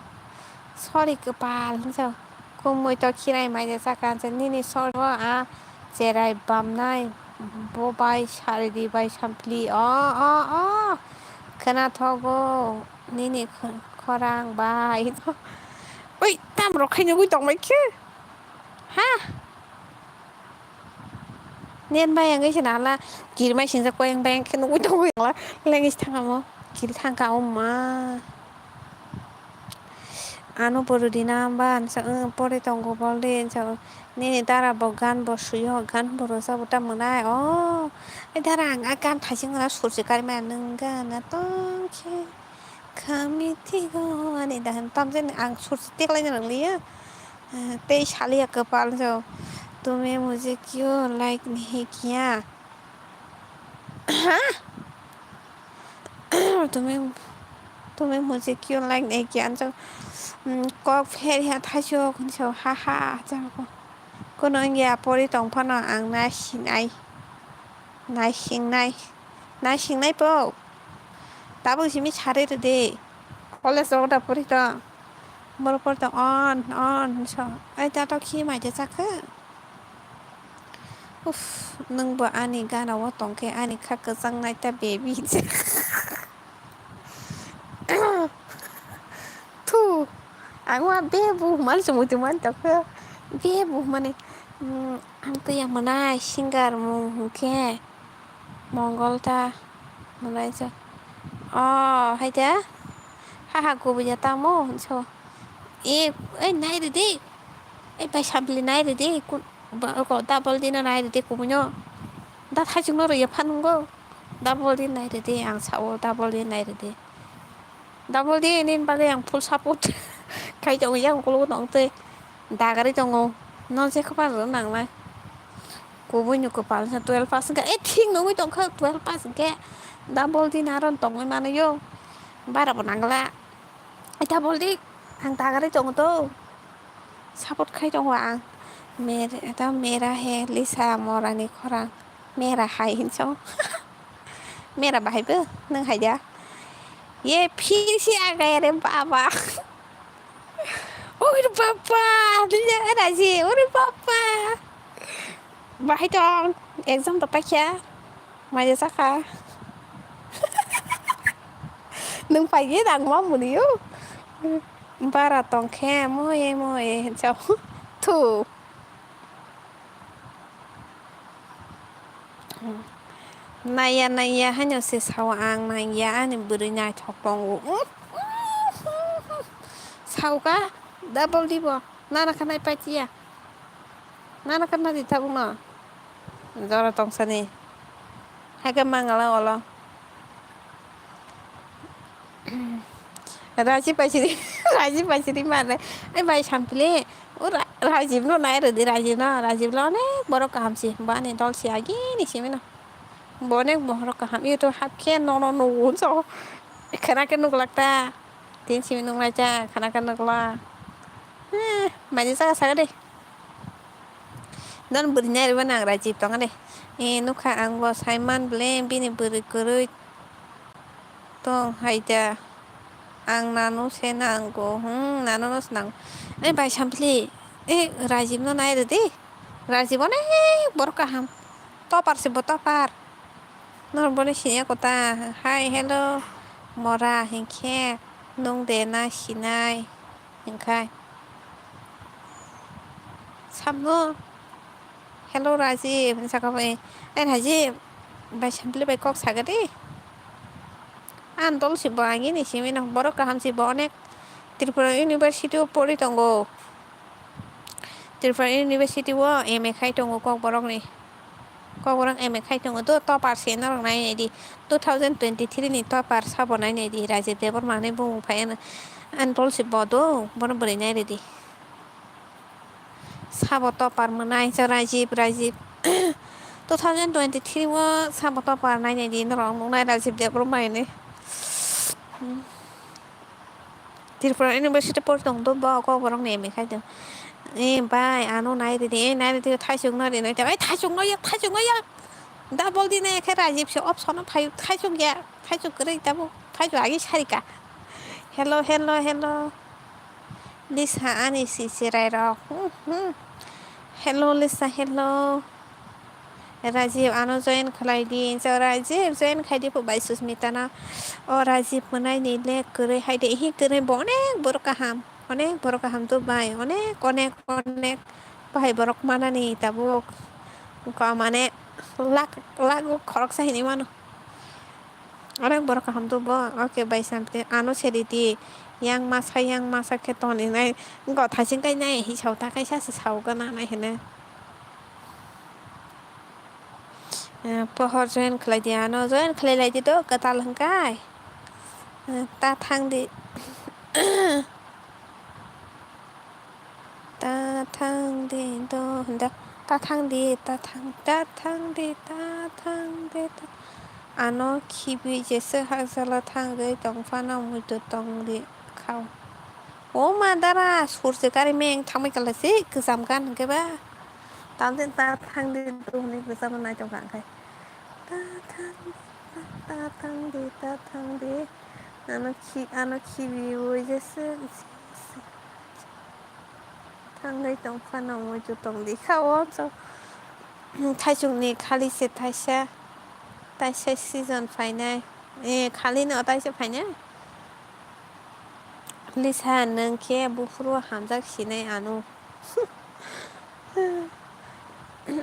sorry kwpal hinso. Kumui to khirai mai de saka se nini sorry o a cherai bamnai bo bai sari di bai sampli. O, o, o. Khwnathogo. Nini kho-, khorang bai. Oi, tam rok khai nugui tong bai khe. Ha? Nen bai ang ise nala. Kiri mai sinja koyang bai ang khe nugui tong bai la. Lengis thangamo. Kiri thangka o ma. Ano poro dina ba ansa, eh, pore tongo bol de ansa. Nini dara bo gan bo suyo, gan bo rosa bo ta mwnai. Oh, ai dara ang a gan thaising na sursi kari ma nung gan na tong khe. Kami thigo ani dahan tamjani ang sur tiklai na liya. Ah, tei saliya kwpal jo. Tumhe mujhe kyo like nahi kiya? Ha? Tumhe, tumhe mujhe kyo like nahi kiya? Anjo, mm, kok pher ya thaisok hinso ha ha jago. Kono wngya pori tong phano ang na sinai. Naisingnai, naisingnai po. Tabuk simi sari rwdi. College rogo da pori tong. Borok pori tong on, on, so. Ai, da to khi mai de chakha. Uff, nwng bo ani gana o tong khe ani kha kwchang nai ta baby. Thu, Ang ma be buh man se muitu man tokhe. Be buh mani, mm, ang twi yang manai singer mung hwnkhe Mongol ta manai sa. Oh, hai da? Ha ha, kubui ya tamo hinso. E, e, nai ridi. E, bai sampli nai ridi. Kun, ba, ko, double di no nai ridi kubui no. Da thai chuk no rw ya phan ngo. Double di nai ridi, ang sao double di nai ridi. Double di nini bagwi ang full support khai tongo, yang ukulok tong twi dagarwi tongo. No je kwpal rw nangnai. Kubui ni kwpal sa twelve pass hwnkhe, eh, thik nungwi tongkha twelve pass hwnkhe. Double di naro tongwi mano yo. Bara bo nangla. Eh, double di ang dagarwi tongo to. Support khai tongo ang. Mer-, eta mera he Lisa Morani khorang. Mera hai hinso. Mera bahai bo nang hai da. Ye phir si agai re baba. Oi re baba, le raji, oi re baba. Bahai tong, exam to paikha. Maja saka. Nung paigwi nang ma muni o. Bara tongkhe moye moye hinso. Thu. Naiya naiya haino se sao ang naiya ani bwrwi naithok tongo. Saoka double dibo nana khanai paitiya. Nana khanai di tabukno. Jora tongsani. Haikhe mangala olo. Raji paisiri, Raji paisiri mare. Ai bai sampli. O Ra-, Rajib no nai rwdi, Rajib no, Rajib lo onek borok kaham si. Bo ani dol si agini simi no. Bo onek borok kaham. Iyo to hap khe no no no so. Khana khe nuk lak ta. Tin simi nuk lai cha, khana khe nuk la. Eh, maji saka saka de. Don bwrwi nai rwmani ang Rajib tongani. Eh, nukha ang bo saiman ble bini bwrwi kwrwi tong hai da. Ang nanu se nango. Hmm, nanu no se nango. Eh, bai sampli. Eh, Rajib no nai rwdi. Rajib onek borok kaham. Topar se bo topar. Nor boni sinya kota. Hai, hello. Mora hinkhe nung de na sinai. Hingkhai. Samno, "Hello, Rajib," hinwi sakha bai. "Ai, Rajib, bai sampli bai kok saga di." Ang dol si bo agini simi no, borok kaham si bo onek Tripura University o pori tongo. Tripura University o M A khai tongo Kokborok ni. Kokborok M A khai tongo do, topper se norok nai nai di. Two thousand twenty-three ni topper sabo nai nai di, Rajib Debbarma hinwi bumung phai ano. Ani dol se bo do, bono bwrwi nai rwdi. Sabo topper mwnai sa Rajib, Rajib. Two thousand twenty-three o sabo topper nai nai di norok nuknai Rajib Debbarma hinwi. Tripura University pori tong do, bo Kokborok ni M A khai tong. Eh, bai, ano nai rwdi, eh, nai rwdi, thaisuk no rinai tong. Ai, thaisuk no yak, thaisuk no yak. Double di nai khe Rajib se option o phaio, thaisuk ya, thaisuk kwrwi tabuk, thaisuk agi sarika. Hello, hello, hello. Lisa ani si cherai rok. Hmm, hmm. Hello, Lisa, hello. Rajib, ano join khlai di. Hinsa Rajib, join khai di phu bai Susmita no. O Rajib mwnai ni le kwrwi hai de. Hi kwrwi bo onek borok kaham. Onek borok kaham to bai. Onek, onek, onek. Bahai borok manani tabuk. Ko mane lak, lak khoroksa hinwi mano. Onek borok kaham to bo. Okay, bai sampli. Ano seri di. Yang masa, yang masa khe toni nai. Go thaching kai nai. Hi sao ta kaisa se sao gana nai hene. Eh, pohor join khlai di ano, join khlai lai di to, kwtal hwnkhe. Eh, ta thang di. Ta thang di do, hinda. Ta thang di, ta thang, ta thang di, ta thang di, ta. Ano khibi jesa hakjala thangwi tong phano muitu tong di khao. O ma dara, sur se gari meng thangbai kala se, kwcham gan hwnkhe ba. Tamjani ta thang di do hwnwi kwchama naitokha hwnkhe. Ta thang di, ta thang di, ta thang di. Ano khi-, ano khibiwi jesa thangwi tong phano muitu tong di kha o. Thaisukni khali se thaisa, taisa season phainai. Eh, khali no taisa phainai. Lisa, nwng khe buphuru hamjak sinai ano.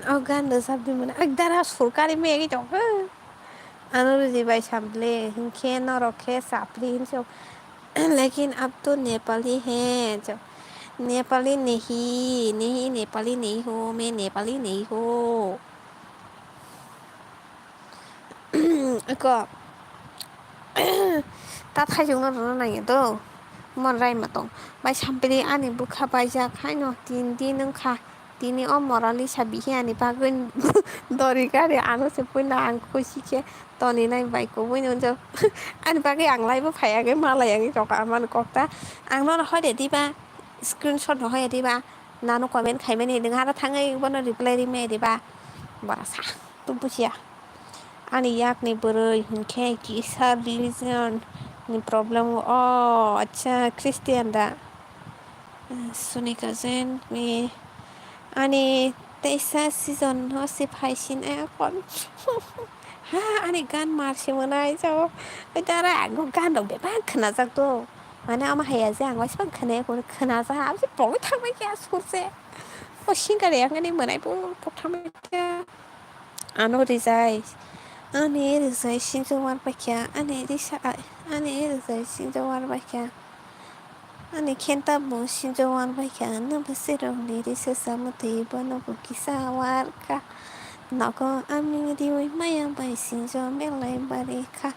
O gan rwchapdi mano. Ek dara sorkari megi tong. Ano rwdi bai samble, hinkhe norok khe chapri hinwi. Lekin ab to Nepali hai. Nepali nahi, nahi Nepali nahi ho, main Nepali nahi ho. Eko. Ta thaijwkno rwna nangya do. Mon raima tong. Bai sampili ani bwkha baijak haino tin din wngkha. Tini o Moralisa bihi ani bagwi dori gari ano se puila ang khusi khe toninai bai kubui nwngjak. Ani bagwi ang laibo phaiya khe malai ang rok amani kokta. Ang nono hoide diba screenshot no hoide diba nano comment khaimani nwng hara thangwi bono reply rimaya diba. Bora sa. Tong bujiya. Ani yakni bwrwi hinkhe kisa religion ni problem o. Acha Christian da? Sunika Jain ni ani teisa season no se phaisin akon. Ha, ani gan marsi mwnai jao. Dara ang gan rok bebak khwnajak do. Mane ama haya je ang waisa khwnaya khwnajak. Abse pogwi thangbai khe asuk se. O singer yang ani mwnai bo pok thangbai khe. Ano rijai, ani rijai sinjo war baikha, ani risa, ani rijai sinjo war baikha, ani khenta bo sinjo war baikha, nwng bwswirokni risa samwtwi bono bo kisa war kha, nogo aming riwi maya bai sinjo belai bari kha.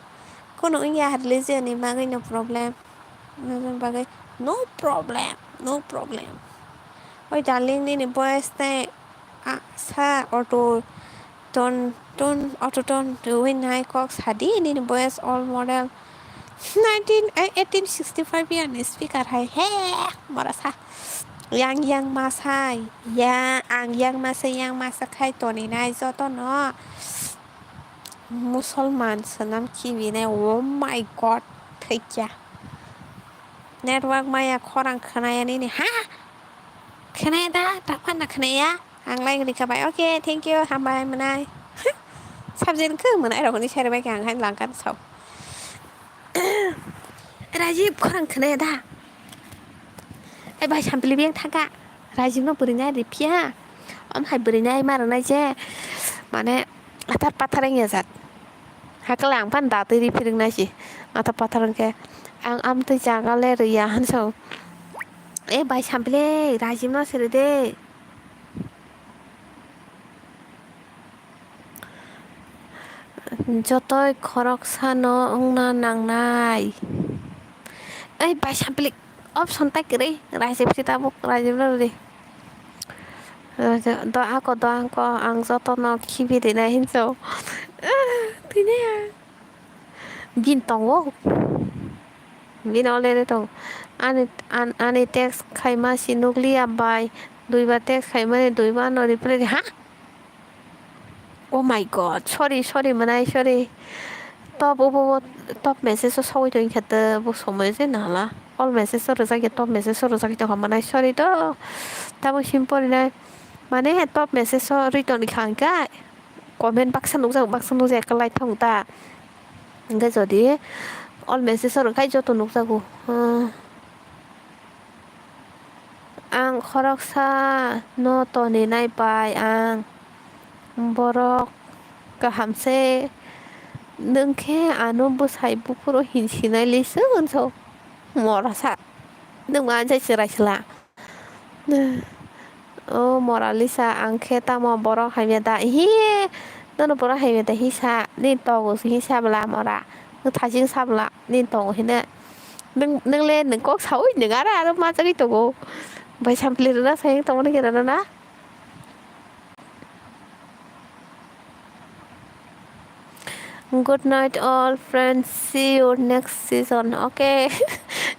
Kono wngya religion ni bagwi no problem, religion bagwi no problem, no problem. Oi darling, nini voice tei Ah, sa auto tone, tone, auto tone rwui nai kok sadi nini voice all model nineteen, eh, eighteen sixty five year ni speaker hai he mora sa yang yang ma sai ya ang yang ma sai yang ma sa khai toni nai joto no musulman swnam khibi nai, oh my god, thikya network maya khorang khwnaya nini ha. Khwnaya da, tak phano khwnaya. Ang like rikha bai. Okay, thank you, hambai mwnai. Subject khe mwnai rok ni sari bai khe ang hai langkha sao. Rajib khorang khwnaya da. Ai bai sampli beng thangka. Rajib no bwrwi nai riphiya. Om hai bwrwi nai ma rwnai je. Mane athar pathar wngya jat. Hakhe ang phano datwi ri phirwk nai si. Athar pathar wngkhe ang amtwi jaga le rwya hwn sao. E bai sampli, Rajib no siri de. Jotoi khoroksa no wngna nangnai. Ei bai sampli, option tai kwrwi, Rajib si tabuk, Rajib no rwdi. Do ako, do ako, ang joto no khibi rinai hinso. Tini ya. Bin tongo. Bin already tongo. Ani, an-, ani text khaima si nukliya bai. Duibar text khaimani duibar no reply di, ha? Oh my god, sorry, sorry, mwnai, sorry. Top, obo, top message o sogwi tongkha, bo somoi se nala. All message o rwjak ya, top message o rwjak tongkha, mwnai, sorry to. Tamo sim porinai. Mane top message o rwi tongkha hwnkhe. Comment baksa nukjak, baksa nukjak, ekla lai thang ta. Hwnkhe jodi all message o rwkha joto nukjago. Ah. Ang khoroksa no toninai bai ang borok kaham se nwng khe ano bwsai buphuru hinsinai lisu hwnso mora sa nwng ma jai chwrai sla. O Moralisa, ang khe tamo borok hamya da? Hi, nono borok hamya da hisa? Nini togo hisa bwla mora. Nwng thaching sa bwla nini togo hino. Nwng, nwng le nwng kok saui nwng aro aro ma chagui tongo. Bai sampli rwna sai tongmani khe rwna na? Good night all friends, see you next season, okay?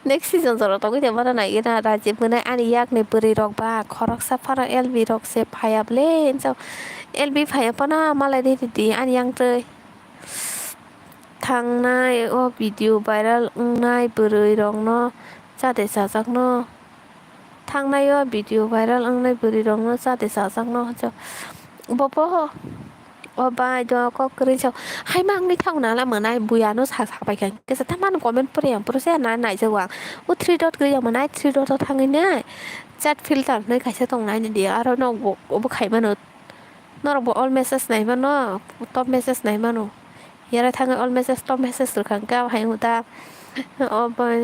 Next season jora tongwi tongmano naigwina Rajib hwnwi ani yakni bwrwi rok ba khoroksa phano L B rok se phaya ble hinjao. L B phaya phano malai di di ani yang twi. Thangnai o video viral wngnai bwrwi rokno chade chajakno. Thangnai o video viral wngnai bwrwi rokno chade chajakno hwnkhe bobo O bai do kok kwrwi sa. Hai ma wngwi thang nala mwnai buya no sa sa pai kha. Kisa tamo ano comment pore yang puro se na nai jago ang. O three dot kwrwi yang mwnai three dot o thangwi nai. Chat filter nai kaisa tong nai di aro no bo obo khai mano. Norok bo all message nai mano. Top message nai mano. Yara thangwi all message top message rwkha hwnkhe hai huda. O bai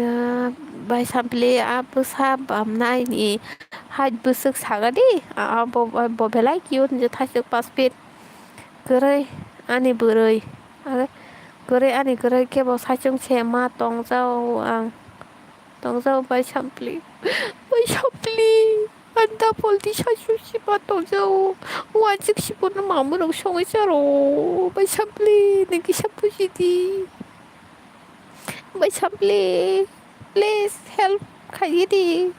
bai sampli a bwsa bamnai ni. Hai bwswk saga di. Abo bo belai cute ni thaswk paspit. Kwrwi ani bwrwi. Age kwrwi ani kwrwi kebo saichung se ma tongjao ang. Tongjao bai sampli. Bai sampli. Anda polti saichung se ma tongjao. Wajik si bono mamung rok songwi charo. Bai sampli niki sampli di. Bai sampli. Please help khai di.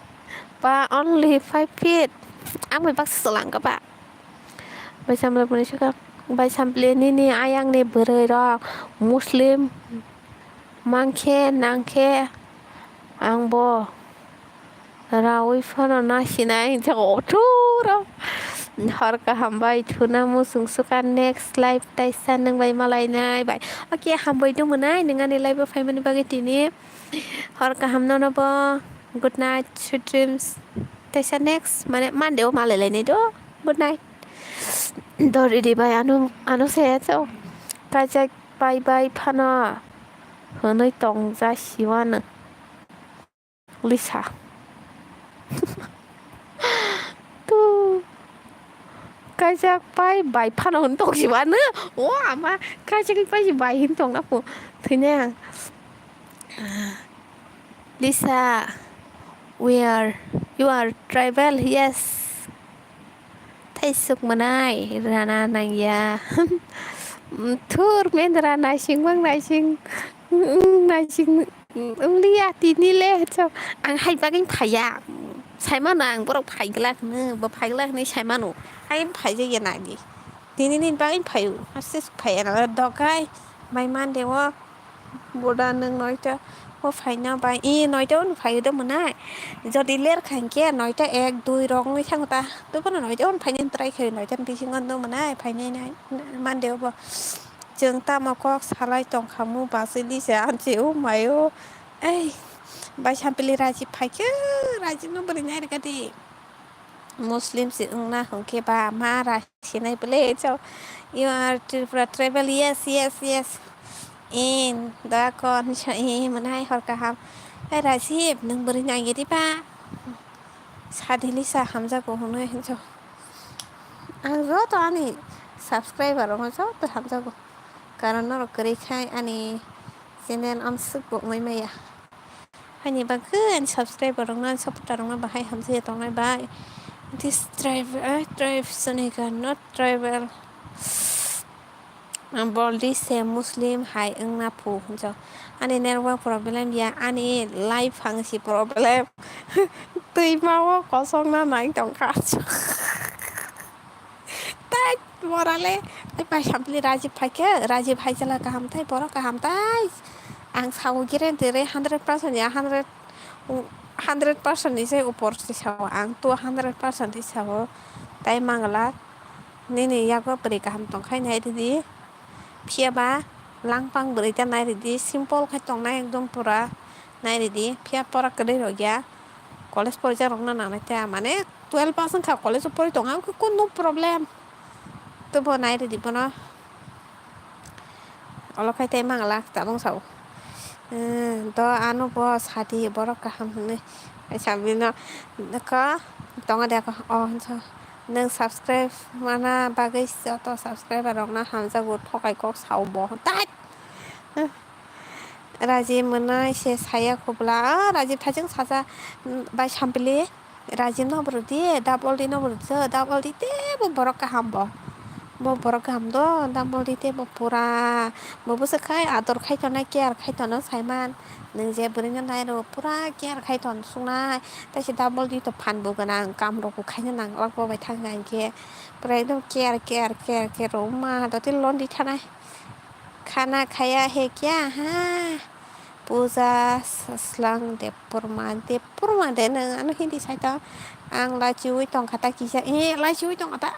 Ba only five feet. Ang bai baksa swlang ka ba. Bai sampli bwrwi swkang. Bai sampli nini ayang ni bwrwi rok Muslim mankhe nangkhe ang bo rawi phano nasinai jago thuro. Hor kaham bai thuna muchung swkang next life taisa nwng bai malainai bai. Okay, hambai dongmanai nwng ani life o phaimani bagwi tini. Hor kaham nono bo. Good night, sweet dreams. Taisa next mane Monday o malai lainai do. Good night. Dori di bai ano ano se to. Kajak bai bai phano hwnwi tong ja siwano. Lisa. Tu. Kajak bai bai phano hwn tong siwano. O ama kajak bai bai hwn tong na po. Thine ang. Lisa, we are, you are tribal, yes. Thaisuk mwnai, rana nangya. Thur men rana sing bang naising, naising, liya tini le, chok. Ang hai bagin phaya. Saimano ang borok phai glak no, bo phai glak ni saimano. Hai phai jaya nagi. Tini ni bagin phayu, aste phaya na dogai, mai mande o. Boda nwng noita o phaina bai, i noita o phai do mwnai. Jodi ler kha hinkhe noita ek dui rok wngwi thango ta. Tei bono noita o phaina try khai, noita ni bisingo do mwnai phainai nai. Mande obo chwng tamo kok salai tong kha mu bachili se ansi o mai o. Ei bai sampili raji phaikhe, raji no bwrwi nai rwkha di. Muslim se wngna hwnkhe ba ma ra sinai bwle chao. You are Tripura tribal, yes, yes, yes. In the con mwnai hor kaham. Hai Rajib, nwng bwrwi nangya di ba? Sadili sa hamjago hwnwi hinjo. Ang joto ani subscriber rokno joto hamjago. Karon norok kwrwi khai ani channel amswk bo wngwi maya. Haini bagwi ani subscriber rokno, ani supporter rokno bahai hamjaya tongnai bai. This tribe, eh, tribe Senegal, not tribal. Baldi se Muslim hai wngna phu hinjo. Ani network problem ya, ani life phangsi problem. Twima o kosong na nai tongkha. Tai borale, tai bai sampli Rajib phaikhe, Rajib hai jala kaham tai, borok kaham tai. Ang sao guarantee re hundred percent ya, hundred, hundred percent ni se upor se sao. Ang two hundred percent se sao. Tai mangla, nini yago bwrwi kaham tongkhai nai ridi. Phiya ba langpang bwrwi ta nai ridi, simple khai tongnai ekdom pura nai ridi. Phiya pora kwrwi rok ya. College porijak rokno nangnai ta, mane twelve pass wngkha, college o pori tongo, kunu problem. Tobo nai ridi bono. Olo khai tei mangla tabung sao. Hmm, do ano bo sadi borok kaham hwnwi. Ai sabino ko tongo de ko o hinso. Nwng subscribe mana bagwi joto subscriber rokno hamjago thokai kok sao bo. Tat! Raji mwnai se saya khobla, ah, Raji thajeng saja, mm, bai sampili, Raji no bwrwdi, double di no bwrwdi, double di tebo borok kaham bo. Bo borok kaham do, double di tebo pura, bo bwswk khai ador khai tongnai, care khai tongnai saiman. Nwng je bwrwino nai rw pura care khai ton suknai, tei se double di to phan bo gwnang, kam rok bo khaina nang lak bo bai thang kha hinkhe. Pura ekdom care, care, care, care rw ma, dotino londi thanai. Khana khaya hai kya ha? Puja saslang Debbarma, Debbarma de nwng ano Hindi sai ta. Ang lachiui tongkha ta kisa, eh, lachiui tongkha ta.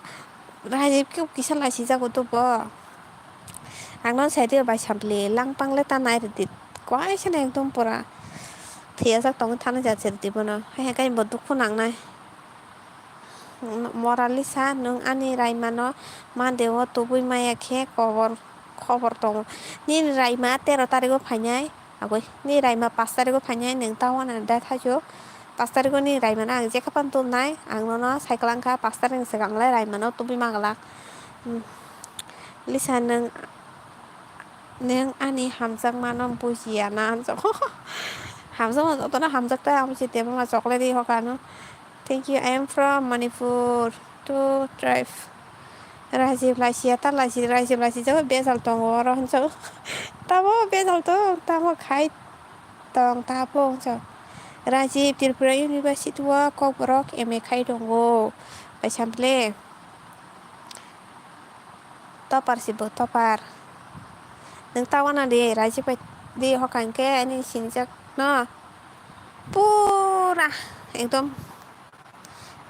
Rajib khe kisa laisijago to bo. Ang no sai de bai sampli langpang le ta nai rwdi. Kwaisa no ekdom pura thiyajak tongwi thana ja se rwdi bono. Hai hai khe bo dukhu nangnai. Moralisa, nwng ani raimano mandeo tubui maya khe kobor, khobor tongo. Nini raima tero tarigo phainai, agoi, nini raima pash tarigo phainai, nwng ta wana da thaichuk. Pash tarigo nini raimano ang jekha phano tubunai, ang nono cycle wngkha, pash tarigni swkang le raimano tubui ma glak. Hmm. Lisa, nwng, nwng ani hamjakmano bujiya na? Hamjakma jotono hamjak ta, amo se tebo ma chocolate ri hoka no. Thank you, I am from Manipur. To drive. Rajib laisiya ta laisi, Rajib laisijago bejal tongo oro hinso. Tamo bejal tong, tamo khai tong, tabo hinso. Rajib Tripura University o Kokborok M A khai tongo. Bai sampli. Topar si bo, topar. Nwng ta wana di, Rajib bai di hoka hinkhe ani sinijak no. Pura ekdom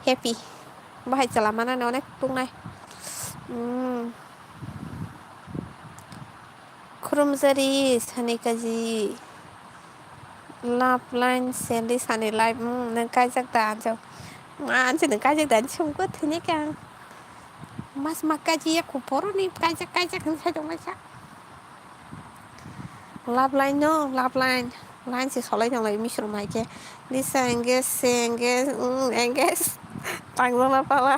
happy. Bahai chwla manani onek tuknai. Hmm. Khurumjari Sanikaji. Love line, Sandy Sani life. Hmm, nwng kaijak da anjo. Anjo nwng kaijak da, anjo sumkhe thwini khe ang. Mas ma kaji ya kuphuru ni kaijak, kaijak hwn sai tongmai sa. Love line no, love line. Line se solai tonglai misro mai khe. Lisa engage, se engage, mm, engage. Tangjakna pala.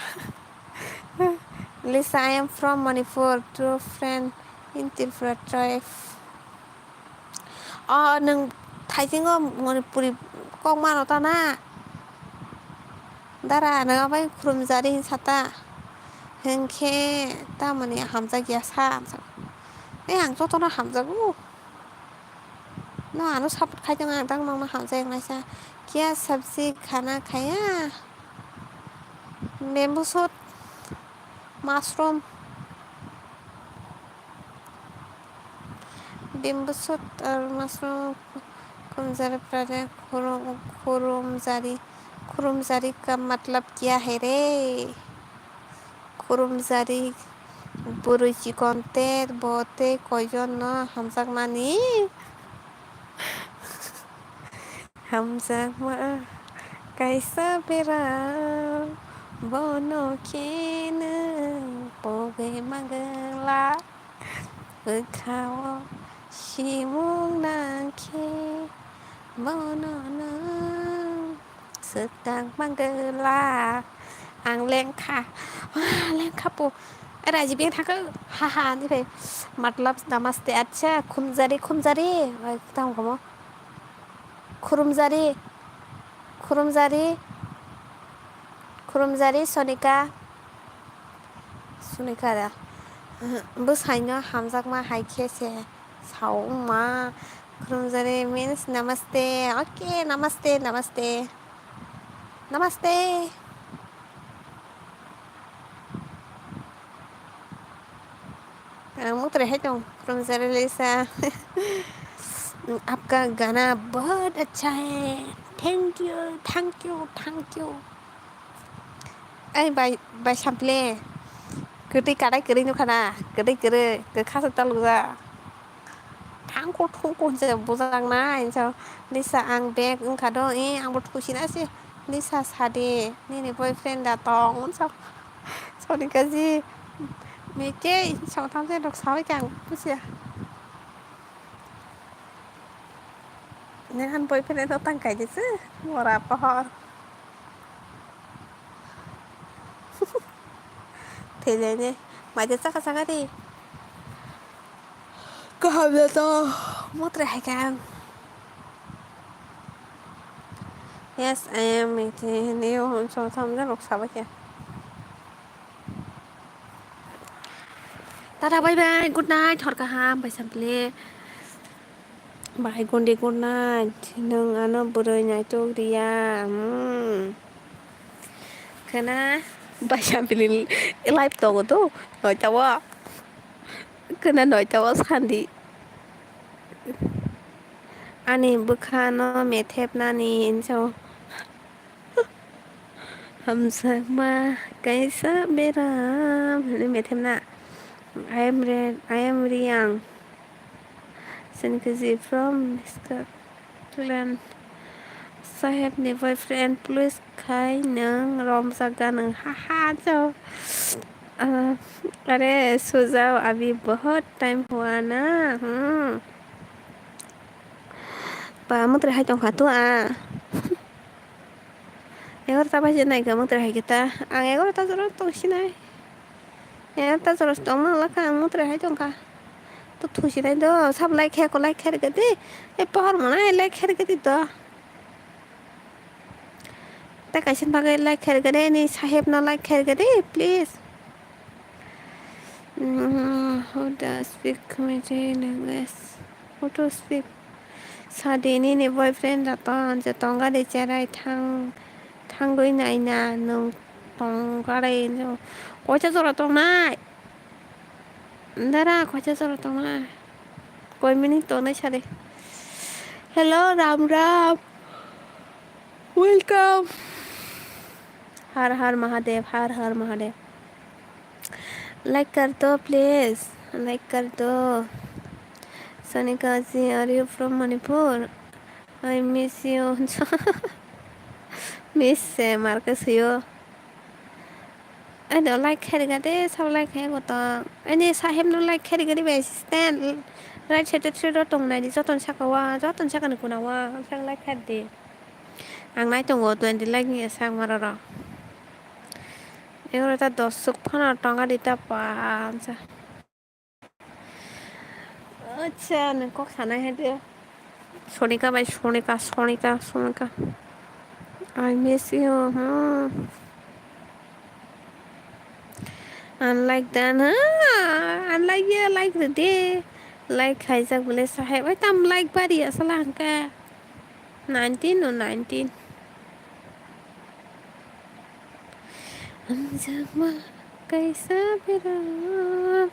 Lisa, I am from Manipur. True friend in Tripura tribe. O, nwng thaisingo Manipuri kok mano ta na? Dara, nwng abai Khurumjari hinsa ta? Hinkhe tamoni hamjakya sa, hamjak. Ei, ang jotono hamjago. No, ano support khai tongo, ang dang nokno hamjak naisa. Kya sabji khana khaya? Bamboo shoot, mushroom. Bamboo shoot or mushroom, Khurumjari pradhan, Khurum, Khurumjari, Khurumjari ka matlab kya hai re? Khurumjari bwrwi chikon te bo tei koijon no hamjakmani? Hamjakma kaisa bera, bono khe nwng pogwi magwla, bwkhao simung nang khe, bono nwng swkang magwla. Ang lengkha, ah, lengkha po. Raji beng thangkha, ha ha, ani phai. Matlab namaste, acha, Khumjari, Khumjari, oi, tamo kamo. Khurumjari, Khurumjari, Khurumjari, Sonika, Sonika da. Bwsaino hamjakma hai khe se sao wngma. Khurumjari means namaste. Okay, namaste, namaste. Namaste. Ang mutri hai tong, Khurumjari Lisa. आपका गाना बहुत अच्छा है। Thank you, thank you, thank you. Ai bai, bai sample. Kwtwi kadai kwrwi nukha na, kwtwi kwrwi, kwkha se talukjak. Thangko thungko hinsa bujak nai, hinsa Lisa ang bag wngkha do, eh, angbo thusi na se. Lisa sade, nini boyfriend da tong, hinsa. Sonika ji, mike, hinsa thamse rok sawi khe ang bujiya. Nang ani boyfriend no tang kai di se, mora pohor. Thailaini maide chaka chaka ri. Kaham ya to. Mutre hai ka. Yes, I am. Iti ni hon so tham de rok sabai khe. Tata, bye bye, good night, hor kaham, bai sample. Bai gundi, good night. Nwng ano bwrwi naitok riya. Hmm. Khwna bai sampili live tongo to, noita o. Khwna noita o sandi. Ani bwkhano methep nani hinso. Hamjakma kaisa beram hwnwi methemna. I am Re-, I am Riyang. Senkaji from Scotland. Saheb ni boyfriend, please khai nwng romjak ganw. Ha ha, jo. Ah, are, sujao, abhi bahut time hua na. Hmm. Pa, mutri hai tongkha tu a. Egarota baje nai ka mutri hai kita. Ang egarota jora tongsinai. Egarota jora tongma lakha ang mutri hai tongkha. To thusinai do, sab like khe ko like khe rega di. E pohor mona e like khe rega di do. Ta kaisa bagwi like khe rega di, ani saheb no like khe rega di, please. Mm, who does speak Meitei language? Who to speak? Sadi nini boyfriend rok ton je tongga de cherai thang, thangwi naina nwng tongga de nwng koisa jora tongnai? Dara koisa jora tongnai? Koi minute tongnai sadi? Hello, Ram Ram. Welcome. Har Har Mahadev, Har Har Mahadev. Like kar do, please. Like kar do. Sonika ji, are you from Manipur? I miss you. Miss se marka suyo. Ano like khe rega de, sab like khe gotong. Ani saheb no like khe rega de bai assistant. Right side side o tong nai di, joton saka wa, joton saka ni kuna wa, sab like khe di. Ang nai tongo twenty like ni sak maro ro. Egaro ta dos suk phano tonga di ta pa, ansa. Acha, nwng kok sanai hai de. Sonika bai Sonika, Sonika, Sonika. I miss you. Hmm. Unlike dan, ha? Unlike ya, like rede. Like khaijak bole sahai. Oi, tam like bari asala hangka. Nineteen o nineteen. Hamjakma kaisa beram,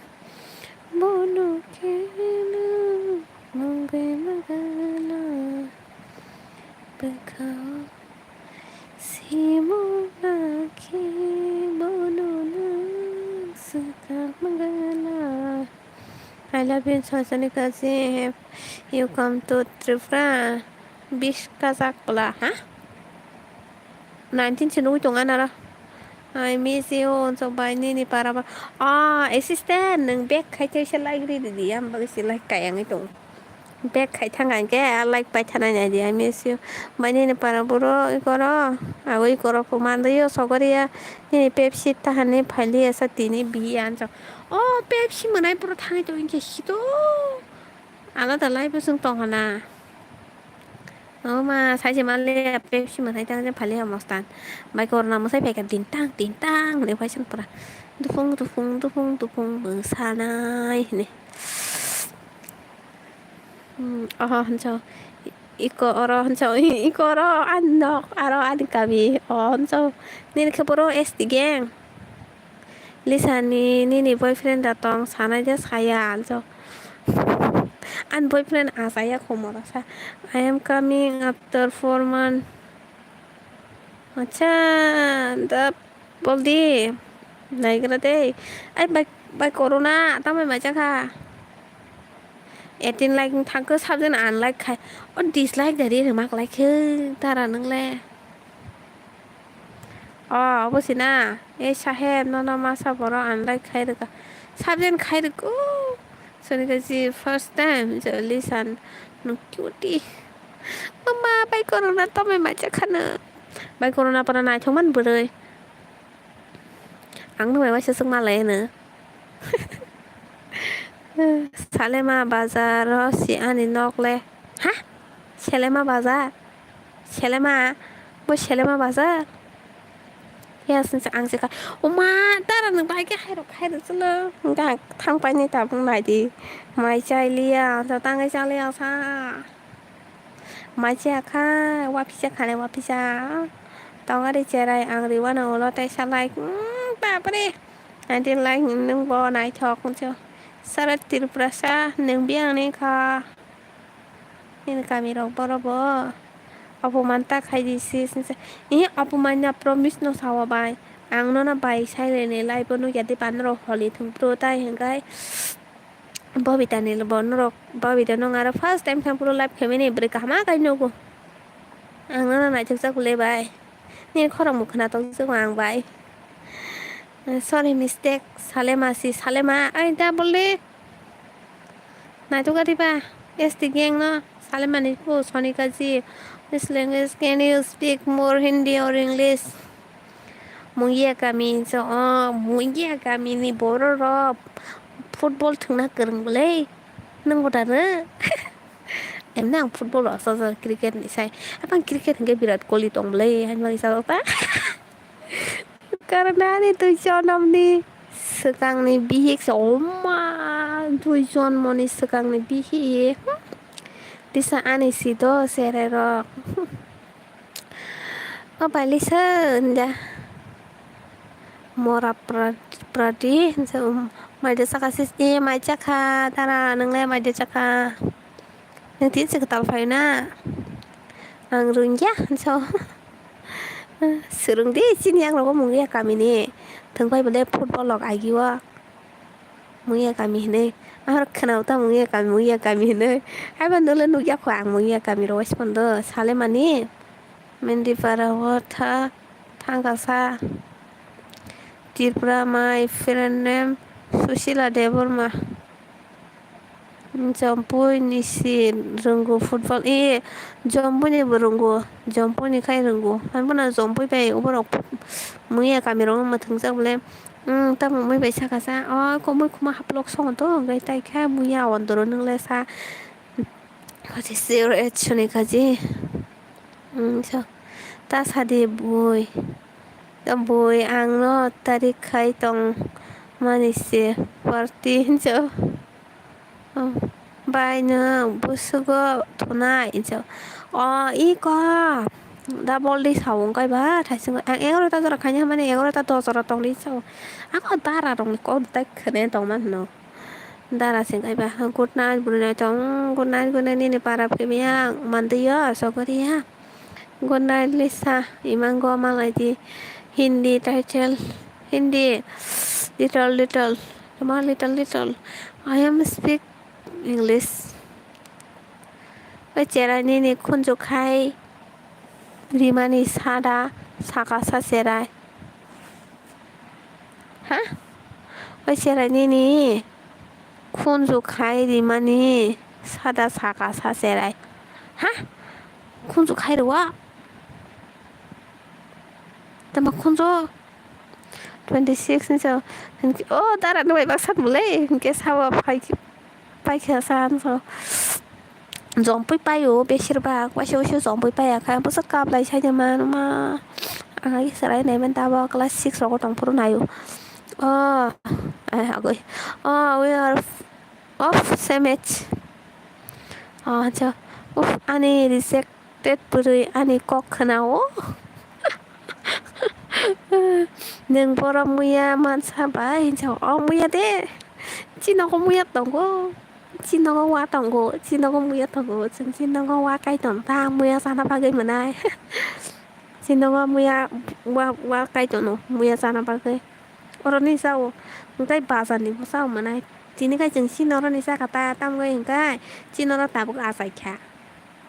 bono khe nwng mungwi magala. Bwkhao simona khe bono nwng swkang magala. I love you, Sonika ji. You come to Tripura. Bis kajak pla, ha? Nineteen se nugui tongo naro. I miss you, so bai nini para ba. Ah, assistant, nwng back khai tei se like ri di, yang bagwi se like kayangwi tongo. Back khai thang ang khe, ah, like pai thana nai di, I miss you. Bai nini para buro, ikoro, ago ikoro phu mandwi yo, sogori ya, nini Pepsi tahani phaili ya sa tini bi ya anjak. Oh, Pepsi mwnai buro thangwi tongwi khe sito. Alada lai bwswng tongkha na. O ma, saise manle Pepsi mwtai tang je phali ha mostan. Bai korna mwsai phaikha ding tang, ding tang hwnwi phaising pura. Dupung, dupung, dupung, dupung bwsanai hwnwi. Hmm, oho, hwnso. Iko oro, hwnso. Iko oro, ani nok, aro ani kami. O, hwnso. Nini khe boro S T gang. Lisa ni nini boyfriend da tong sanai de saya anso. Ani boyfriend asaya khumoro sa. I am coming after four months. Acha, da boldi. Naigra de. Ai bai, bai corona tamai macha kha. Eighteen like thangkhe sabjani unlike khai. O dislike da ri rwmak lai khe tara nwngle. O, obo se na? Ei saheb, nono masa borok unlike khai rwkha. Sabjani khai rwkha. Sonika ji first time je Lisa no cutie. Mama, bai corona tamai macha khano. Bai corona para naithok man bwrwi. Ang no bai waisa swk malai no. Salema bazar o si ani nok le. Ha? Selema bazar? Selema? Bo Selema bazar? Yes, ang se ka. Oma, tara nwng bai khe hairok, hairok chwlo. Hwnkhe ang thang painai tabuk nai di. Mai chai liya, ang tangwi cha liya sa. Mai chaya kha, waphisa khani waphisa. Tongari cherai ang riwano ulo tei salai. Mm, bapre. Aunty like nwng bo naithok hwnso. Sara Tripura sa nwng biyang ni kha. Nini kami rok boro bo. Apoman ta khai di sis, sis. Ih, apoman na promise no sawa bai. Ang no na bai sai le ne live o nukya di panro holi thung pro tai hingkai. Bobita ni bo norok, Bobita nung aro first time thang pro live khaimani bwrwi kahama kai nugo. Ang no na naithok jak le bai. Ni khorang mukha na tong jak ang bai. Sorry, mistake. Salema si, Salema. Ai, double le. Naitugadi ba, S T gang no, Salemani ko, Sonika ji. This language, can you speak more Hindi or English? Mungia kami, so, oh, Mungia kami ni boro rok football thwngna kwrwng bwlai. Nang bo da re? Emne ang football rok sa sa cricket ni sai. Abang cricket hingke Virat Kohli tong bwlai, hai mani sa ta. Karnani twi jonomni swkangni bihik se oma, twi jonmoni swkangni bihik. Tisa ani si do serai rok. O pailisa nda. Mora pra-, prati, maida saka sis, e, mai chakha, tara, nwngle maida chakha. Nwng tin se kwtal phaina. Ang rwngya, hinso. Swrwng di, chini yagrogo Mungia kamini. Thwng pai bwle football rok agio. Mungia kami hinwi. Ahor khwnao ta Mungia kami, Mungia kami hinwi. Haiba nole nukya kho ang Mungia kami ro waispondo. Salemani. Mendipara o tha, thangkasa. Tripura, my friend name Susila Debbarma. Jompui ni si rwngo football. E, Jompui ni bo rwngo. Jompui ni khai rwngo. Haibano Jompui bai oborok Mungia kami rok mwthwngjak bole. Mm, tamo mui bai saka sa. O, komui khuma haplok songo to. Hwnkhe tai khe Mungia ondoro nwngle sa. Kaji sir et suni kaji. Mm, so. Ta sadi bui. Ta bui ang no tarik khai tong mani se party hinjo. Bai nwng busugo thunai hinjo. O iko. Da boldi sawung kai ba thaisingo. Ang egarota jora khaina mani egarota dos jora tongdi sao. Ako dara rokni kok tai khne tongma hino. Dara sing kai ba, good night, good night, tong, good night, good night, nini para phimya, mandiya, sokoriya. Good night, Lisa, imango malai di, Hindi title, Hindi, little, little, ma little, little, I am speak English. Bai cherai nini khunju khai, rimani sada, saka sa cherai. Ha? Oi cherai nini khunju khai rimani sada saka sa cherai. Ha? Khunju khai rwa? Tama khunju? Twenty six ni sa. O dara nwbai baksa mulai. Hingke sawa phai. Paikha sa ang so. Jompui paio besir bak, waisa waisa jompui paiya kha, bwswk kaplai saida manma. Ang agi chwrai naiman tabok class six rogo tongphuru naio. Oh, eh, agoi. Oh, we are of same age. Oh, acha. Uf, ani reject. Tet bwrwi ani kok khwnao. Nwng borok muya mansa bai hinsa o muya de. Chini nogo muya tongo. Chini nogo wa tongo. Chini nogo muya tongo. Chwng chini nogo wa kai tong ta muya sana bagwi mwnai. Chini nogo muya wa, wa kai tono muya sana bagwi. Oroni sao. Hwnkhe bazarni bo sao mwnai. Tini khai chwng chini oroni saka ta tamgwi hwnkhe chini oro tabuk achai kha.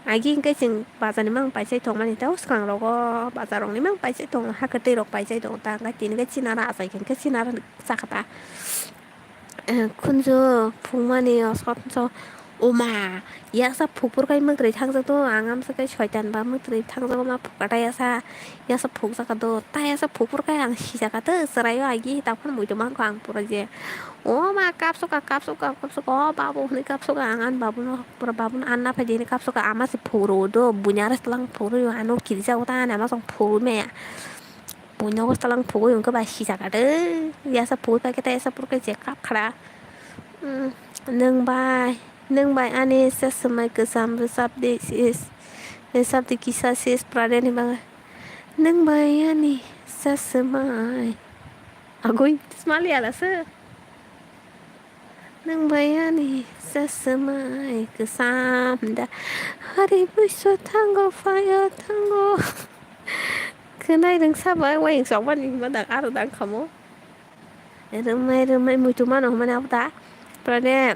Agi hwnkhe chwng bazarni mang paisai tongmani tei o swkang rogo bazar rokni mang paisai tongo, ha kwtwi rok paisai tongo ta, hwnkhe tini khe chini aro achai khe hwnkhe chini aro chakha ta. Eh, khunju phungmani o sot so, oma, yaksa phupur kai mwtwrwi thangjakgo, ang amsa kai soitan ba mwtwrwi thangjakgo ma phukata yaksa, yaksa phukjakha do, ta yaksa phupur kai ang sijaka tw chwraio agi, taphor muitu mangkha ang pura je. O ma kapsuka, kapsuka, kapsuka, o babu hwnwi kapsuka, ang ani babuno, pura babuno anna phaidi hwnwi kapsuka, ama se phuru do, buini aro tlang phuru, ano kirja uta ani ama song phuru meya. Buini obo tlang phuru hwnkhe bai sijak ade, yasa phuru paikhe ta yasa phuru khe je kap khara. Mm, nwng bai, nwng bai ani chasmai kwcham rwchapdi sis, rwchapdi kisa sis pradeni bagwi. Nwng bai ani chasmai. Agoi, chasma liya lasa. Nwng bai ani chasmai kwcham da. Hari buiso thango phaio thango. Khwnai rwngsa bai waingsokmani hwnba dang aro dang khamo. Rwmai rwmai muitu mano hwnmani abo da. Pore,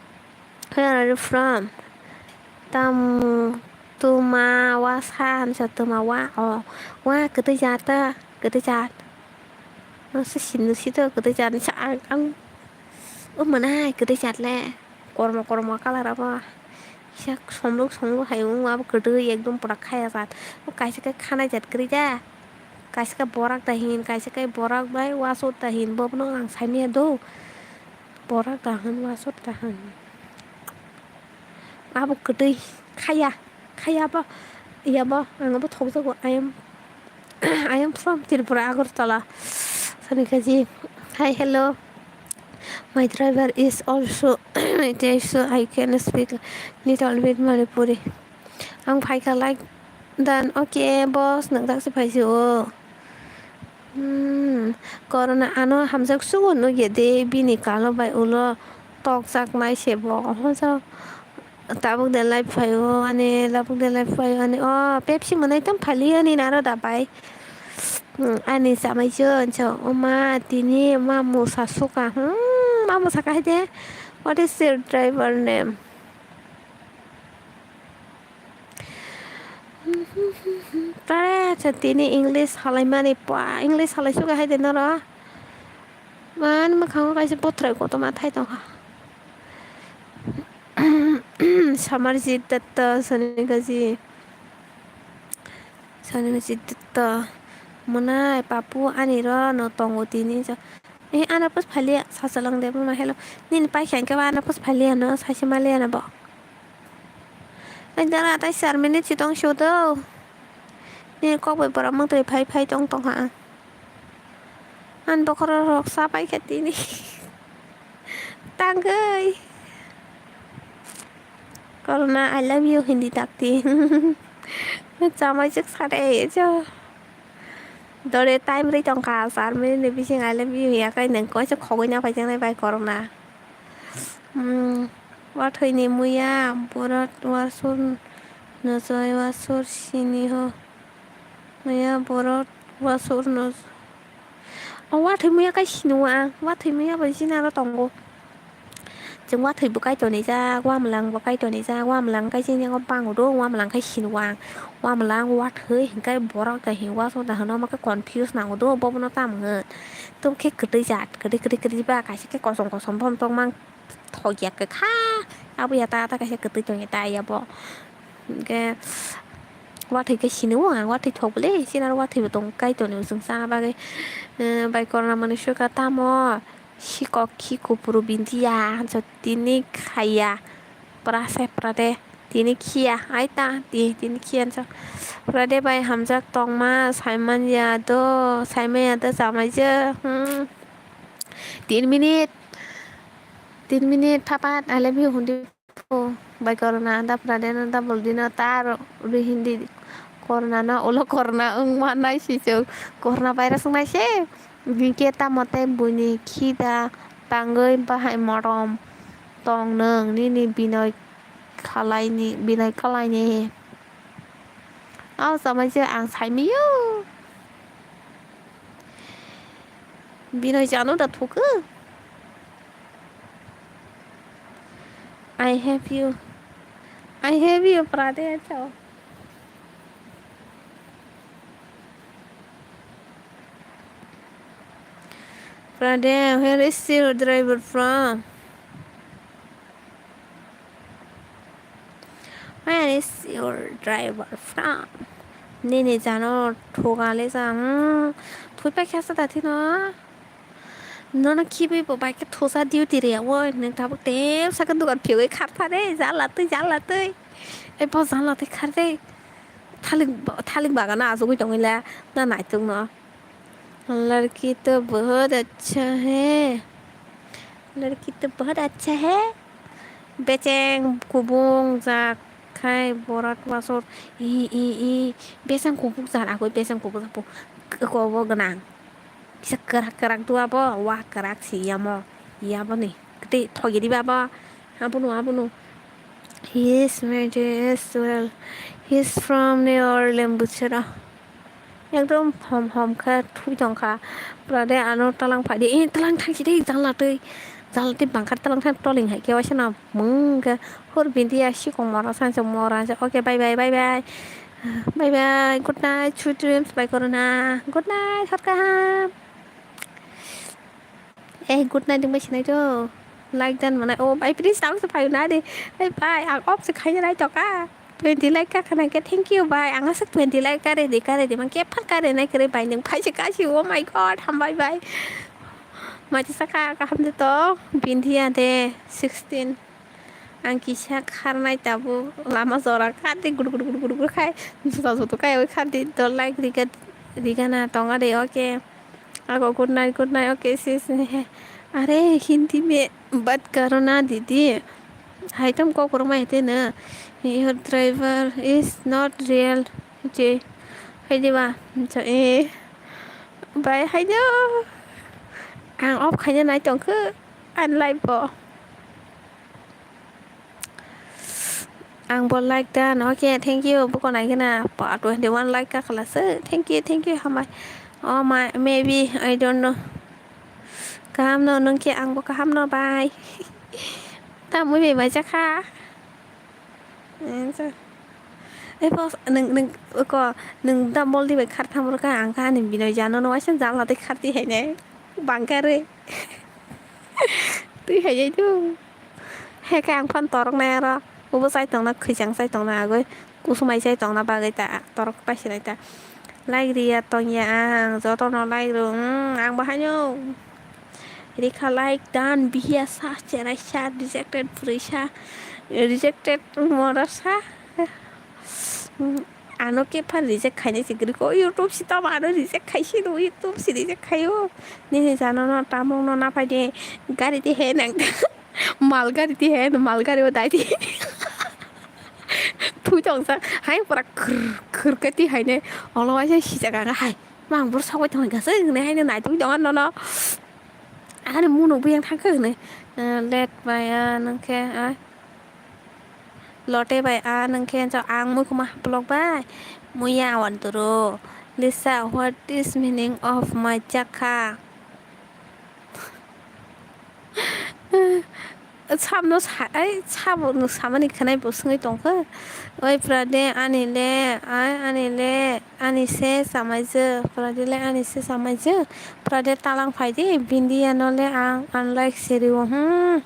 where are you from? Tamu tuma wa sa hamsa tuma wa o wa kwtwi jat ta kwtwi jat. Noksa sinu sito kwtwi jat sa ang ang. O mwnai kwtwi jat le. Kormo kormo colour abo. Kisa somruk somruk hai wng abo kwtwi ekdom pura khaya jat. O kaisa khe khanai jat kwrwi da. Kaisa khe borak da hin, kaisa khe borak bai wasot da hin, bobono ang saimanya do. Borak da hin, wasot da hin. Abo kwtwi khaya, khaya bo, yabo, ang abo thokjago. I am, I am from Tripura, Agartala. Sanikaji, hi, hello. My driver is also Teso, I can speak little bit Manipuri. Ang phaikha like dan, okay, boss, nwng dakse phaisio. Hmm, corona ano hamjak sugo nugya de, bini kalo bai ulo tokjaknai se bo. Hoja tabuk de live phaio, ani labuk de live phaio, ani o Pepsi mwnai tong phali ani naro da bai. Hmm, ani chamai jo, jo, o ma, tini ma musa suka, hmm, ma musa kahai de. What is your driver name? Tare cha tini English halaimani pa, English halai suka hai de noro. Man mwkhango kaisa bothrai kotorma thai tongkha. Samarjit Dutta, Sonikaji. Sonikaji Dutta. Mwnai papu ani ro no tongo tini cha. Eh, ana pus phalia, sasalang de, mama, hello. Nini paikha hwnkhe ba ana pus phalia no, saisi malia na bo. Ai, dara, tai char minute si tong sio do. Nini kok bai borok mantri phai phai tong tong ha. An bokhoro rok sa paikha tini. Tangwi. Corona, I love you, Hindi takti. Chamai chuk sare, jo. Dore time rwi tongkha, char minute ni bising I love you ya kai nang koisa khogwi na phai jangnai bai corona. Hmm, wathwi ni muya, borot wasur, nojoi wasur sini ho. Muya, borot wasur noj-, o wathwi muya kai sini wa, wathwi muya bai sini aro tongo. Chwng wathwi bo kai tonijak, wamwlang bo kai tonijak, wamwlang kai chini yango bango do, wamwlang kai sini wang, wamwlang wathwi hinkai borok da hin wasuk da hino ma khe confuse nango do, bobono tamo hwn. Tamo khe kwtwi jat, kwtwi, kwtwi, kwtwi ba kaisa khe kosom, kosom borom tongma thok ya kwkha, abo ya ta, ta kaisa kwtwi tong ya ta ya bo. Hinkhe wathwi khe sini wang, wathwi thok bwle, chini aro wathwi bo tong kai tonio chwng chana bagwi, eh, bai corona mani suka tamo. Sikok khi kupuru bintiya, hanso tini khaya, pura se pura de, tini khiya, ai ta, ti, tini khiya, hanso pura de bai hamjak tongma, saimanya do, saimanya do, chamai je, hmm. Tin minute, tin minute, phapat, I love you, hundi. Bai corona da pradeno da boldino ta ro ri hindi corona no ulo corona wng ma nai si chwng corona virus wng nai se. Hinkhe tamo tei buini khi da tangwi bahai morom tong nwng nini binoi khalaini binoi khalaini. Ao chamai se ang saimio. Binoi chano da thuku. I have you. I have you, Prade, chao. Prade, where is your driver from? Where is your driver from? Nini jano thuga le sa, hmm, thui pa khe sa da thino. Nono khibi bo bai khe thusa duty re ya, oi, nwng tabuk tem sakhe dukan phiyogwi khar tha re, jala twi, jala twi. Ei bo jala twi khar re. Thalik, thalik bagano achugwi tongwi le, na naituk no. लड़की तो बहुत अच्छा है। लड़की तो बहुत अच्छा है। Becheng kubung jak khai borat wasor i, i, i. Becheng kubuk jar agoi becheng kubuk jak po kobo gwnang. Kisa kwrak kwrak dua bo wa kwrak si yamo. Yabo ni. Tei thogi di baba. Abono, abono. He is married as well. He is from near Lembuchera. Ekdom hom hom khe thui tong kha. Pura de ano talang phai di. Eh, talang thang si de, jala twi. Jala twi bangkha talang thang toling hai khe waisa na mung khe. Hor bindi ya sikong mora sanse mora se. Okay, bye bye, bye bye. Bye bye. Good night, sweet dreams, bye corona. Good night, hor kaham. Eh, good night wngbai sinai to. Like dan manai. Oh, bhai, please, tamo se phaio na de. Hey, bhai, ang off se khaina nai to ka. Twenty like ka khana khe, thank you, bhai. Ang aswk twenty like kare di, kare di. Man khe phan kare nai kare, bhai, nwng phai se kasi. Oh my God, hambai, bhai. Machi saka ka ham de to. Bindia de, sixteen. Ang kisa kharnai tabuk lama jora khardi gudu gudu gudu gudu gudu khai juta jutu kai oi khardi dol like riga riga na tonga de okay. Ako good night, good night, okay sis. Are Hindi mein baat karo na didi. Haitam kok rok mai te na. Your driver is not real. Je. Hai diba. Eh. Bai hai do. Ang off khaina nai tongkha. Ang live bo. Ang bo like dan. Okay, thank you. Buko nai gana. Pa twenty one like ka khala se. Thank you, thank you. Hamai. Oh my, maybe I don't know. Kaham no nung ke ang bo kaham no bai. Ta mui bai bai jakha. Eh, po nung nung ko nung da mol di bai khar tham ka ang ka ni bino jano no waisa jala de khar di hai ne. Bangkare. Twi hai jai tu. He khe ang phan torok nai aro. Ubo chai tongna khwijang chai tongna agoi. Kusumai chai tongna bagwi ta torok paisi nai ta. Like riya tongya ang jotono like ro. Hmm, ang bahaino. Rikha like dan bihiya sa cherai sa rejected purisa. Rejected mora sa. Hmm. Ano kepha reject khainai se kwrwi kho, YouTube si tamo ano reject khaisi rw, YouTube si reject khaio. Nini jano no tamung no naphai de, gari de he nang, mal gari de he, mal gari o dai de. Thui tong sa, hai pura khur khur khe ti hai ne, olo waisa sijak ang hai, mang bor sogoi tong kha se, hwnwi hai no nai tong tong ano no. Ani munu buyang thang khe hwnwi, eh, let bai, ah, nang khe, ah. Lote bai, ah, nang khe ang mukhuma haplok bai. Muya awan turu. Lisa, what is meaning of my chakha? Samno sa-, ai, sabo nwng samani khwnai bo swngwi tongkha. Oi, pura de ani le, ai, ani le, ani se samaijwk. Pura de le ani se samaijwk. Pura de talang phai di, bindi ano le ang unlike siri o, hmm.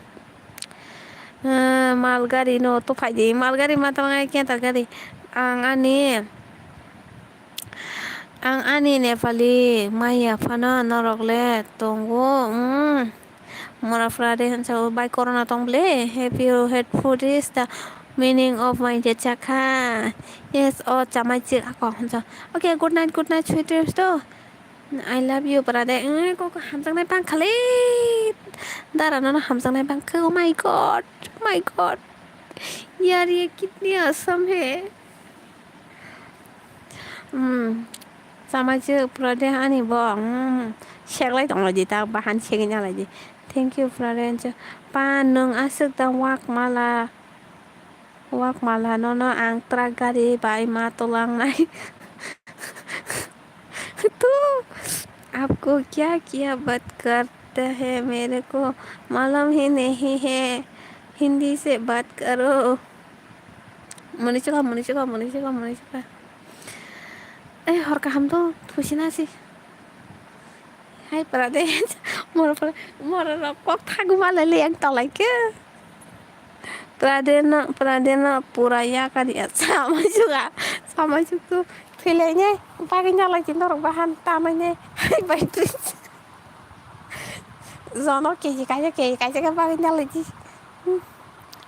Eh, malgari no to phaidi, malgari ma tong ai kenta gari. Ang ani, ang ani Nepali maya phano norok le tongo, hmm. Mora pura de hansa o bai corona tong ble. Happy head food is the meaning of my chakha. Yes, o chamai chik ako hansa. Okay, good night, good night, sweet dreams to. I love you, brother. Eh, kok hamjaknai bang khali. Dara nono hamjaknai bang khe. Oh my God. Oh my God. Yaar, ye kitni awesome hai. Hmm. Sama je brother ani bo. Hmm. Seglai tong lai di ta bahan segin lai di. Thank you, brother. Pa nung asuk ta wak mala. Wak mala nono ang truck gari bai ma tolang nai. Tu, aapko kya kya baat karta hai, mere ko malum hi nahi hai, Hindi se baat karo. Muni chukha, muni chukha, muni chukha, muni chukha. Eh, hor kaham to, thusi na si. Hai pura de, mora pura, mora rok kok thagu ma lai le yang tolai ke. Pura de no, pura de no, pura ya kari ya. Sama juga, sama juga. Thilai ne, pagi nyalai tin dorok bahan tamai ne. Hai bai tu. Jono keji kaisa, keji kaisa ke pagi nyalai ji.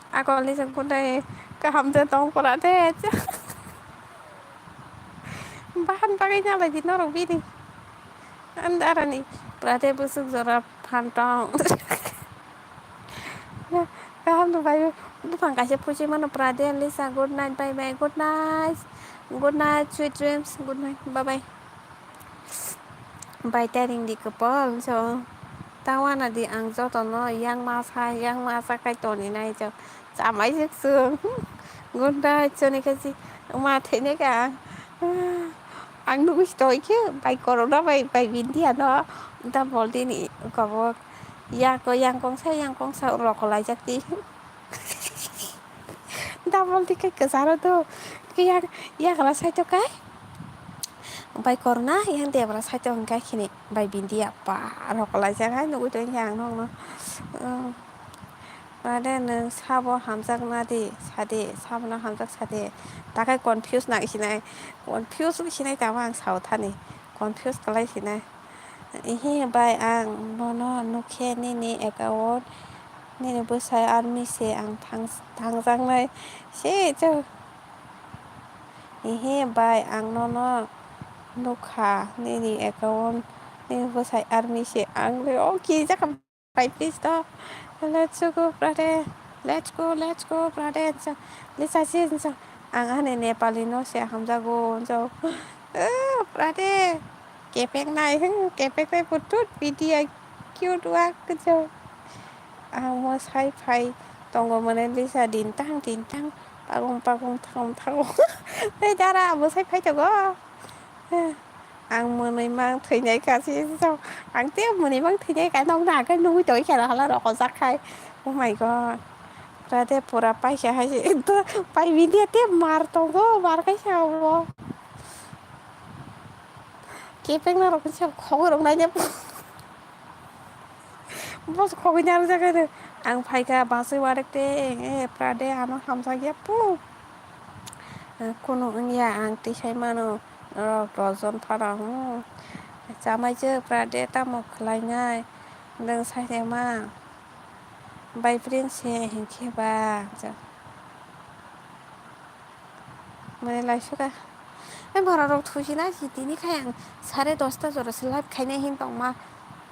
Ako le jang kunai kaham de tong pura de. Bahan pagi nyalai di norok bini. Andarani pura de busuk jora phantong. Kaham no bai bufang kaisa pusi mano pura de Lisa, good night, bye bye, good night. Good night, sweet dreams, good night, bye bye. Bye, tairing di kepol so. Tawana di ang jotono yang masa, yang masa khai toni nai chwng. Chamai jwk chwng. Gunda choni khe si ma thwinai ka ang. Ang nugwi si tongwi khe bai corona bai, bai bindia no. Da bol dini kobok. Yako yang kongsa, yang kongsa rokolaijak di. Double ticket kwcharo do. Khe yak, yakla saitok kai. Bai korna yang debra saitok hwnkha khini. Bai bindia pa rokolaijak hai nugwi tongkha ang nokno. Ade nwng sabo hamjakna di, sadi, sabono hamjak sadi. Takhai confuse nang sinai. Confuse wng sinai tamo ang sao thani. Confuse kwlai sinai. Ihi bai ang nono nukhe nini account, nini bwsai army se ang thang-, thangjaknai se chwng. Ihi bai ang nono nukha nini account, nini bwsai army se ang le o kijak. Pai please to. Let's go, brother. Let's go, let's go, brother. Lisa si ang ani Nepali no se hamjago. Brother. Kepek nai, hmm, kepek nai putut video cute wak kujau. Ang mo sai phai tongo mane Lisa dintang dintang pagong pagong thangom thangom. Tei dara mo sai phai tongo. Ang mwnwi mang thwinai kasi so. Ang te mwnwi mang thwinai ka nong na kai nugwi tongwi khe hala rok ojak khai. Oh my god. Brother pura paisa hai se. Pai video te mar tongo, mar kaisa abo. Kepeng na rok se khogwi rok nai. Bos khogwi nyarwk jak khe. Ang phaikha bachwi warek te, eh, Prade ano hamjak ya pu. Eh, kunu wngya ang tisai mano, norok dojon phano, hmm. Chamai je Prade tamo khlainai, nwng sai ma. Bai prince se hinkhe ba. Mane laisuka. Ai bororok thusina si tini khai ang sare dosta jora se live khainai hin tongma.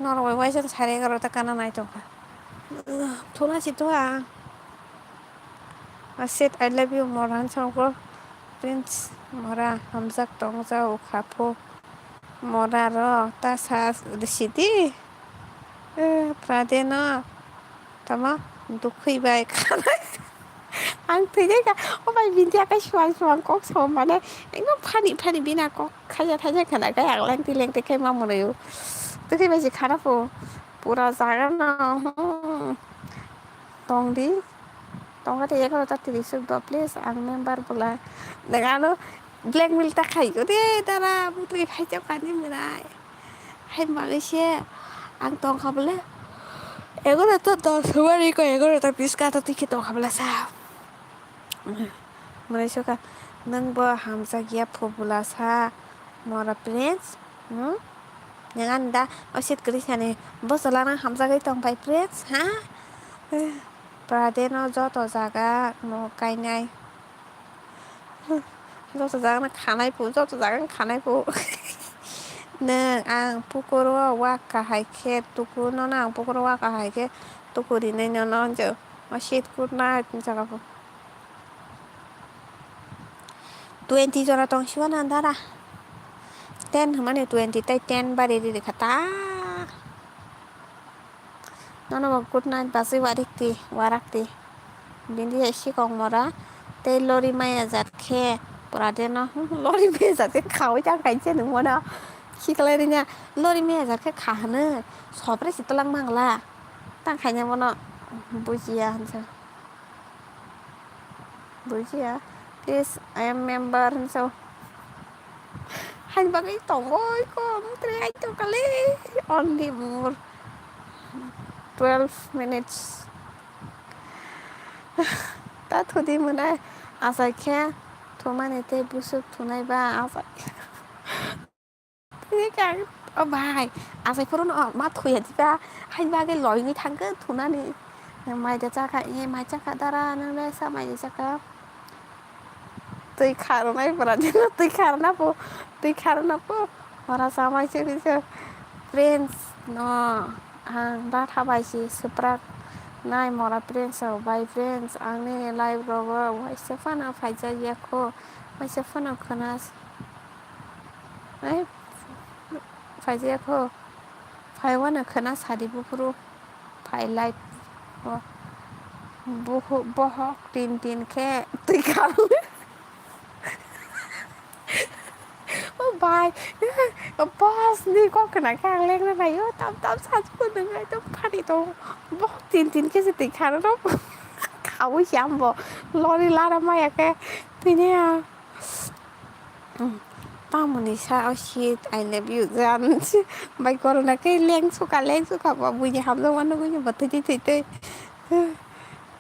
Norok bai waisa sare egarota kana nai tongkha. Thuna si to ang. I said I love you more han songko. Prince mora hamjak tongja ukha phu. Mora ro ta sa sidi. Eh, Prade no. Tama dukhui bai khanai. Ang thwijai ka. O bai bindia kai suang suang kok so mane. Ekdom funny funny bina kok khaya thajak khana kai ang lengti lengti khai ma mwnwi. Twi bai si khana phu. Pura jaga no. Hmm. Tong di. Tongkha tei egarota tris suk do please ang member bwla. Nang ano blackmail ta khai o de dara butwi phai jok ani mwnai. Hai bagwi se ang tongkha bwle egarota dos hwari ko egarota bis ka to twi khe tongkha bwla sa. Mwnai sukha nwng bo hamjak ya phu bwla sa mora prince. Hmm? Nang ani da o sit kwrwi sani bwswla nang hamjagwi tong pai prince ha? Prade no joto jaga no kainai. Joto jaga no khanai phu, joto jaga no khanai phu. Nwng ang pukur o wak kahai khe tuku no, no ang pukur o wak kahai khe tuku rinai no no jo. O sit kurnai jaga phu. Twenty jora tong siwa na dara. Ten hwnmani twenty tei ten bari riri kha ta. Nono bo good night bachwi warik ti, warak ti. Bini hai sikok mora tei lori maya jat khe pura de no lori maya jat khe khaui ta kaisa nung mano. Siklai rina lori maya jat khe kha hwnwi sopre si twlang mangla. Tang khaina bono bujiya hinsa. Bujiya. Please, I am member hinsa. Hai bagwi tongoi ko, mutri ai to kali. Only more twelve minutes. Ta thudi mwnai. Asai khe thumani tei busuk thunai ba asai. Tini khe ang, o bhai, asai phuru no ma thuya diba, hai bagwi loiwi thangkhe thunani. Mai da chakha, e mai chakha dara, nang le sa mai da chakha. Twi kharnai pura dino, twi kharna phu, twi kharna phu. Ora samai se ni se. Prince no, ang da thabai si suprak nai mora prince o, bai prince, ang ni live rogo, waisa phano phaijak ya kho, waisa phano khna. Ai, phaijak kho. Phai uano khwna sadi buphuru phai live o. Buhu-, bohok tin tin khe twi kha. O bai, boss ni kok khwna khe ang lengna naio, tam tam sajko nwngai to phani to. Bohok tin tin khe se twi kha no. Khaui se ambo lori lara maya khe tini a. Tamoni sa o shit, I love you, jan. Bai corona khe leng suka, leng suka, ba buini hamjakma nugui ni bo thwi thwi thwi thwi.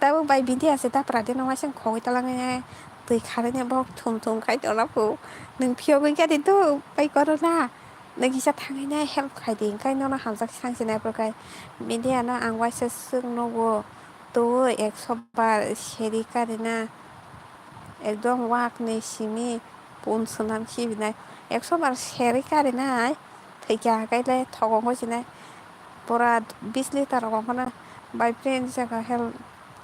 Tabuk bai bidi ase ta pura de nang waisang khogwi talangnai. Twi kharwi ni bok thum thum khai tona phu. Nwng phiyogwi kha di tu bai corona. Nwng kisa thangwi nai help khai di, hwnkhe nono hamjak sangsi nai phuru khai. Bidi ano ang waisa swk nugo. Twi ekso bar seri karina. Ekdom wak ni simi pun swnam khibi nai. Ekso bar seri karinai. Thwikya khe le thogongo sinai. Pura bis litre rok onkha na. Bai friend saka hel,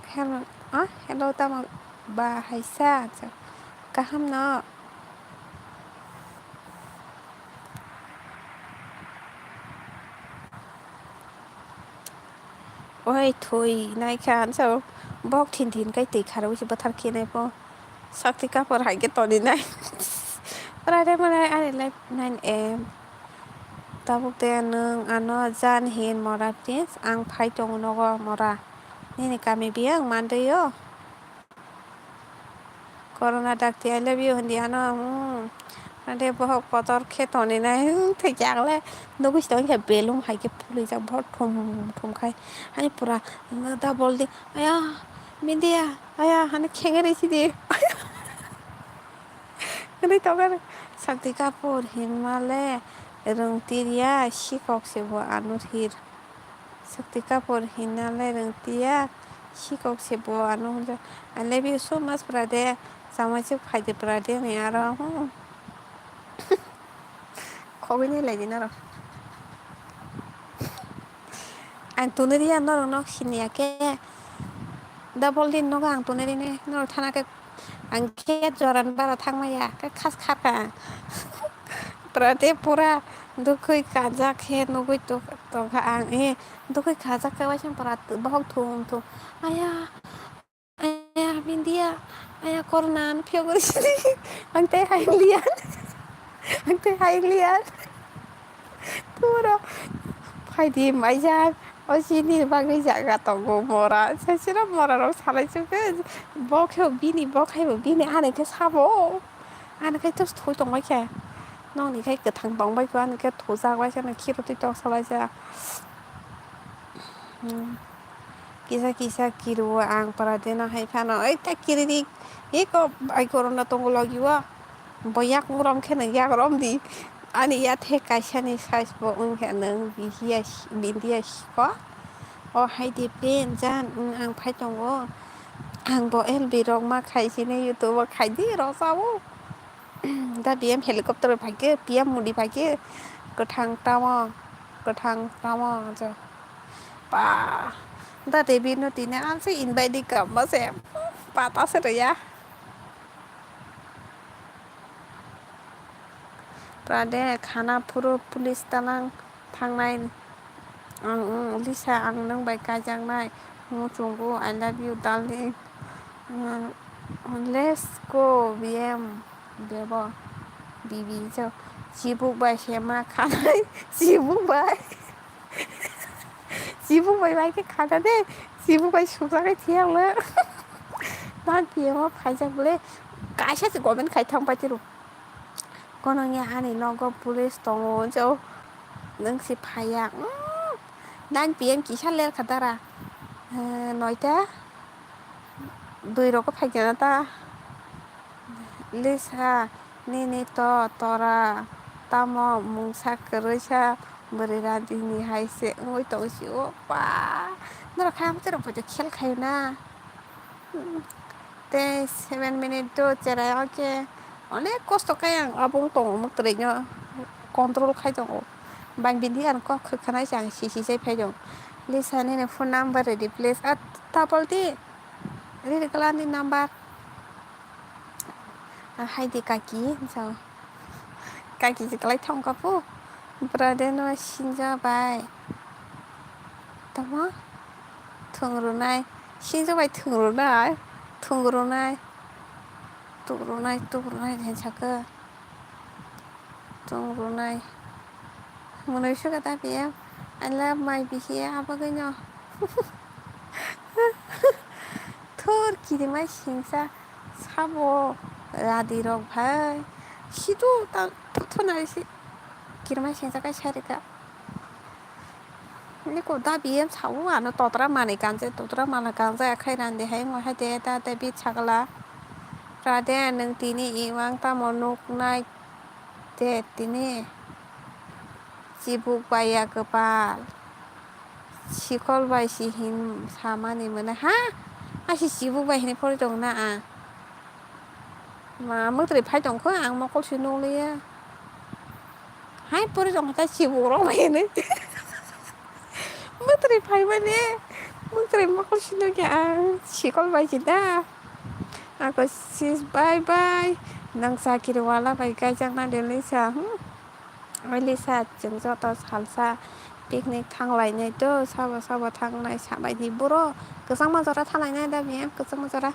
hel, ah, hello tamo ba hai sa. Kaham no. Oi thwi nai kha, so bok thin thin kai twi kharwi se bwthar khe nai pho. Sakti kapor hai khe toni nai. Pura de mwnai ani life nine M. Tabuk de nwng ano jan hin mora please, ang phai tongo nogo mora. Nini kami biyang mandwi o. Corona dakti I love you hindi ano, hmm. Ande bohok kotor khe toni nai, hmm, thwi khe ang le nugui si tong khe belung hai khe phulwijak bohok thum thum khai. Ani pura da boldi, aya, media, aya, hani khenge risi di. Hwnwi tong khe sakti kapur hinma le rwng tiriya sikok se bo anur hir. Sakti kapur hinna le rwng tiya, sikok se bo ano hwnjak. I love you so much, brother. Chamai se phai de, brother, ni aro, hmm. Khogwi ni lai di norok. Ang tuni riya norok nok siniya khe. Double din nogo ang tuni rini norok thana khe. Ang khe joran bara thangmaya, khe khas kharkha ang. Pura de pura dukhui kajak khe nugui tok-, tongkha ang, eh, dukhui kajak khe waisa pura bohok thum thum. Aya, aya, bindiya, aya, corona ano phiyok gori sidi. Ang tei hai liya. Ang tei hai liya. Pura phaidi maijak, o chini bagwi jaga tongo mora. Sesira mora rok salai chukhe, bo khe bini, bo khai bo bini, ani khe sabo. Ani khe to thoi tongbai khe. Nokni khe kwthang tongbai khe, ani khe thojak bai khe, ani khiro twi tok salai jak. Hmm. Kisa kisa kirio ang pura deno hai phano, oi ta kiri di, eko bai corona tongo logi o, bo yak murom khe nang yak rom di, ani yathe kaisa ni size bo wng khe nang bihiya bindiya siko, o hai di pen jan wng ang phai tongo, ang bo L B rok ma khai sini YouTube o khai di rojao. Da B M helicopter bai phai khe, P M Modi bai khe, kwthang tamo, kwthang tamo, jo. Pa, da Devi no tine ang se invite di kama se, pata se rwya. Prade khana phuru police talang thangnai. Ang, ang, Lisa, ang nwng bai kaijaknai. Muchungo, I love you, darling. Let's go, B M, bebo, bibi, so, chibuk bai sema khanai, chibuk bai, chibuk bai bai khe khana de, chibuk bai sukjagwi thiyang le, nan P M o phaijak bole, kaisa se government khai thang pai tiro. Kono ya ani nogo police tongo, jo, nwng si phaiya, mm, nine P M kisa ler kha dara, eh, noita, dui rok phai kha ta, Lisa, nini to, tora, tamo mungsa kwrwi sa, bwrwi rani ni hai se wngwi tong si o, pa, norok khe amtwi rok bai khel khayo na. Tei seven minute do cherai o khe onek kosto khe ang abo wng tongo mwkhwtwrwi no control khai tongo. Bang bini ang kok khwkhanai se ang sisi chai phai tongo. Lisa nini phone number ready please. A tapal di ready kala ni number. A hai di kaki hinsa. Kaki je kwlai thang kha phu. Brother no sinja bai. Tamo? Thung rwnai. Singjo bai thung rwnai. Thung rwnai. Tuk rwnai, tuk rwnai, hai sakha. Thung rwnai. Mwnwi sukha ta B M. I love my B K, abagwino. Thor kirimai singsa sabo radi rok bhai. Sidu ta thonai si kirimai singsa kai sarika. Niko da B M sao ano totra manwi kanjai, totra manwi kanjai akhai randi hai wngma hai de da de bit sagala. Rade nwng tini imang tamo nuknai de tini. Chibuk bai ya kwpal. Sikol bai si hin samani mwnwi ha? Asi chibuk bai hinwi phori tongna a. Ma mwtri phai tongkho ang mokol si nukliya. Hai pori tongkha ta chibuk rok bai hinwi. Mwtri phai mani. Mwtri mokol si nukya ang sikol bai si da. Ako sis bye bye. Nang chakiri wala bai kaijakna delisa. Hmm. Oi Lisa, chwng joto salsa picnic thanglainai to, sabo sabo thangnai sabaidi buro. Kwchangma jora thanglainai da biyang, kwchangma jora.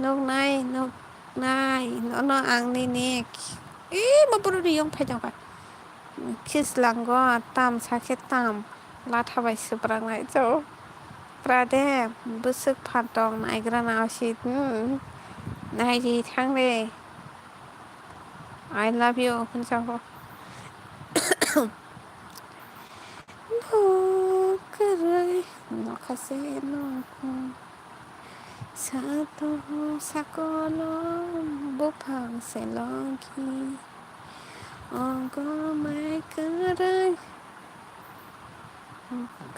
Nuknai, nuknai, nono ang nini. Ee, bo buro riyong phai tongkha. Khislango, tam sakhe tam. Latha bai swprangnai to. Prade, bwswk phan tong naigrana osit. Hmm. Naidi thangre. I love you, hwnsa bo. Bo kwrwi nokha se nokha. Sato sakolo buphang se logi. Ogo mai kwrwi.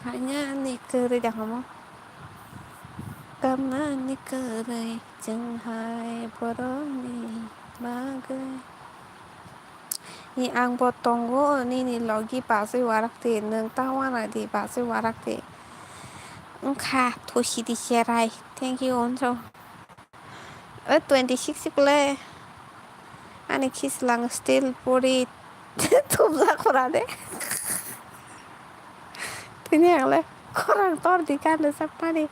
Kanya ni kwrwi da homo. Kamani kwrwi chwng hai borokni bagwi. Ni ang bo tongo, nini logi bachwi warak di, nwng ta wana di bachwi warak di. Wngkha thusi di cherai. Thank you, Onso. O twenty six kle. Ani khislang still puri thumjak pura de. Tini ang le khorang tor di kan sak mani.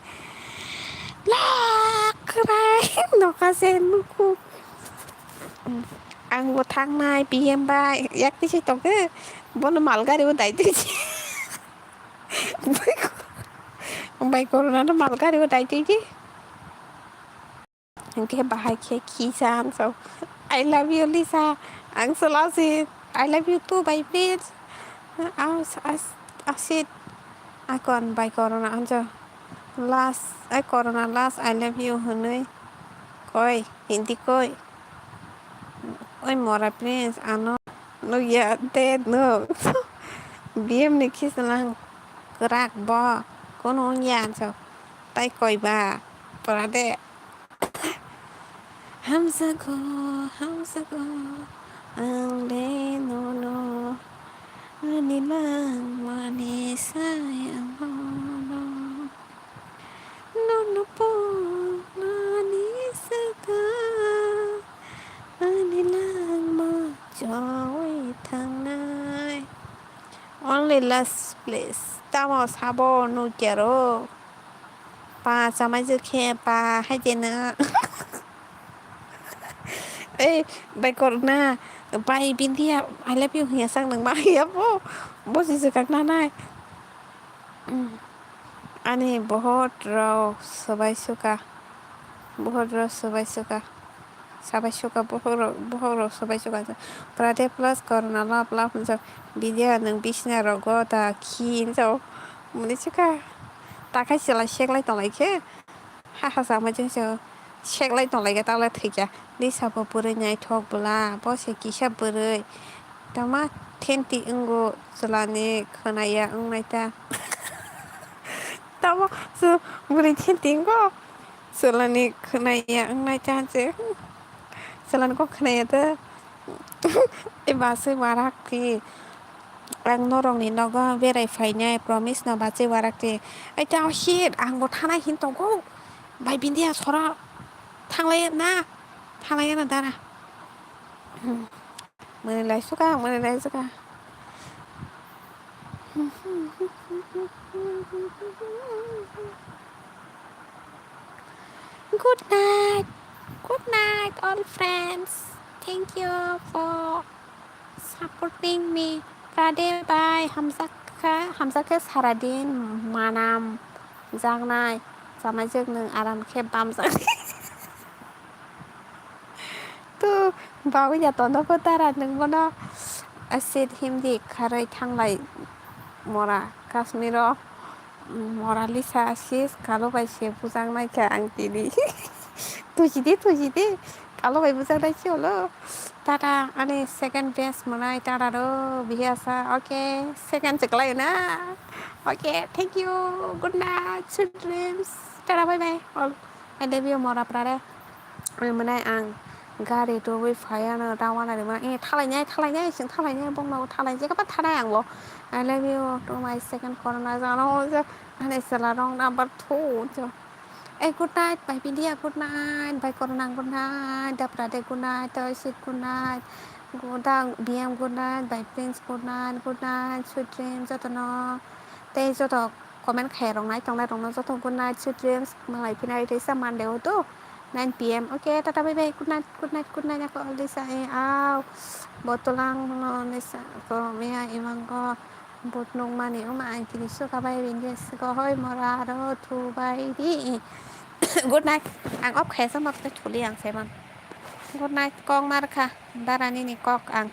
Lakrai nokha se nuku. Ang bo thangnai B M bai yak tisi tongke. Bono malgari bo dai tisi. Bai korona no malgari bo dai tisi. Hingke bahai khe kisa ang so, "I love you, Lisa." Ang so lasi, "I love you too, my friends." As, as, asit, akon bai korona anjo. Last, ai korona last, "I love you," hwnwi. Koi, hindi koi. Oi mora friends, ano nukya, dead no. B M ni khisalang kwrak bo, kono wngya anjo. Tai koi ba, pora de. Hamjago, hamjago, ang le nono, ani langmani sayangono, nono ponani saka, ani langma choi thangnai. Only last place, tamo sabo nukya ro. Pa chamai jwk khe pa hai de na. Ei, bai korna, bai Bindia, "I love you," hiya sak nang ma hiya bo. Bo si jwk kak na nai. Mm. Ani bohot rok swbai suka. Bohot rok swbai suka. Sabai suka bohok rok, bohok rok swbai suka. Prade plus korna lap lap hinjak. Bindia nwng bisina rogo da khi hinjak. Muni suka. Takhai chwla seklai tonglai khe, ha ha chama jeng se seklai tonglai khe, tala thwikya. Lisa bo bwrwi naithok bwla, bo se kisa bwrwi. Tama thenti wngo chwlani khwnaya wngnai ta. Tamo bwrwi thenti wngo chwlani khwnaya wngnai ta se. Chwlani kok khwnaya ta. Eba se warak ti. Ang norokni nogo berai phainai, promise no bachai warak te. Ai ta shit, ang bo thanai hin tongo. Bai Bindia sora thanglai na, thanglai na dara. Hmm. Mani lai suka, mani lai suka. Good night. Good night, all friends. Thank you for supporting me. Rade bai, hamjakha, hamjakhe saradin manam jaknai, chamai jek nwng aram khe bamjak. Tu bawi ya tono ko tara nwng bono acid himdi kharwi thanglai mora Kashmiro. Mora Lisa sis kalo bai se bujang nai kha ang tini. Tujidi, tujidi. Kalo bai bujang nai se olo. Tata ani second best mwnai tata ro bihi asa. Okay, second se kwlai na. Okay, thank you. Good night, sweet dreams. Tata bye bye all. I love you mora prare. Ang mwnai ang gari tubui phaiya no dawana rima. Eh, thalai nai, thalai nai, sing thalai nai, bong no thalai je kapa thanai ang bo. I love you to my second corona jano je. Ani sala rong number two jo. Eh, good night, bye Bindia, good night, bye Corona, good night, Daprade, good night, Toisit, good night, Godang, B M, good night, bye Prince, good night, good night, sweet dreams, jotono. Tei joto comment khai rong nai tongnai rong no joto good night, sweet dreams, malai phinai teisa Monday o to nine P M. Okay, tata bye bye, good night, good night, good night, ako Lisa, eh, au, botolang no, Lisa, ko, mea, imango. But nukmani wngma ang tini suka bai bini suka hoi mora aro thubai di. Good night. Ang off khaisa mok tei thuli ang seman. Good night kok mar kha. Dara nini kok ang.